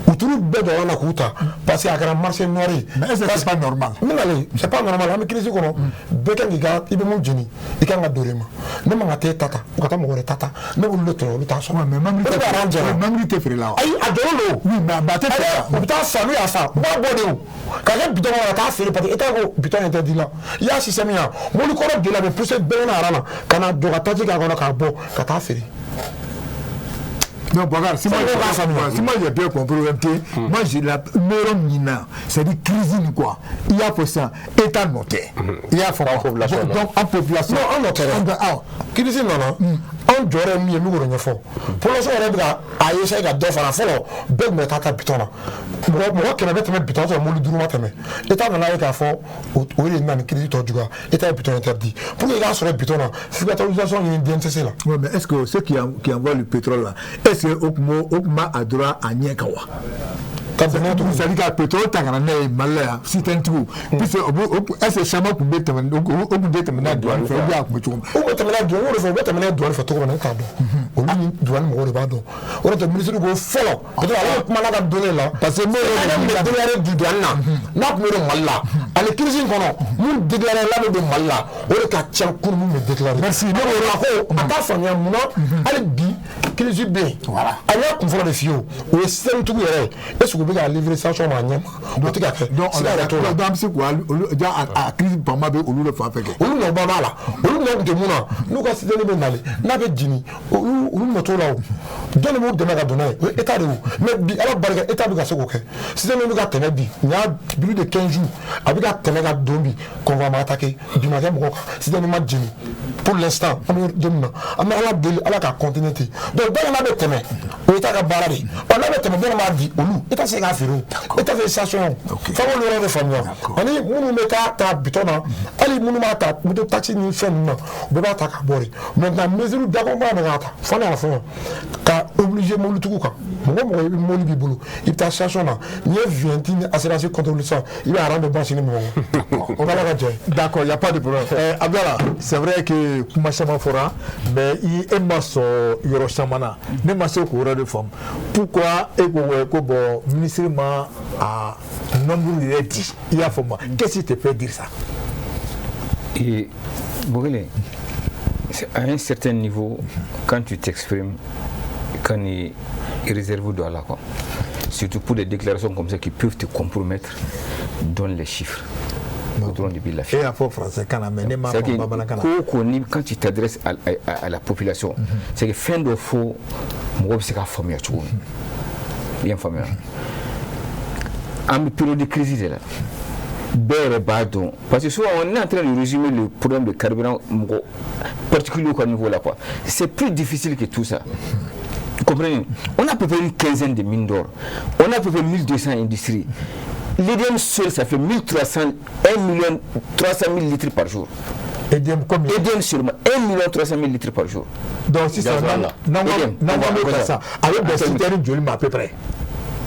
U t'olu bɛɛ jɔ rang na k'u ta parce que a kɛra marché noir ye. Mais est-ce que c'est pas normal? N bɛ nalen, c'est pas normal. An bɛ crise kɔnɔ, bɛɛ kan k'i ka, i bɛ mun jeni, i kan ka don de ma. Ne man ka t'e ta ta, u ka taa mɔgɔ wɛrɛ ta ta, ne b'olu de tɔɲɔ, olu t'a sɔrɔ. Mais mobili O de bɛ rang jɛra. Mobili tɛ feere la wa? Ayi, a jɔlen don. Oui, mais a tɛ feere la. U bɛ taa san, n'u y'a san, u b'a bɔ de o ka kɛ bitɔn kɔnɔ ka taa feere, parce que e t'a ko bitɔn interdit la. I y'a système ye, mobili kɔrɔ joli a bɛ pousser bɛɛ na rang na ka na jɔ ka taji k'a kɔnɔ k'a bɔ ka taa feere. Non, Boubacar, si moi, si moi j'ai bien compris, OMT, moi j'ai la meilleure mina, c'est-à-dire crise quoi. Il y a pour ça, État noté. Il y a pour En population. Donc en population. Non, an nɔ tɛ dɛ. Crise nana, anw jɔyɔrɔ ye min ye, n bɛ k'o de ɲɛfɔ. Population yɛrɛ bɛ ka a essayer ka dɔ fara. Fɔlɔ, bɛɛ tun bɛ taa ta bitɔn na, mɔgɔ mɔgɔ 100 bɛ tɛmɛ bitɔn sɔrɔ, mobili 5 ma tɛmɛ. État nana ye k'a fɔ o de nana ni crise tɔ juguya. État ye bitɔn interdit. Pour que i k'a sɔrɔ bitɔn na, f'i ka taa autorisation ɲini DNCC la. Ouais, mais est-ce que ceux qui envoient le pétrole là, est-ce que o tun b'a a droit a ɲɛ kan wa? Ka bɛn tugun. C'est-à-dire ka pétrole ta ka na n'a ye Mali la yan, citerne tigiw, puisque o b'o est-ce que caman tun bɛ tɛmɛ, o tun tɛ tɛmɛ n'a douane fɛ ou bien a tun bɛ cogo min? U bɛ tɛmɛ n'a douane, o de fɛ, u bɛ tɛmɛ n'a douane fɛ cogo min na, ne t'a dɔn. Olu ni douane mɔgɔw de b'a dɔn. O de tɛ ministre ko fɔlɔ, peut-être ale bɛ kuma n'a ka données la. Parce que n'o yɛrɛ min bɛ déclaré du douane na, n'a tun bɛ don Mali la, ani crise in kɔnɔ, mun déclaré la bɛ don Mali la, o de ka ca kunun mun bɛ déclaré. Merci. Ne ko la ko a t'a faamuya munna hali bi crise bɛ yen. Voilà. A y'a kun fɔlɔ de f'i ye, o o ye système tigiw yɛrɛ ye. Est-ce que u bɛ ka livrer station ma a ɲɛ ma? O tɛ ka kɛ. Donc Sira yɛrɛ t'o la. donc an bɛ se k'o olu ja a crise fanba bɛ olu de fan fɛ kɛ. Olu nɔ ba b'a la, olu nɔ tun tɛ mun na, n'u ka citerne bɛ nalen n'a bɛ jigin, olu nɔ t'o la. O jɔn de b'u dɛmɛ ka don n'a ye? O ye état de ye. O mais bi, Ala barika, état bɛ ka se k'o kɛ. Citerne bɛ ka tɛmɛ bi, nin y'a plus de 15 jours a bɛ ka tɛmɛ ka don bi, convoi ma attaqué, bi ma kɛ mɔgɔ kan, citerne ma jeni pour l'instant. An bɛ don min na, an bɛ Ala deli, Ala k'a continuer ten. Donc bɛɛ n'a bɛ tɛmɛ, o ye état ka baara de ye. Ɔ n'a bɛ tɛmɛ, bɛɛ b'a di olu, état tɛ se k'a feere, o état tɛ station ye. O f'an k'olu yɔrɔ de faamuya. Ani minnu bɛ taa ta bitɔn na, hali minnu b'a ta moto taxi ni fɛn ninnu na, u bɛɛ b'a ta ka bɔ de. Maintenant mesure dakɔnba de k'a ta fo ne y'a fɔ ka obliger mobilitigiw kan. Mɔgɔ mɔgɔ i bɛ mobili b'i bolo, i bɛ taa station na, n'i ye vignette ni assurance contrôle sisan, i bɛ rang bɛ ban sini mɔgɔ o b'Ala ka jɛ ye. D'accord, il n'y a pas de problème. Abdallah, c'est vrai que kuma caman fɔra, mais i e ma sɔn yɔrɔ caman na. Ne ma se k'o yɔrɔ de faamu. Pourquoi e ko ouais, ko bon, ministre ma a nombre yɛrɛ di? I y'a faamu? Qu'est-ce qui te fait dire ça? Et Bogele, c'est à un certain niveau, quand tu t'exprimes, quand il réserve doit là, quoi. Surtout pour des déclarations comme ça qui peuvent te compromettre, donne les chiffres. Dɔrɔn de b'i lafiya. E y'a fɔ français kan na, mais ne m'a fɔ bamanankan na. Ko o ko ni quand tu t'adresses à la population, c'est que fɛn dɔ fɔ mɔgɔ bɛ se k'a faamuya cogo min. I y'a faamuya? An bɛ période de crise de la. Bɛɛ yɛrɛ b'a dɔn, parce que souvent on est en train de résumer le problème de carburant mɔgɔ particulier au niveau là, quoi. C'est plus difficile que tout ça. Vous comprenez? On a à peu près une quinzaine de mines d'or. On a à peu près 1200 industries. L'EDM seul, ça fait 1300, 1 million 300 000 litres par jour. EDM combien? EDM seulement, 1 million 300 000 litres par jour. Donc sisan n'an ko bɛ ta sisan, a bɛ bɛn citerne joli ma à peu près?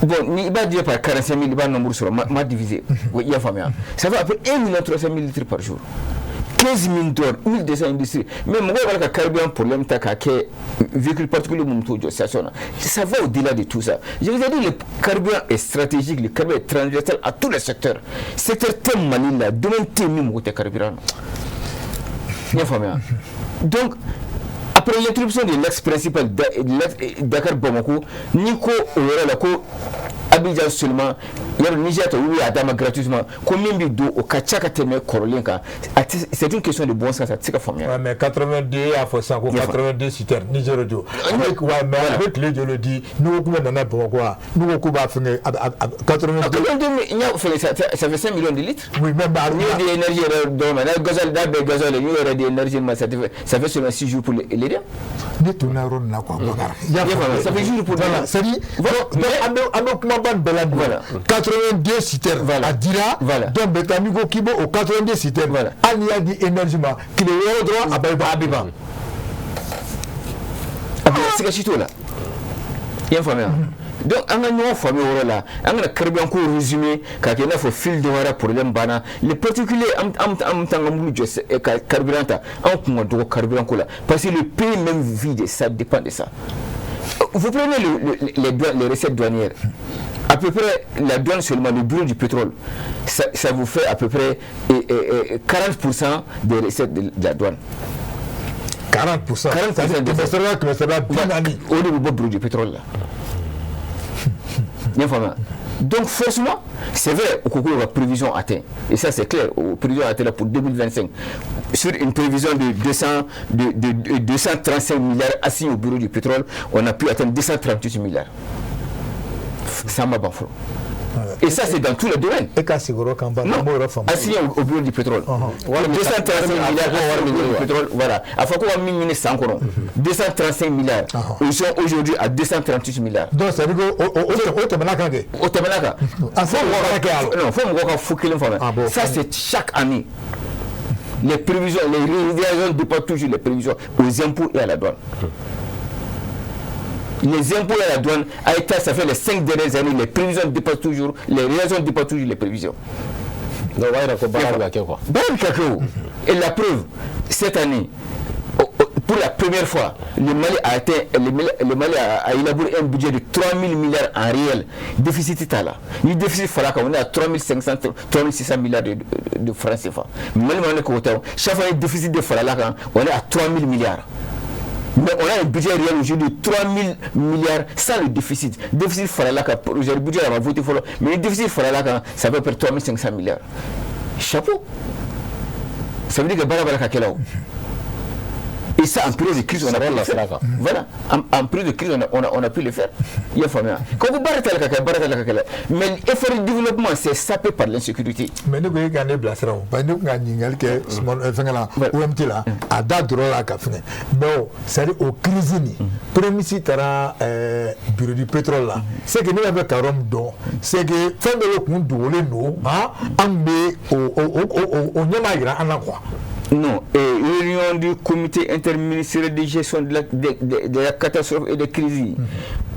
Bon, ni i b'a divisé par 45 000, i b'a nombre sɔrɔ, ma divisé. I y'a faamuya? Ça fait à peu près 1 million 300 000 litres par jour. 15 000 d'or, 1200 industries. Mais mɔgɔw b'a la ka carburant problème ta k'a kɛ véhicule particulier minnu t'o jɔ station na. Ça va au-delà de tout ça. Je vous ai dit, le carburant est stratégique, le carburant est transversal à tous les secteurs. Secteur tɛ Mali la, domaine tɛ min mago tɛ carburant na. I y'a faamuya? Donc après l'interruption de l'axe principal Dakar Bamako, ni ko o yɔrɔ la ko Abidjan seulement, yɔrɔ Niger tɔ, olu y'a d'a ma gratuitement, ko min bɛ don, o ka ca ka tɛmɛ kɔrɔlen kan. C'est une question de bon sens, a tɛ se ka faamuya. Ouais, mais 82 y'a fɔ sisan ko 82 citernes Niger don. Ouais, mais a bɛ tile joli di n'u ko k'u bɛ nana Bamakɔ wa, n'u ko k'u b'a fɛngɛ 82. 82, n y'a fɛngɛ, ça fait 5 millions de litres. Oui, mais n'i y'o di énergie yɛrɛ dɔrɔn ma, n'a gasoil, n'a bɛɛ gasoil, n'i y'o yɛrɛ di énergie ma, ça fait seulement 6 jours pour l'aider. Ne tonna yɔrɔ nin na quoi, Bakari. I y'a faamu, ça fait jours pour. Voilà, c'est à dire, donc an bɛ kumaba nin bɛɛ la nin. Voilà. 82 citernes. Voilà. A dira. Voilà. Donc maintenant n'i ko k'i b'o o 82 citernes. Voilà. Hali n'i y'a di énergie ma, tile 6 dɔrɔn, a bɛɛ bɛ ban. A bɛ ban. A bɛ siga si t'o la. I y'a faamuya? Donc an ka ɲɔgɔn faamuya o yɔrɔ la, an kana carburant ko résumé k'a kɛ i n'a fɔ fil dɔgɔyara, problème banna. Les particuliers, an t'an ka mobili jɔ ka carburant ta, an kun ka dɔgɔ carburant ko la, parce que le pays même vit de ça, dépend de ça. Vous prenez les douanes, les recettes douanières, à peu près la douane seulement, le bureau du pétrole, ça vous fait à peu près 40% des recettes de la douane. 40%. 40%. 100 140. O de bɛ bɔ bureau du pétrole la. I y'a faamuya? Donc forcément, c'est vrai, au concours, la prévision atteint. Et ça, c'est clair, aux prévisions atteint pour 2025. Sur une prévision de 235 milliards assignés au bureau du pétrole, on a pu atteindre 238 milliards. Ça m'a fɔlɔ. Et ça, c'est dans tous les domaines. E ka sigiyɔrɔ kan ba Non, n b'o yɔrɔ faamu. Assigné au bureau du pétrole. 235 milliards au bureau du pétrole, voilà. A fɔ ko ka min ɲini san kɔnɔ, 235 milliards. Ils sont aujourd'hui à 238 milliards. Donc c'est à dire que o tɛmɛna kan kɛ. O tɛmɛna kan. Ah, fo mɔgɔ ka kɛ a la. Non, fo mɔgɔw ka fo kelen faamuya. Ah bon. Ça, c'est chaque année. Les prévisions, les réalisations dépassent toujours les prévisions aux impôts et à la douane. Les impôts et à la douane, à état, ça fait les 5 dernières années, les prévisions dépassent toujours, les réalisations dépassent toujours les prévisions. Donc o b'a yira ko baara bɛ ka kɛ quoi. Baara bɛ ka kɛ o. Et la preuve, cette année, pour la première fois, le Mali a atteint, le Mali a élaboré un budget de 3 000 milliards en réel. Déficit t'a la. Ni déficit fara kan, on est à 3 500, 3 600 milliards de francs CFA. Mali ma ne ko tɛ, chaque fois déficit de fara la kan, on est à 3 000 milliards. Mais on a un budget réel aujourd'hui de 3 000 milliards sans le déficit. Déficit fara la kan, le budget a voté fɔlɔ, mais le déficit fara la kan, ça fait près 3 500 milliards. Chapeau. Ça veut dire que baara b'a la ka kɛ la o. Et ça, en période de crise, on a pu le faire. Voilà. En période de crise, on a pu le faire. I y'a faamuya? Ko ko baara t'a la ka kɛ, baara t'a la ka kɛ la. Mais l'effort de développement, c'est sapé par l'insécurité. Mais ne ko e ka ne bilasira o, parce que ne tun ka ɲininkali kɛ fɛngɛ la, OMT la, a da dɔrɔn la ka fɛngɛ, mais o, c'est à dire o crise nin, premier ministre taara bureau du pétrole la, c'est que ne b'a fɛ ka yɔrɔ min dɔn, c'est que fɛn dɔ de kun dogolen don, han, an tun bɛ o ɲɛ b'a jira an na quoi. Non, et réunion du comité interministériel de gestion de la catastrophe et des crises.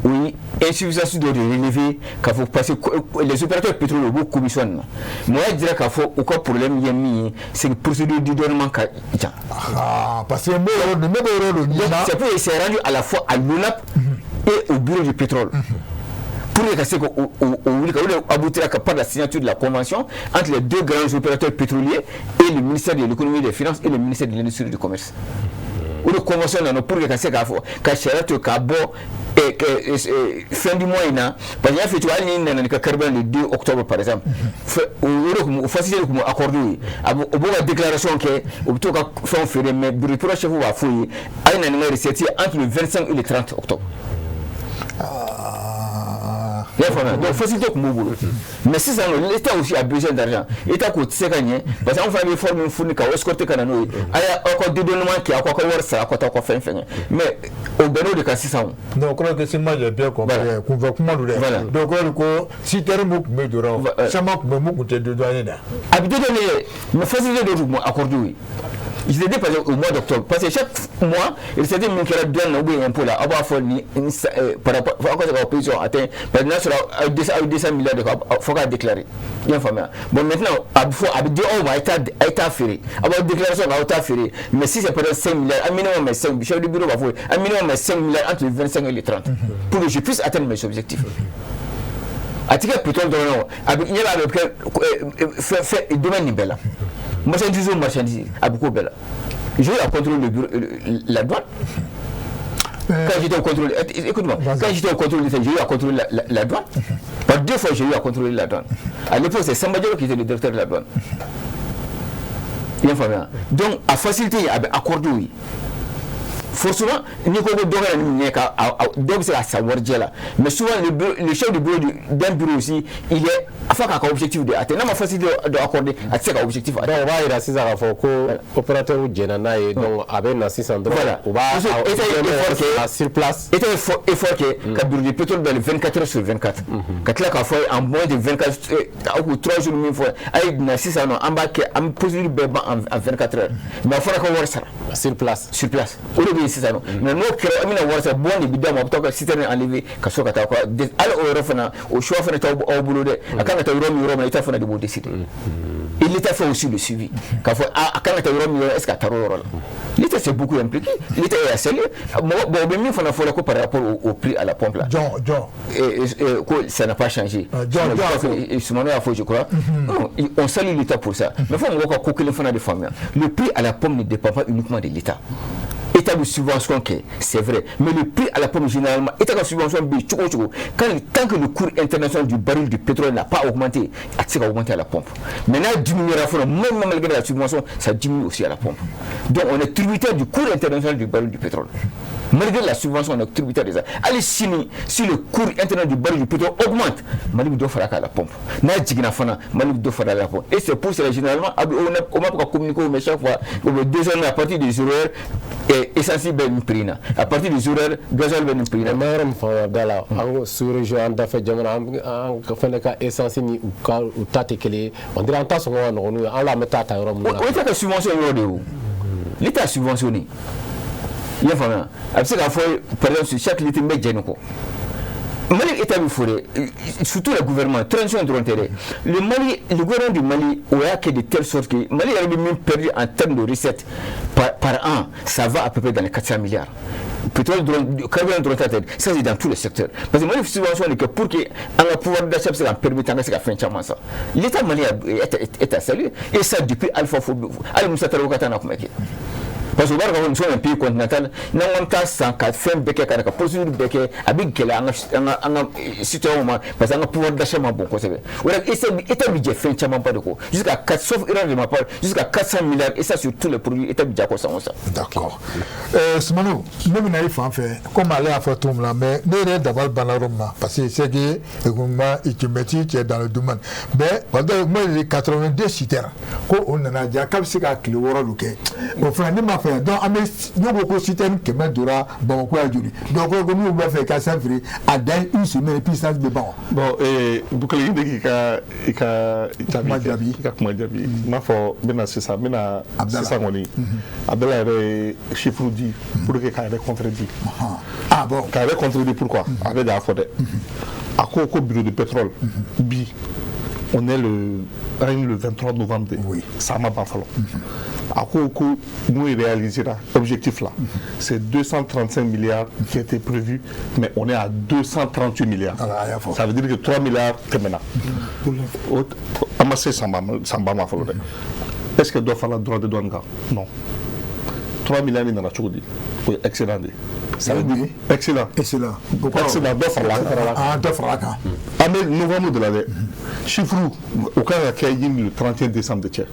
Oui, insuffisance de relever k'a fɔ, parce que les opérateurs pétroliers, u b'o commission na. Mɔgɔ dira k'a fɔ u ka problème ye min ye, c'est que procédure de dédouanement ka jan. Ah, parce que n b'o yɔrɔ dɔn, ne b'o yɔrɔ dɔn ɲɛna. C'est pour c'est rendu à la fois à l'ONAP et au bureau du pétrole. Pour que ka se k'o o wuli ka o de aboutira ka par la signature de la convention entre les deux grands opérateurs pétroliers et le ministère de l'Économie et des Finances et le ministère de l'Industrie et du Commerce. O de convention nana pour que ka se k'a fɔ ka sariya to k'a bɔ fin du mois in na, parce que n y'a fɔ cogo, hali ni nana n'i ka carburant le 2 octobre par exemple, o de kun o facilité de kun bɛ accordé o ye, a bɛ o b'o ka déclaration kɛ, o bɛ t'o ka fɛnw feere, mais bureau pétrole chef b'a f'o ye a ye na ni ka recette ye entre le 25 et le 30 octobre. I y'a faamuya? Donc facilité tun b'u bolo, mais sisan nɔ, l'État aussi a besoin d'argent. État k'o tɛ se ka ɲɛ, parce que anw fana bɛ effort min fourni ka escorter ka na n'o ye, a y'a aw ka dédouanement kɛ, aw ka wari sara, aw ka taa aw ka fɛn fɛn kɛ, mais o bɛn n'o de kan sisan o. Non, o kɔrɔ que si moi j'ai bien compris, kunfɛ kuma don dɛ. Voilà. Donc o kɔrɔ ko citerne mun tun bɛ dɔrɔn, caman tun bɛ mun tun tɛ dédouané dɛ. A bɛ dédouané yɛrɛ, mais facilité dɔw tun bɛ accordé o ye. Je l'ai dit par exemple au mois d'octobre, parce que chaque mois, recette min kɛra douane na ou bien impôt la, aw b'a fɔ ni par rapport aw ka se ka position atteint, parce que n'a sɔrɔ aw ye 200 milliards de kɛ, fo k'a déclarer. I y'a faamuya? Bon, maintenant a bɛ fɔ, a bɛ di aw ma, a ye taa feere, aw b'aw déclaration kɛ, aw t'a feere, mais si c'est peut-être 5 milliards, un minimum mais 5, chef de bureau b'a fɔ un minimum mais 5 milliards entre le 25 et le 30 pour que je puisse atteindre mes objectifs. A ti kɛ pétrole dɔrɔn ye o, a bɛ ɲɛ b'a bɛ kɛ fɛn fɛn domaine nin bɛɛ la, marchandise o marchandise, a bɛ k'o bɛɛ la. J'ai eu à contrôler le bureau, la douane. Quand j'étais au contrôle, écoute-moi, quand j'étais au contrôle, j'ai eu à contrôler la douane. Par deux fois, j'ai eu à contrôler la douane. À l'époque, c'est Samba Diallo qui était le directeur de la douane. I y'a faamuya? Donc a facilité, a bɛ accordé u ye. Forcément, n'i ko ko dɔ ka na ni minɛ ka dɔw bɛ se ka san warijɛ la, mais souvent le chef de bureau d'un bureau aussi, il est a fɔ k'a ka objectif de atteindre. N'a ma facilité dɔ accordé, a tɛ se ka objectif atteindre. Donc o b'a yira sisan k'a fɔ ko opérateur jɛnna n'a ye, donc a bɛ na sisan dɔrɔn. Voilà. U b'a État ye effort kɛ sur place. État ye effort kɛ ka bureau de pétrole dayɛlɛ 24 heures sur 24, ka tila k'a fɔ en moins de 24, aw k'u 3 jours min fɔ, a ye na sisan nɔ, an b'a kɛ, an bɛ procédure bɛɛ ban en 24 heures, mais a fɔra ka wari sara. Sur place. Sur place, o de bɛ yen sisan nɔ. Mais n'o kɛra, an bɛna wari sara, bon de bɛ d'a ma, a bɛ taa ka citerne enlever ka sɔrɔ ka taa. Hali o yɔrɔ fana, o choix fana t'aw bolo dɛ. A kan ka taa yɔrɔ min, État fana de b'o décider. Et l'État fait aussi le suivi k'a fɔ a kan ka taa yɔrɔ min, est-ce que a taara o yɔrɔ la? L'État s'est beaucoup impliqué, l'État est à saluer. Mɔgɔ bon, o bɛ min fana fɔ la ko par rapport au prix à la pompe là. Jɔn jɔn? Ko ça n'a pas changé. Jɔn jɔn? Soumano y'a fɔ, je crois. Non, on salue l'État pour ça, mais fo mɔgɔw ka ko kelen fana de faamuya: le prix à la pompe ne dépend pas uniquement de l'État. État bɛ subvention kɛ, c'est vrai, mais le prix à la pompe, généralement, État ka subvention bɛ yen cogo o cogo, tant que le cours international du baril du pétrole n'a pas augmenté, a tɛ se ka augmenter à la pompe. Mais n'a diminuera fana, même malgré la subvention, ça diminue aussi à la pompe. Donc on est tributaire du cours international du baril du pétrole. Malgré la subvention, on est tributaire de ça. Hali sini, si le cours international du baril du pétrole augmente, Mali bɛ dɔ fara a kan à la pompe. N'a jiginna fana, Mali bɛ dɔ fara à la pompe. Et c'est pour cela, généralement, on m'a pas communiquer, mais chaque fois, au bout de 2 heures, à partir de 0 heure, essence bɛ nin prix na, à partir de 0 heure, gasoil bɛ nin prix na. Ma yɔrɔ min faamuya da la, an ko sous région, an dafɛ jamana, an fɛnɛ ka essence ni u ka u ta tɛ kelen ye. On dirait an ta sɔngɔ ka nɔgɔn n'u ye, hali an bɛ taa ta yɔrɔ min na. O État ka subvention yɔrɔ de ye o. L'État a subventionné. I y'a faamuya? A bɛ se k'a fɔ, par exemple, sur chaque litre, n bɛ jɛ nin kɔ. Mali État bɛ fo dɛ, surtout le gouvernement, transition dɔrɔn tɛ dɛ. Le Mali, le gouvernement du Mali, o y'a kɛ de telle sorte que Mali yɛrɛ bɛ min perdu en termes de recettes par an, ça va à peu près dans les 400 milliards. Pétrole dɔrɔn, carburant dɔrɔn ta tɛ, ça c'est dans tous les secteurs. Parce que Mali subvention de kɛ pour que an ka pouvoir d'achat bɛ se ka permettre an ka se ka fɛn caman san. L'État malien est à saluer, et ça depuis Alpha fo hali Musa Tarawele ka taa na kuma kɛ. Parce que u b'a dɔn k'a fɔ nous sommes un pays continental, n'an ko an bɛ taa san ka fɛn bɛɛ kɛ ka na ka procédure bɛɛ kɛ, a bɛ gɛlɛya an ka citoyens ma, parce que an ka pouvoir d'achat ma bon kosɛbɛ. O de État bɛ jɛ fɛn camanba de kɔ, jusqu'à 4, sauf erreur de ma part, jusqu'à 400 milliards, et ça sur tous les produits, État bɛ jɛ a kɔ san o san. D'accord. Soumano, ne bɛna i fan fɛ komi ale y'a fɔ cogo min na, mais ne yɛrɛ dabali banna yɔrɔ min na, parce que c'est que économiquement tu métier, tu es dans le domaine, mais moi de 82 citernes ko o nana ja k'a bɛ se ka tile 6 de kɛ, o fana ne m'a fɛ. Donc an bɛ ne ko citerne 100 donna Bamakɔ yan joli? Donc ko n'u b'a fɛ ka san feere, a dan ye une semaine et puis essence bɛ ban wa? Bon, Bukele, de k'i ka i ka kuma jaabi. I ka kuma jaabi, n b'a fɔ n bɛna sisan, n bɛna Abdallah. Sisan kɔni, Abdallah yɛrɛ ye chiffre di pour que k'a yɛrɛ contredit. Ah bon? K'a yɛrɛ contredit, pourquoi? A bɛ de y'a fɔ dɛ, a ko ko bureau de pétrole bi, on est le an ye le 23 novembre de san ma ban fɔlɔ. A ko ko mun réalisera objectif là, c'est 235 milliards qui étaient prévus, mais on est à 238 milliards. Voilà, a y'a fɔ. Ça veut dire que 3 milliards tɛmɛna. O an ma se sanba sanba ma fɔlɔ dɛ. Est ce que dɔ farala droit de douane kan? Non. 3 milliards min nana cogo di? O ye excédent de ye. Ça veut dire excédent. Excellent. Excédent, dɔ farala kan. Ah, dɔ farala kan. An bɛ novembre de la dɛ. Chiffre o kan ka kɛ ɲini le 31 décembre de cɛ.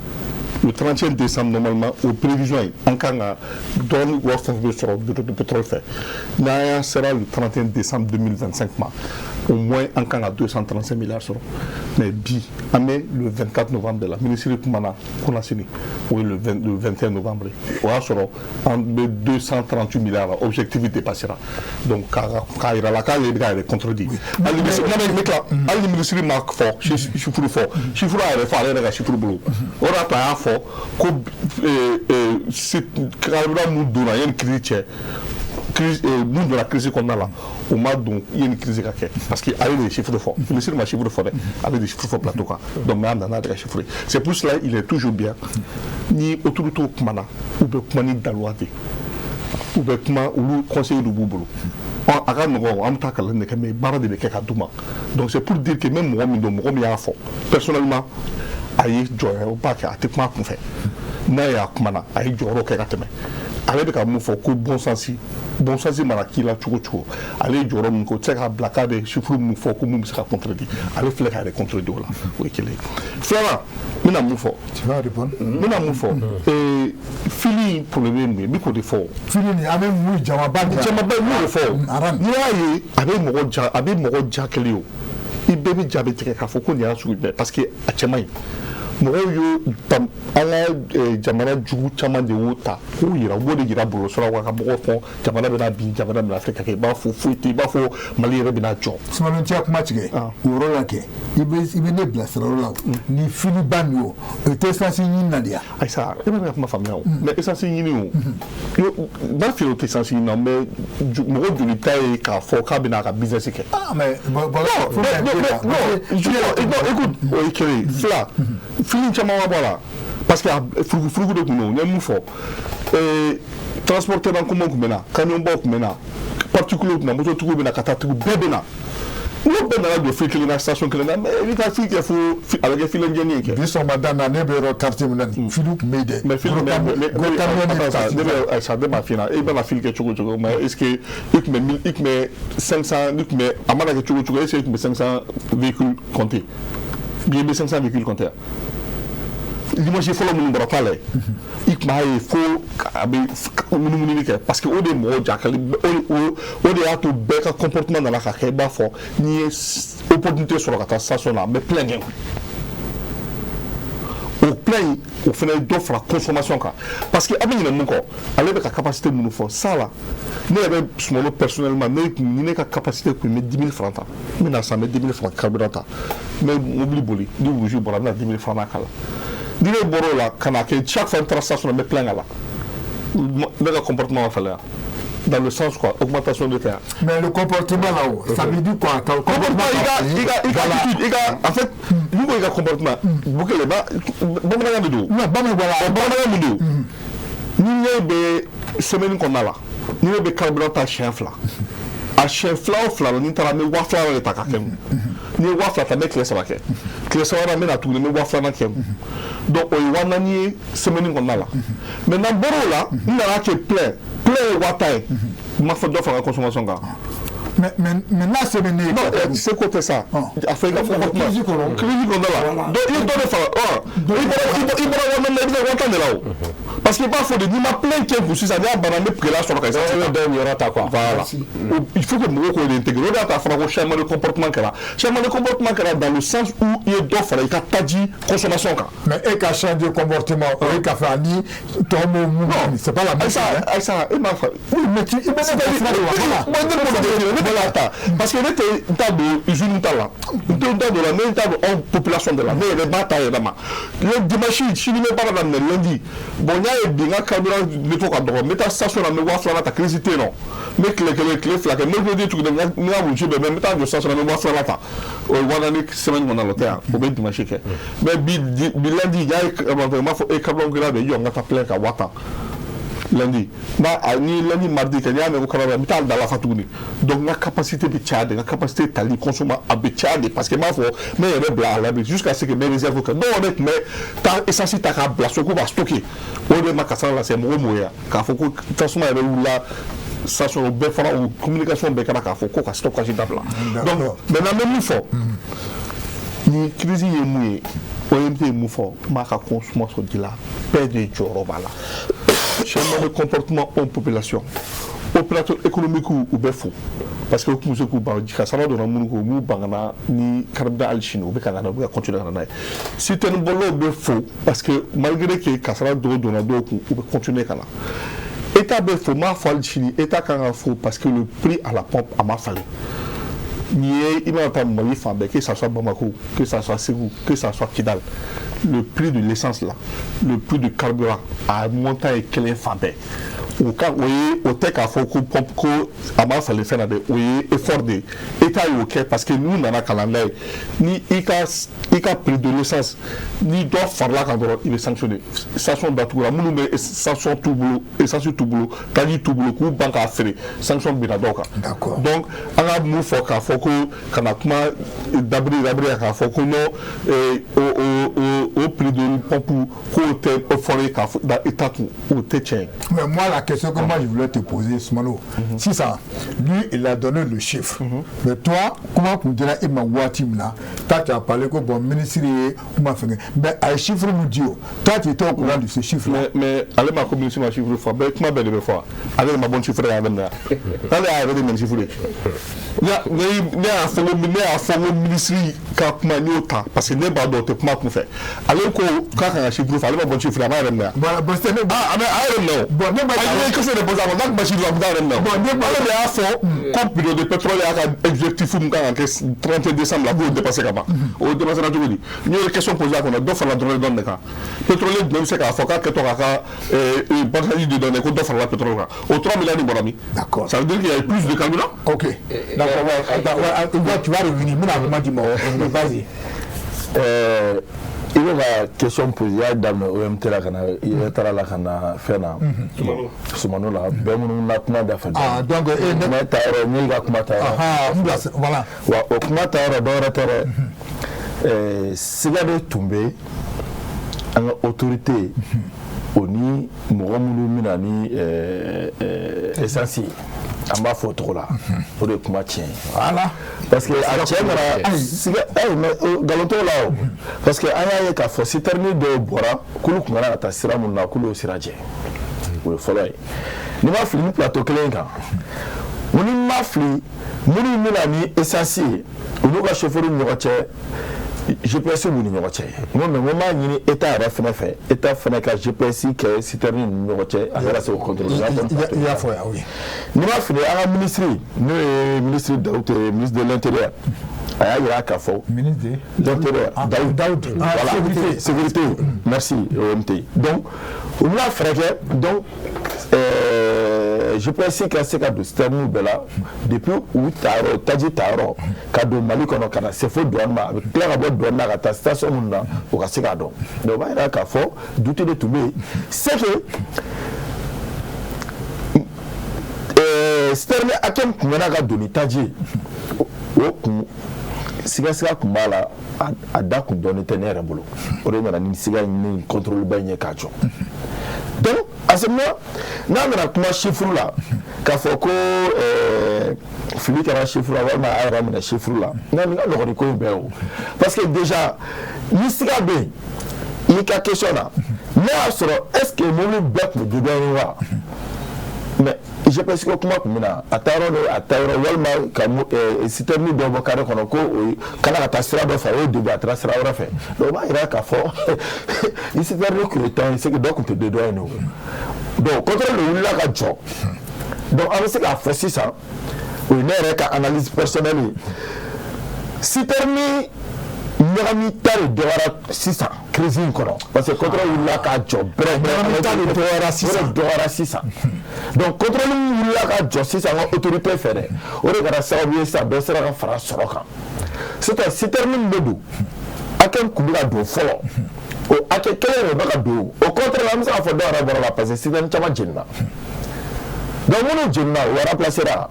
Le 31 décembre, normalement, o prévision ye, an kan ka dɔɔni wari fɛn fɛn bɛ sɔrɔ bureau de pétrole fɛ, n'an y'a sera le 31 décembre 2025 ma, au moins an kan ka 235 milliards sɔrɔ. Mais bi, an bɛ le 24 novembre de la, ministre kumana kunnasini, o ye le 20, le 21 novembre ye, o y'a sɔrɔ an bɛ 238 milliards la, objectif dépassera. Donc k'a yira la k'ale bɛ k'a yɛrɛ contredit. Hali ni non, mais n bɛ tila, hali ni ministre ma fɔ chiffre fɔ, chiffre a yɛrɛ fɔ, ale yɛrɛ ka chiffre bolo, o de y'a to a y'a fɔ ko carburant mun donna yanni crise cɛ, crise mun donna crise kɔnɔna la, o ma don yanni crise ka kɛ, parce que ale de ye chiffre fɔ. Ministre ma chiffre fɔ dɛ, ale de ye chiffre fɔ plateau kan. Donc mais an nana n'ale ka chiffre ye. C'est pour cela, il est toujours bien ni autorité kumana, u bɛ kuma ni daluya de, u bɛ kuma, olu conseiller de b'u bolo. A ka nɔgɔn, an bɛ taa kalan de kɛ, mais baara de bɛ kɛ ka d'u ma. Donc c'est pour dire que même mɔgɔ min don, mɔgɔ min y'a fɔ personnellement, a ye jɔyɔrɔba kɛ, a tɛ kuma a kunfɛ. N'a y'a kumana, a ye jɔyɔrɔ kɛ ka tɛmɛ. Ale bɛ ka mun fɔ ko bon sens. Bon sens mana k'i la cogo cogo, ale ye jɔyɔrɔ min kɛ, o tɛ se k'a bila k'a bɛ chiffre min fɔ ko mun bɛ se ka contredire. Ale filɛ k'a yɛrɛ contredire o la, o ye kelen ye. Filanan, n bɛna mun fɔ? Tu vas répondre. N bɛna mun fɔ? Fili problème ye mun ye? N bɛ k'o de fɔ. Fili nin, an bɛ mun jamaba nin? Jamaba, n y'o de fɔ. N'i y'a ye, a bɛ mɔgɔ ja, a bɛ mɔgɔ ja kelen o, i bɛɛ bɛ jaabi tigɛ k'a fɔ ko nin y'a sugu jumɛn, parce que a cɛ man ɲi. Mɔgɔw y'o an ka jamana jugu caman de y'o ta k'o yira, u b'o de yira bɔlɔlɔsiraw kan ka mɔgɔw fɔ jamana bɛna bin, jamana bɛna fɛ ka kɛ, i b'a fɔ foyi tɛ, i b'a fɔ Mali yɛrɛ bɛna jɔ. Sumaworo cɛ, kuma tigɛ o yɔrɔ la kɛ, i bɛ ne bilasira yɔrɔ la, ni filiba nin o, o tɛ essence ɲini na de ya? Ayisa, e bɛ ne ka kuma faamuya o, mais essence ɲini o, n b'a f'i ye, o tɛ essence ɲini na, mais mɔgɔ joli ta ye k'a fɔ k'a bɛna a ka business kɛ? Ah mais bon, non non non, écoute, o ye kelen ye. Fila, fili caman ma bɔ a la, parce que furugu furugu de tun don. N ye mun fɔ? Transporteur en commun tun bɛ na, camion baw tun bɛ na, particulier tun bɛ na, mototigiw bɛ na, ka taa tigiw bɛɛ bɛ na. N'o bɛɛ nana don fil kelen na, station kelen na, mais i bɛ taa fil kɛ fo a bɛ kɛ filen jɛni ye kɛ. Bi sɔgɔmada na, ne bɛ yɔrɔ quartier min na nin, filiw tun bɛ yen dɛ. Mais fil, mais ne bɛ, ayisa, ne b'a f'i ɲɛna, i bɛna fil kɛ cogo o cogo, mais est ce que i tun bɛ i tun bɛ 500, ni tun bɛ, a mana kɛ cogo o cogo, est ce que i tun bɛ 500 véhicules compter? Bi, i bɛ 500 véhicules compter? Dimanche fɔlɔ minnu bɔra, t'a lajɛ, i tun b'a ye fo a bɛ munumununi kɛ, parce que o de ye mɔgɔw jakali, o de y'a to bɛɛ ka comportement nana ka kɛ i b'a fɔ n'i ye opportunité sɔrɔ ka taa station na, n bɛ plein kɛ. O plein in, o fana ye dɔ fara consommation kan, parce que a bɛ ɲinɛ mun kɔ? Ale bɛ ka capacité minnu fɔ sa la, ne yɛrɛ Sumaworo, personnellement, ne tun ni ne ka capacité kun, n bɛ 10 000 francs ta, n bɛ na sisan, n bɛ 10 000 francs carburant ta, n bɛ mobili boli, ni rouge bɔra, n bɛna 10 000 francs k'a la. Ni ne bɔra o la ka na kɛ, chaque fois n taara station na, n bɛ plein k'a la, ne ka comportement ma falen dans le sens quoi, augmentation de terre. Mais le comportement là, ça veut dire quoi? Ton comportement, i ka attitude, i ka, en fait, n'u ko i ka comportement, Bukele ba bamanankan de don. Non, bamanan, voilà. Bamanankan min don. Ni ne bɛ semaine kɔnɔna la, ni ne bɛ carburant ta siɲɛ fila, a siɲɛ fila o fila la, ni n taara, n bɛ 2000 de ta ka kɛ n kun. Ni ye 2000 ta, n bɛ tile 3 kɛ. Tile sabanan, n bɛ na tuguni, n bɛ 2000 kɛ n kun. Donc o ye 4000 ye semaine kɔnɔna la. Maintenant, n bɔr'o la, n nana kɛ plein. Plein ye 10 000 ye. N ma fɔ dɔ fara n ka consommation kan. Mais n'a sɛbɛnnen. Non, seko tɛ sa. A fɔ i ka comportement. Crise kɔnɔ. Crise kɔnɔna la. Donc i ye dɔ de fara. I bɔra 40 000 na, i bɛ se 10 000 de la o. Parce que i b'a fɔ de, n'i ma plein kɛ kun sisan, n'i y'a banna, n bɛ gɛlɛya sɔrɔ ka essence ta. Dɔ in yɔrɔ ta quoi. Voilà. Il faut que mɔgɔw k'o de intégrer. O de y'a to a fɔra ko changement de comportement kɛra. Changement de comportement kɛra dans le sens où i ye dɔ fara i ka taji consommation kan. Mais e ka changer comportement, o ye ka fɛ ani tɔ mun, c'est pas la même chose. Ayisa, e m'a fɔ. Oui, mais tu i bɛ ne ka sira de wa? Voilà. Moi, ne b'o de ne bɛ ta, parce que ne tɛ n ta don usine ta la, n tɛ n ta don la, ne ta don anw population de la, ne yɛrɛ b'a ta yɛrɛ ma. Le dimanche, sini bɛ baara daminɛ lundi. Bon, n y'a ye bi, n ka carburant litre ka dɔgɔ, n bɛ taa station na, n bɛ 2000 ta, crise tɛ yen nɔ. N bɛ tile kelen, tile 2 kɛ, mercredi tuguni, n ka rouge bɛ, n bɛ taa jɔ station na, n bɛ 2000 ta. O ye 4000 semaine kɔnɔna la, o tɛ yan, o bɛ dimanche kɛ. Mais bi lundi, n y'a ye carburant, n b'a fɔ e carburant gɛlɛya bɛ, i jɔ n ka taa plein ka 10 000 lundi. N'a ni lundi, mardi kɛ, n'i y'a mɛn ko carburant, n bɛ taa da la fa tuguni. Donc n ka capacité bɛ caya de, n ka capacité tali consommation a bɛ caya de, parce que n b'a fɔ n bɛ yɛrɛ bila à l'abri jusqu'à ce que n bɛ réserve kɛ. Dɔw yɛrɛ tun bɛ taa essence ta k'a bila so k'u b'a stocker, o de ma kasara lase mɔgɔw m'o ye, k'a fɔ ko tasuma yɛrɛ wulila station, o bɛɛ fɔra, o communication bɛɛ kɛra k'a fɔ ko ka stockage dabila. Donc maintenant, n bɛ min fɔ, ni crise ye mun ye, OMT ye mun fɔ, n b'a ka consommation di la, bɛɛ de jɔyɔrɔ b'a la. Changement de comportement en population, opérateur économique, u bɛ fo, parce que u tun bɛ se k'u ban kasara donna minnu kun, u b'u ban ka na ni carburant hali sini, u bɛ ka na, u bɛ ka continuer ka na n'a ye. Citerne bɔlaw bɛ fo, parce que malgré que kasara dɔw donna dɔw kun, u bɛ continuer ka na. État bɛ fo, n b'a fɔ hali sini, État kan ka fo, parce que le prix à la pompe a ma falen. Nin ye, i mana taa Mali fan bɛɛ, que ça soit Bamako, que ça soit Ségou, que ça soit Kidal, le prix de l'essence là, le prix du carburant a montant ye kelen fan bɛɛ. O ka o ye, o tɛ k'a fɔ ko pompe ko a ma falen fɛn na dɛ, o ye effort de ye, État y'o kɛ, parce que n'u nana kalan n'a ye, ni i ka prix de l'essence ni dɔ farala kan dɔrɔn, i bɛ sanctionner. Station datugura, minnu bɛ station t'u bolo, essence t'u bolo, taji t'u bolo, k'u ban k'a feere, sanction binna dɔw kan. Donc an ka mun fɔ k'a fɔ ko ka na kuma dabiri dabiri k'a fɔ ko non, o o o o O prix de pompe k'o tɛ fɔra k'a fɔ da État kun, o tɛ tiɲɛ ye. Mais moi, la question que moi je voulais te poser, Soumano, si ça, lui, il a donné le chiffre. Mais toi, comment tu dirais, il m'a waati min na, toi tu as parlé que bon, ministre ye kuma fɛngɛ, mais a ye chiffre mun di o, toi tu étais au courant de ce chiffre là. Mais ale ma ko ministre ma chiffre fɔ, bɛɛ kuma bɛɛ de bɛ fɔ, ale de ma bɔ ni chiffre ye a daminɛ, ale y'a yɛrɛ de minɛ chiffre ye. Ne y'a fɔ ko ne y'a fɔ ko ministre ka kuma n y'o ta parce que ne b'a dɔn o tɛ kuma kun fɛ. Ale ko k'a kan ka chiffre fɔ, ale ma bɔ ni chiffre ye, a b'a yɛrɛ minɛ. Voilà, bon, c'est ne. Ah, mais a yɛrɛ minɛ o. Bon, ne b'a. A ye question de poser a ma, n'a tun ma chiffre a tun t'a yɛrɛ minɛ o. Bon, ne b'a. Ale de y'a fɔ ko prix de pétrole y'a ka objectif min kan ka kɛ 31 décembre la, k'o dépassé ka ban. O dépassé la cogo di? N y'o question posé a kunna, dɔ farala dɔrɔn dɔɔni de kan. Pétrolier jumɛn bɛ se k'a fɔ k'a kɛtɔ k'a ka partage de données ko dɔ farala pétrole kan? O 3 milliards nin bɔra min? D'accord. Ça veut dire qu'il y a eu plus de carburant? Ok. D'accord, ouais, attends, ouais, tu vas revenir. N bɛna kuma di ma, vas-y. I bɛ ka question poser, i y'a daminɛ OMT la ka na i taara la ka na fɛn na Sumano la, bɛɛ minnu na kuma da fɛ. Ah, donc e ne kuma ta yɔrɔ, ne y'i ka kuma ta yɔrɔ. Ah, n bila, voilà. Wa o kuma ta yɔrɔ dɔwɛrɛ tɛ dɛ, siga de tun bɛ an ka autorité o ni mɔgɔ minnu bɛna ni essence ye, an b'a fɔ o cogo la, o de ye kuma tiɲɛ ye. Voilà. Parce que a cɛ nana siga, ayi, mais nkalon t'o la o, parce que an y'a ye k'a fɔ citerne dɔw bɔra k'olu tun kana ka taa sira mun na, k'olu y'o sira jɛ, o ye fɔlɔ ye. N'i ma fili, ni plateau kelen kan, ni ma fili, minnu bɛna ni essence ye, olu ka chauffeur ni ɲɔgɔn cɛ, GPS b'u ni ɲɔgɔn cɛ. N ko mais n ko n b'a ɲini État yɛrɛ fɛnɛ fɛ, État fɛnɛ ka GPS kɛ citerne ni ɲɔgɔn cɛ, a yɛrɛ se k'o contrôler. I y'a fɔ yan, oui. N'i ma fili, an ka ministre, n'o ye ministre Daoud ye, ministre de l'Intérieur, a y'a jira k'a fɔ. Ministre de l'Intérieur, Daoud. Daoud. Voilà, sécurité. Sécurité, merci, OMT. Donc u bɛna fɛɛrɛ kɛ, donc GPS ka se ka don citerne bɛɛ la depuis u ta yɔrɔ, taji ta yɔrɔ, ka don Mali kɔnɔ ka na se fo douane ma, a bɛ tila ka bɔ douane na ka taa station minnu na, o ka se k'a dɔn. Donc o b'a jira k'a fɔ doute de tun bɛ yen, c'est que citerne hakɛ min tun bɛ n'a ka don ni taji ye, o kun sigasiga tun b'a la, a da kun dɔɔnin tɛ ne yɛrɛ bolo, o de nana ni siga in ni contrôle ba in ye k'a jɔ. Donc à ce moment, n'a nana kuma chiffre la k'a fɔ ko fili kɛra chiffre la walima a yɛrɛ minɛ chiffre la, nka nin ka nɔgɔn ni ko in bɛɛ o, parce que déjà ni siga bɛ yen, i ka question na, ne y'a sɔrɔ est ce que mobili bɛɛ tun bɛ dédouaner wa? Mais GPS ko kuma tun bɛ na a taa yɔrɔ ni a taa yɔrɔ, walima ka citerne dɔ bɔ carré kɔnɔ ko o kana ka taa sira dɔ fɛ, o ye degun, a taara sira wɛrɛ fɛ. Donc o b'a jira k'a fɔ ni citerne tun ye tan ye, c'est que dɔ tun tɛ dédouaner o. Donc contrôle de wulila ka jɔ. Donc an bɛ se k'a fɔ sisan, o ye ne yɛrɛ ka analyse personnelle ye, citerne ɲagami ta de dɔgɔyara sisan crise in kɔnɔ, parce que contrôle wulila k'a jɔ bɛrɛ bɛrɛ. Ɲagami ta de dɔgɔyara sisan. O de dɔgɔyara sisan. Donc contrôle min wulila ka jɔ sisan an ka autorité fɛ dɛ, o de kɛra sababu ye sisan dɔ sera ka fara sɔrɔ kan. C'est à dire citerne min bɛ don, hakɛ min tun bɛ ka don fɔlɔ, o hakɛ kelen de bɛ ka don. Au contraire, an bɛ se k'a fɔ dɔw yɛrɛ bɔra la, parce que citerne caman jenina. Donc minnu jenina, o remplacé ra.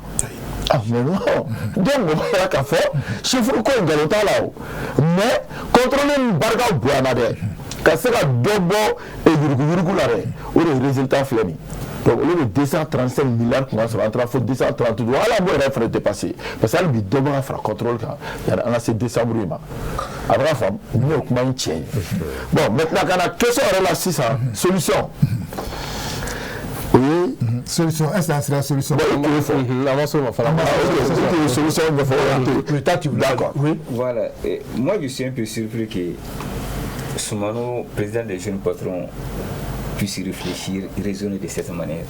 Ah mais non, donc o b'a yira k'a fɔ chiffre ko in nkalon t'a la o, mais contrôle min barika bonyana dɛ, ka se ka dɔ bɔ yuruguyurugu la dɛ, o de résultat filɛ nin ye. Donc olu bɛ 235 milliards kun ka sɔrɔ, an taara fo 232, hali an b'o yɛrɛ fɛnɛ dépassé, parce que hali bi dɔ bɛ ka fara contrôle kan yanni an ka se décembre in ma. A bɛ ka faamu, n'o ye kuma in tiɲɛ ye. Bon, maintenant ka na question yɛrɛ la sisan, solution o ye. Solution, est-ce que ça sera solution? Bon, i t'o fɔ. An ma s'o ma fɔlɔ. Ah, ok, i t'o solution ɲɛfɔ. Oui, toi, tu voulais. D'accord. Oui. Voilà. Et moi, je suis un peu surpris que Soumano, président des jeunes patrons, puisse réfléchir, raisonner de cette manière.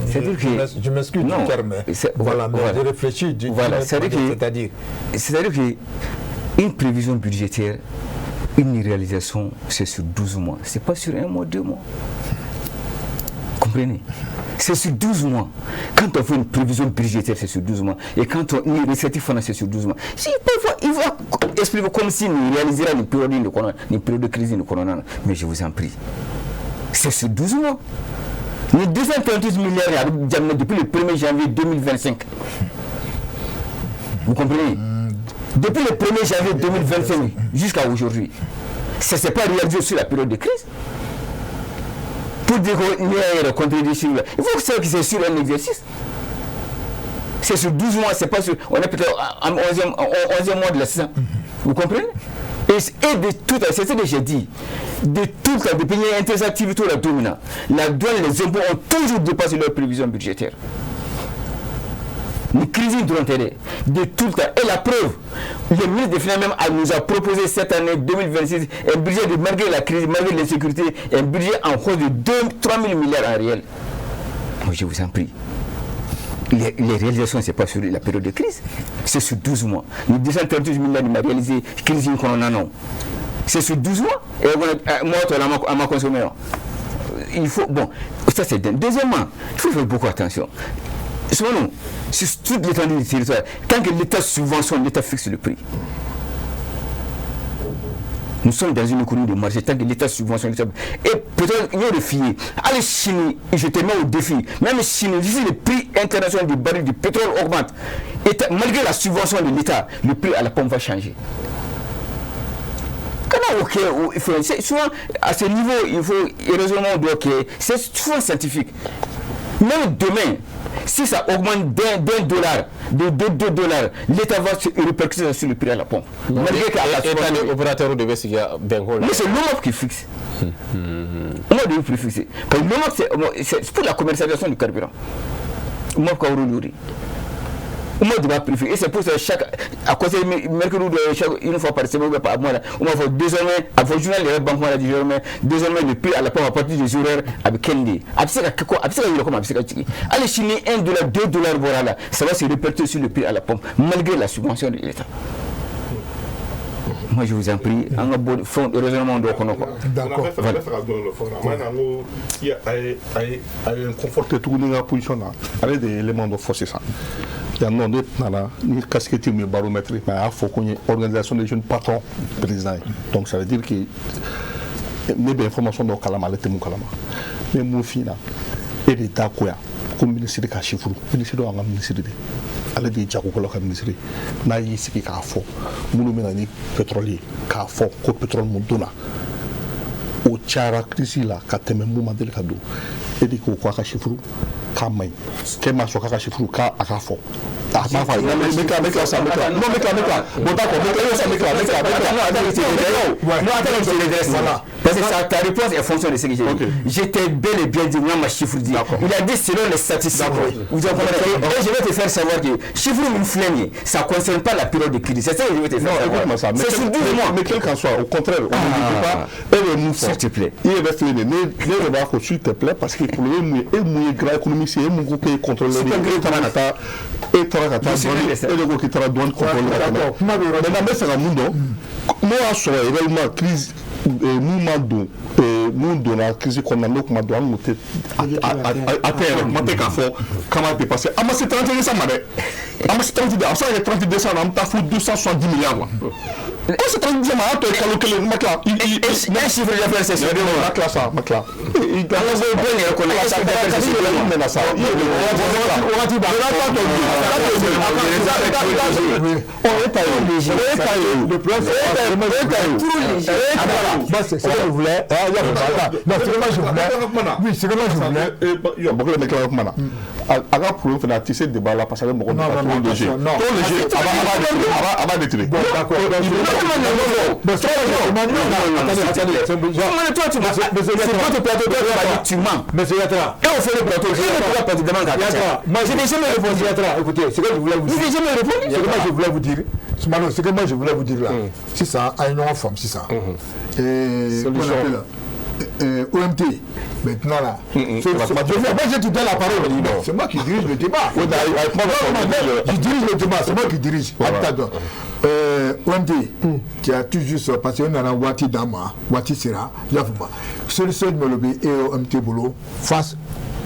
C'est-à-dire que Je m'excuse du Non, terme. Voilà, mais voilà. je réfléchis. Voilà, c'est-à-dire que C'est-à-dire. C'est-à-dire que une prévision budgétaire, une réalisation, c'est sur 12 mois. C'est pas sur un mois, 2 mois. Comprenez? C'est sur 12 mois. Quand on fait une prévision budgétaire, c'est sur 12 mois. Et quand on une recette, c'est sur 12 mois. Si parfois, il va expliquer comme si nous réaliserions une période de crise, mais je vous en prie. C'est sur 12 mois. Les 238 milliards depuis le 1er janvier 2025. Vous comprenez? Depuis le 1er janvier 2025 jusqu'à aujourd'hui. Ça ne s'est pas réalisé sur la période de crise. Pour dire qu'on y a contredit sur là. Il faut que c'est sur un exercice. C'est sur 12 mois, c'est pas sur. On est peut-être en 11e mois de la saison. Vous comprenez? Et de tout, c'est ce que j'ai dit. De tout, depuis l'interactivité la dominante, la douane, les impôts ont toujours dépassé leurs prévisions budgétaires. Une crise de tout le temps. Et la preuve, le ministre des Finances même nous a proposé cette année 2026 un budget de, malgré la crise, malgré l'insécurité, un budget en hausse de 2 3 000 milliards en réel. Moi, je vous en prie. Les réalisations, ce n'est pas sur la période de crise, c'est sur 12 mois. Les 238 milliards de réalisé, crise qu'on a non. C'est sur 12 mois. Et moi, on m'a consommé. Il faut, bon, ça c'est dingue. Deuxièmement, il faut faire beaucoup attention. Souvent, sur toute l'étendue du territoire, tant que l'État subventionne, l'État fixe le prix. Nous sommes dans une économie de marché, tant que l'État subventionne, l'État. Et peut-être, il y a des filles. Allez, Chine, je te mets au défi. Même si le prix international du baril du pétrole augmente, et malgré la subvention de l'État, le prix à la pompe va changer. Souvent, à ce niveau, il faut, raisonnement doit que c'est souvent scientifique. Même demain, si ça augmente d'un dollar, de 2 dollars, l'État va se répercuter sur le prix à la pompe. Malgré qu'à la État opérateur de Mais c'est l'OMOP qui fixe. On doit le fixer. Parce que l'OMOP, c'est pour la commercialisation du carburant. OMOP moi, je dois préférer. Et c'est pour ça que chaque. À cause de mercredi, une fois par semaine, par mois, on va faire désormais, à vos journaux, les banques, désormais, le prix à la pompe à partir des horaires avec Kendi. Allez, chiner 1 dollar, 2 dollars, voilà, ça va se répercuter sur le prix à la pompe, malgré la subvention de l'État. Moi, je vous en prie, on a beau fond de raisonnement de quoi. D'accord. Il y a un conforté tout la position là. Avec des éléments de force, ça. Il y a non ni casquette ni baromètre, mais il faut qu'on ait organisation des jeunes patrons président. Donc ça veut dire que les informations dans kalama, les témoins kalama. Mais mon fils là, il est d'accord. Comme ministre de chiffre, ministre de ministre de ale de jagokɛlaw ka ministre n'a y'i sigi k'a fɔ minnu bɛ na ni pétrole ye k'a fɔ ko pétrole mun donna o cayara crise la ka tɛmɛ mun ma deli ka don e de ko k'a ka chiffre k'a man ɲi k'e m'a sɔn k'a ka chiffre k'a a k'a fɔ a m'a fɔ n bɛ tila sa n bɛ tila non n bɛ tila bon d'accord n bɛ tila non attends je redresse voilà parce que ta réponse est fonction de ce que j'ai dit. J'étais bel et bien dit moi ma chiffre dit. Il a dit selon les statistiques. Vous avez compris. Et je vais te faire savoir que chiffre min filɛ nin ye ça concerne pas la période de crise. C'est ça que je vais te faire savoir. Ça. C'est sur 12 mois. Mais quel qu'en soit, au contraire, on ne dit pas e bɛ mun fɔ. S'il te plaît. I yɛrɛ filɛ nin ye ne de b'a fɔ s'il te plaît parce que problème ye e mun ye grand économiste ye e mun ko k'e contrôleur ye e taara ka taa e taara ka taa douane e de ko k'i taara douane contrôler ka tɛmɛ. Maintenant n bɛ fɛ ka mun dɔn n'o y'a sɔrɔ réellement crise mun ma don mun donna crise kɔnɔna n'o kuma don an kun tɛ a tɛ yɛrɛ kuma tɛ k'a fɔ k'an b'a dépasser an ma se 31 décembre ma dɛ an ma se 32 a bɛ se ka kɛ 32 décembre an bɛ taa fo 270 milliards la ko c'est 32 décembre a y'a tɔ ye kalo kelen ma tila un chiffre d'affaires c'est sur 2 mois ma tila sa ma tila an ka bɔ bɔ yɛrɛ kɔnɔ un chiffre d'affaires c'est sur 2 mois mɛna sa wagati b'a le plan c'est ce que je voulais. Non, ce que moi je voulais. Oui, ce que moi je voulais. A ka problème fana a tɛ se débat la parce que mɔgɔ trop léger. Trop léger. A b'a détruire. Bon, d'accord. Toi, tu m'as. C'est votre plateau, tu mens. Monsieur Yatra. Et on fait le plateau. Je ne peux pas te demander. Moi, je n'ai jamais répondu, Yatra. Écoutez, ce que je voulais vous dire. Je n'ai jamais répondu. Ce que moi je voulais vous dire. Ce que moi je voulais vous dire là, c'est ça, à une forme, c'est ça. Et on appelle OMT, maintenant là. Moi je te donne la parole. C'est moi qui dirige le débat. Je dirige le débat, c'est moi qui dirige. OMT, tu as tout juste parce qu'on a un Wati Dama, Wati Sera, Yafuma. Solution de Molobi et OMT Bolo face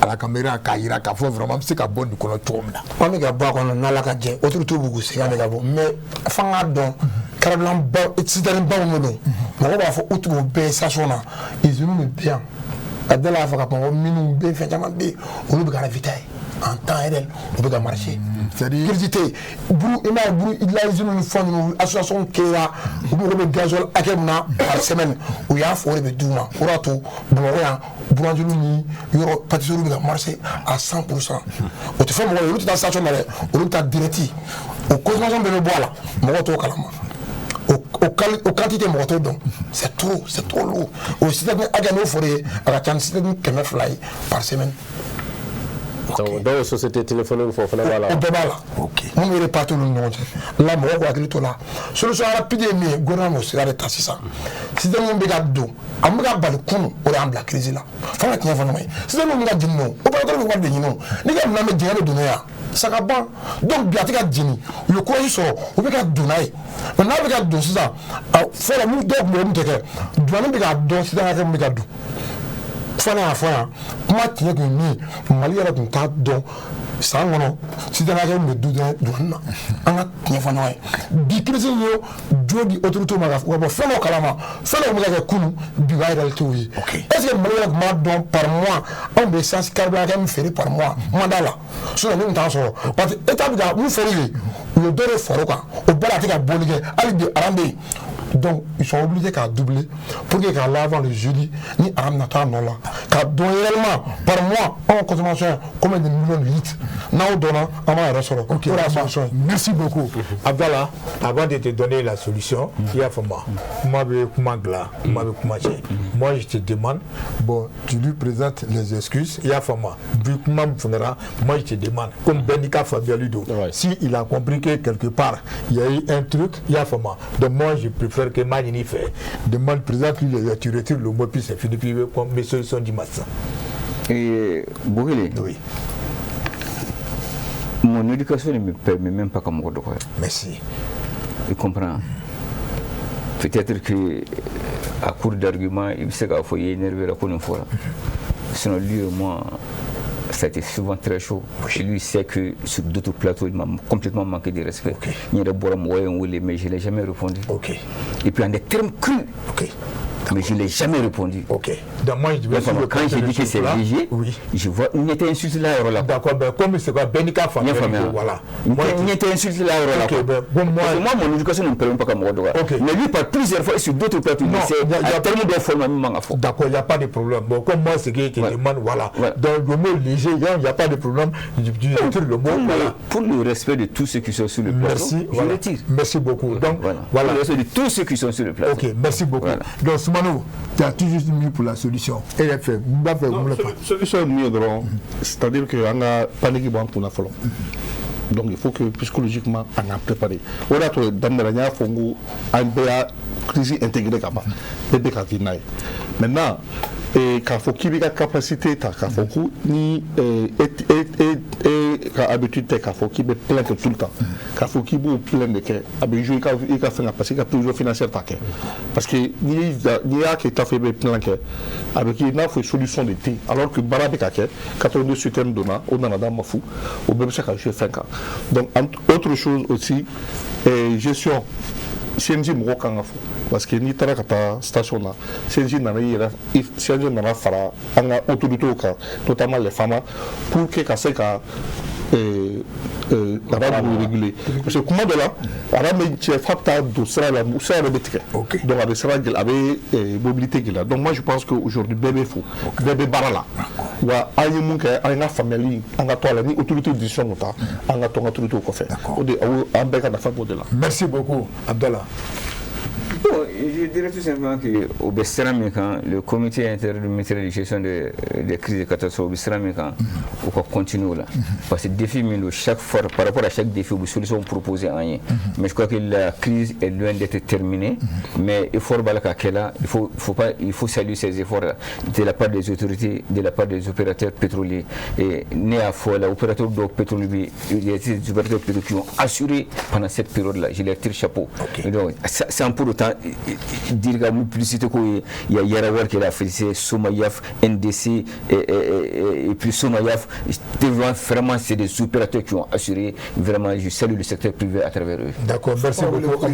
à la caméra k'a yira k'a fɔ vraiment an bɛ se ka bɔ nin kɔnɔ cogo min na. An bɛ ka bɔ a kɔnɔ n'Ala ka jɛ autorité b'u k'u sigi an bɛ ka bɔ mais f'an k'a dɔn carburant ba citerne baw minnu don mɔgɔw b'a fɔ u tigiw bɛɛ station na usine de bɛ yan ka da la fɔ ka bamakɔ minnu bɛ fɛn caman bɛ yen olu bɛ ka ravitailler en temps réel u bɛ ka marcher. C'est-à-dire Crise tɛ yen. Buru i m'a ye, buru la ni fɛn ninnu, association créera, u mago bɛ gasoil hakɛ min na par semaine, u y'a fɔ, o de bɛ d'u ma. O de y'a to Bamakɔ yan, boulangerie ni yɔrɔ pâtisserie bɛ ka marcher à 100%. O tɛ fɛn mɔgɔ ye, olu tɛ taa station na dɛ, olu bɛ taa direct. O consommation bɛɛ bɛ bɔ a la, mɔgɔw t'o kalama. O quantité, mɔgɔ t'o dɔn. C'est trop, c'est trop lourd. O citerne hakɛ n'o fɔra ye, a ka ca ni citerne 200 ye par semaine. Donc dɔw ye société téléphonique fɔ, o fana b'a la. O bɛɛ b'a la. Minnu bɛ répartir olu ni ɲɔgɔn cɛ la, mɔgɔw k'u hakili t'o la. Solution rapide ye min ye, gouvernement b'o sira de ta sisan. Système min bɛ ka don, a bɛ ka bali kunun, o de y'an bila crise la. F'an ka tiɲɛ fɔ ɲɔgɔn ye. Système min bɛ ka jeni o, opérateur bɛ wari de ɲini. O n'i ka minɛn bɛ jɛngɛ bɛ don n'a ye yan, sa ka ban. Donc bi a tɛ ka jeni, u ye courage sɔrɔ, u bɛ ka don n'a ye. Mais n'a bɛ ka don sisan, a fɔlɔ mun dɔw tun bɛ yen, o tun tɛ kɛ. Douane bɛ k'a dɔn sisan hakɛ min bɛ ka don. Fana y'a fɔ yan, kuma tiɲɛ tun ye min ye, Mali yɛrɛ tun t'a dɔn san kɔnɔ citerne hakɛ min bɛ du douane na. An ka tiɲɛ fɔ ɲɔgɔn ye. Bi crise in ye jo di autorité ma ka bɔ fɛn dɔ kalama, fɛn dɔ bɛ ka kɛ kunun, bi o y'a réalité ye. Est ce que Mali yɛrɛ tun b'a dɔn par mois anw bɛ essence carburant hakɛ min feere par mois? Man d'a la, sinon ne tun t'an sɔrɔ, parce que état bɛ ka mun fɔr'u ye, u ye dɔ de fara o kan. O bɛɛ la, a tɛ ka bɔli kɛ hali bi, aran bɛ yen. Donc ils sont obligés k'a doubler pour que k'a avant le jeudi ni aran bɛna taa nɔ la, k'a dɔn réellement par mois anw consommation combien de millions de litres. N'aw dɔnna, an b'a yɛrɛ sɔrɔ. O de y'a solution ye. Merci beaucoup. Abdallah, avant de te donner la solution, i y'a faamu, kuma bɛ kuma dilan, kuma bɛ kuma cɛ. Moi, je te demande, bon, tu lui présentes les excuses, i y'a faamu, vu kuma min fɛngɛra, moi je te demande, comme bɛɛ n'i ka faamuyali don, si il a compris que quelque part, il y a eu un truc, i y'a faamu, donc moi je préfère que m'a ɲini fɛ, demande, présente-lui les, tu retires le mot, puis c'est fini, puis comme mes solutions du matin. Et Bokele, Oui. mon éducation ne me permet même pas comme mɔgɔ dɔgɔya. Merci. Tu comprends? Peut-être que à court d'arguments, il bɛ se k'a fɔ i ye énervé la ko nin fɔra. Sinon lui et moi, ça a été souvent très chaud. Et lui sait que sur d'autres plateaux, il m'a complètement manqué de respect. N yɛrɛ bɔra, mɔgɔ ye n wele, mais je l'ai jamais répondu. Et puis en des termes crus. Mais je ne l'ai jamais répondu. Ok. Donc moi, je vais Enfin, sur le quand j'ai dit que c'est là. Léger, je vois, il n'était insulté là, yɔrɔ la. D'accord, ben comme c'est quoi, bɛɛ n'i ka N y'a faamuyali faamuya. don, voilà. Moi, n tɛ insulté là, yɔrɔ la. Ok, quoi. ben, bon, moi, Parce que moi, mon éducation ne me permet pas ka mɔgɔ dɔgɔya. Mais lui, par plusieurs fois, et sur d'autres plateaux, il Non, sait, a terme dɔ fɔ ma min man ka fɔ. D'accord, il n'y a pas de problème. Bon, comme moi, ce qui te demande, voilà. Donc, le mot léger, il n'y a pas de problème. Tu retires le mot, voilà. Pour le respect de tous ceux qui sont sur le plateau, Merci. je Voilà. retire. Merci beaucoup. Donc, Voilà. voilà. Pour le respect de tous ceux qui sont sur le plateau. Ok, merci beaucoup. Voilà. Donc, Soumano, tu as toujours mis pour la solution. Et il fait, n b'a fɛ, mun le fa. Solution ye mun ye dɔrɔn, c'est-à-dire que an ka panique b'an kunna fɔlɔ. Donc il faut que psychologiquement an k'an préparer. O de y'a to daminɛ la n y'a fɔ n ko an bɛɛ y'a crise intégrée ka ban, bɛɛ bɛ ka vivre n'a ye. Maintenant k'a fɔ k'i b'i ka capacité ta, k'a fɔ ko ni e ka habitude tɛ k'a fɔ k'i bɛ plein kɛ tout le temps, k'a fɔ k'i b'o plein de kɛ, a bɛ jouer i ka fɛn kan, parce que i ka prévision financière t'a kɛ. Parce que n'i y'a kɛ i t'a fɔ i bɛ plein kɛ, a bɛ kɛ i n'a fɔ solution de tɛ yen, alors que baara bɛ ka kɛ. 82 citernes donna, o nana d'an ma fu, o bɛɛ bɛ se ka jouer fɛn kan. Donc autre chose aussi, gestion CNJ mɔgɔw kan ka fɔ, parce que n'i taara ka taa station na, CNJ nana i yɛrɛ, CNJ nana fara an ka autorités kan, notamment les FAMA, pour que ka se ka rang ninnu réguler, parce que kuma dɔ la rang bɛ cɛ f'a bɛ taa don sira la, sira yɛrɛ bɛ tigɛ. Donc a bɛ sira gɛlɛya, a bɛ mobilité gɛlɛya. Donc moi je pense que aujourd'hui bɛɛ bɛ fo, bɛɛ bɛ baara la. Wa an ye mun kɛ, an ka faamuyali, an ka to a la, ni autorité décision mun ta, an ka to an ka autorité kɔfɛ, o de an bɛɛ ka nafa b'o de la. Merci beaucoup, Abdallah. Bon, je dirais tout simplement que o bɛ sira min kan, le comité interministériel de gestion des crises et catastrophes, o bɛ sira min kan, o ka continuer o la, parce que défi min don, chaque fois, par rapport à chaque défi, u bɛ solution proposer an ye. Mais je crois que la crise est loin d'être terminée, mais effort b'a la ka kɛ la. Il faut pas, il faut saluer ces efforts là de la part des autorités, de la part des opérateurs pétroliers. Et ne y'a fɔ la, opérateur dɔw pétrolier bɛ, il y a des opérateurs pétroliers qui ont assuré pendant cette période là, je leur tire chapeau. Donc sans pour autant dire ka publicité ko ye. Il y a Yarawar qui l'a félicité, Somayaf, NDC et puis Somayaf. Vraiment, c'est des opérateurs qui ont assuré. Vraiment, je salue le secteur privé à travers eux. D'accord, merci beaucoup.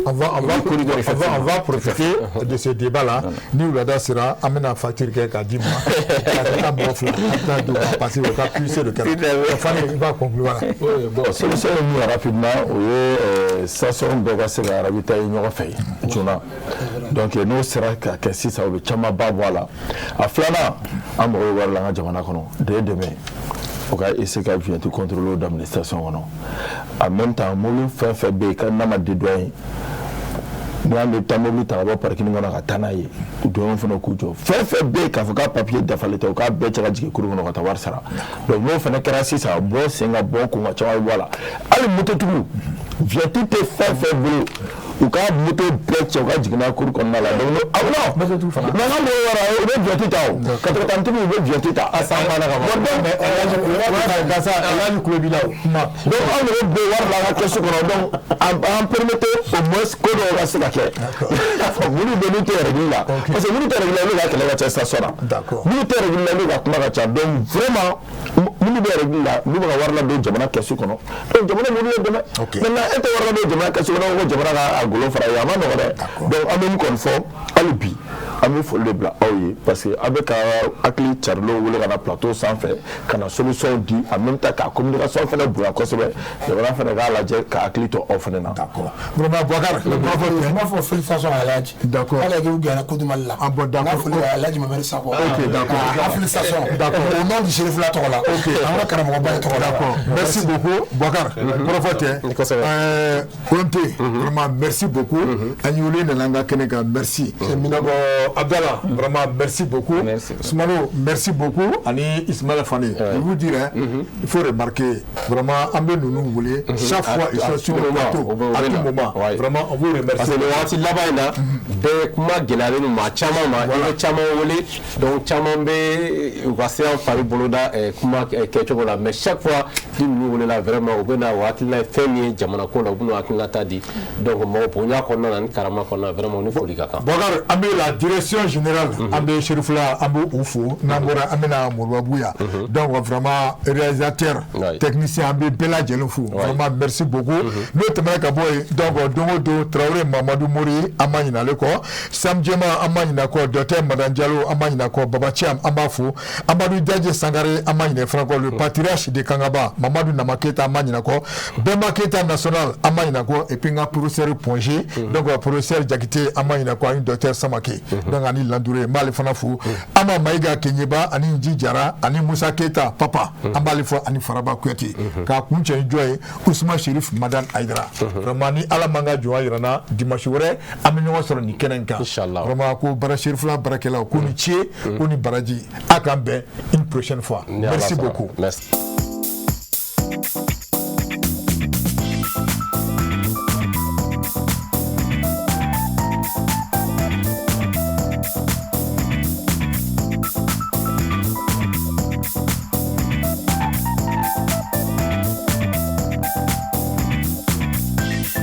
On va profiter de ce débat-là. Ni wulada sera, an bɛna facture kɛ k'a d'i ma. Ka taa mɔgɔ fila, an bɛ taa d'u ma parce que o ka publicité de kɛra. Fani, il va conclure, voilà. Oui, bon, solution ye min ye rapidement, o ye station bɛɛ ka se ka ravitailler ɲɔgɔn fɛ joona. Donc n'o sera ka kɛ sisan, o bɛ camanba bɔ a la. A filanan, an mago bɛ wari la an ka jamana kɔnɔ de ye dɛmɛ o ka essayer ka vignette contrôle daminɛ station kɔnɔ. En même temps, mobili fɛn fɛn bɛ yen ka n'a ma dédouaner, ni an bɛ taa mobili ta ka bɔ parking kɔnɔ ka taa n'a ye, douane fana k'u jɔ. Fɛn fɛn bɛ yen k'a fɔ k'a papier dafalen tɛ, u k'a bɛɛ cɛ ka jigin cour kɔnɔ ka taa wari sara. Donc n'o fana kɛra sisan, bɔ sen ka bɔ kun ka caman bɛ bɔ a la. Hali mototigiw, vignette tɛ fɛn fɛn bolo, u ka moto bɛɛ cɛ u ka jigin n'a cour kɔnɔna la. Donc non, mototigiw fana, mais an ka mɔgɔw yɔrɔ, u bɛ vignette ta, o katakatanintigiw, u bɛ vignette ta. A san banna ka ban. Bon, donc Gasa, Elhaji kulo b'i la o kuma. Donc anw de bɛ bɔ wari la an ka kɛsu kɔnɔ. Donc an permettre au moins ko dɔw ka se ka kɛ. Minnu bɛ n'u tɛ règle la, parce que minnu tɛ règle la, olu ka kɛlɛ ka ca station na. Minnu tɛ règle la, olu ka kuma ka ca. Donc vraiment, minnu bɛ règle la, n'u bɛ ka wari ladon jamana kɛsu kɔnɔ, donc jamana b'olu de dɛmɛ. Maintenant, e tɛ wari ladon jamana kɛsu kɔnɔ ko jamana ka a golo fara ye, a ma nɔgɔ dɛ. Donc an bɛ min kɔni fɔ hali bi, an bɛ foli de bila aw ye, parce que aw bɛ ka hakili carilenw wele ka na plateau sanfɛ ka na solution di, en même temps ka communication fana bonya kosɛbɛ. Jamana fana k'a lajɛ ka hakili to aw fana na. D'accord. Vraiment, Boubacar, n b'a fɔ félicitations à Elhaji. K'ale équipe gagné Coupe du Mali la. Ah bon, d'accord. N ka foli bɛ Elhaji Mamadu Sakɔ. Ok, d'accord. A félicitations. D'accord. Au nom du Cherifla tɔgɔ la. Ok. An ka karamɔgɔba in tɔgɔ la. D'accord. Merci beaucoup, Boubacar. Kɔrɔfɔ tɛ. Kosɛbɛ. Konte, vraiment merci beaucoup. An ye wele nana an ka kɛnɛ kan, merci. Donc Abdallah, vraiment merci beaucoup. Merci. Soumano, merci beaucoup. Ani Ismaël Fane. Je vous dirais, il faut remarquer, vraiment, an bɛ ninnu wele, chaque fois ils sont sur le plateau, à tout moment. Vraiment, on vous remercie. Parce que nin waati laban in na, bɛɛ kuma gɛlɛyalen don maa caman ma. I bɛ caman wele, donc caman bɛ u ka siran fari boloda kuma kɛcogo la. Mais chaque fois ni ninnu welela, vraiment u bɛ na u hakilina ye fɛn min ye jamana ko la, u bɛ n'u hakilina ta di. Donc mɔgɔ bonya kɔnɔna na ni karama kɔnɔna na, vraiment ni foli ka kan. Boubacar, an bɛ la direction générale, an bɛ Cherifla, an bɛ u fo. N'an bɔra, an bɛna Moribabu yan. Donc vraiment, réalisateur, technicien, an bɛ bɛɛ lajɛlen fo. Vraiment merci beaucoup. N'o tɛmɛna ka bɔ yen, donc don o don, Traoré Mamadou Mori, an ma ɲinɛ ale kɔ. Sam Jema, an ma ɲinɛ kɔ. Docteur Madan Diallo, an ma ɲinɛ kɔ. Baba Thiam, an b'a fo. Amadou Diadje Sangare, an ma ɲinɛ fana kɔ. Le patriarche de Kangaba, Mamadou Nama Keita, an ma ɲinɛ kɔ. Bɛnba Keita national, an ma ɲinɛ kɔ. Et puis n ka professeur Ponge, donc professeur Jakite, an ma ɲinɛ kɔ, ani docteur Samake, donc ani Landouré, n b'ale fana fo. Ama Mayiga Keɲeba ani Nji Jara ani Musa Keita papa, an b'ale fo, ani Faraba Kuyate. K'a kun cɛ ni jɔ ye, Ousmane Chérif Madane Aïdara. Vraiment, ni Ala man ka jɔn yira n na, dimanche wɛrɛ an bɛ ɲɔgɔn sɔrɔ nin kɛnɛ in kan. Inchallah. Vraiment, ko bara Cherifla baarakɛlaw ko ni ce, ko ni baraji, a k'an bɛn une prochaine fois. Ni Ala Merci sɔnna. beaucoup. Merci.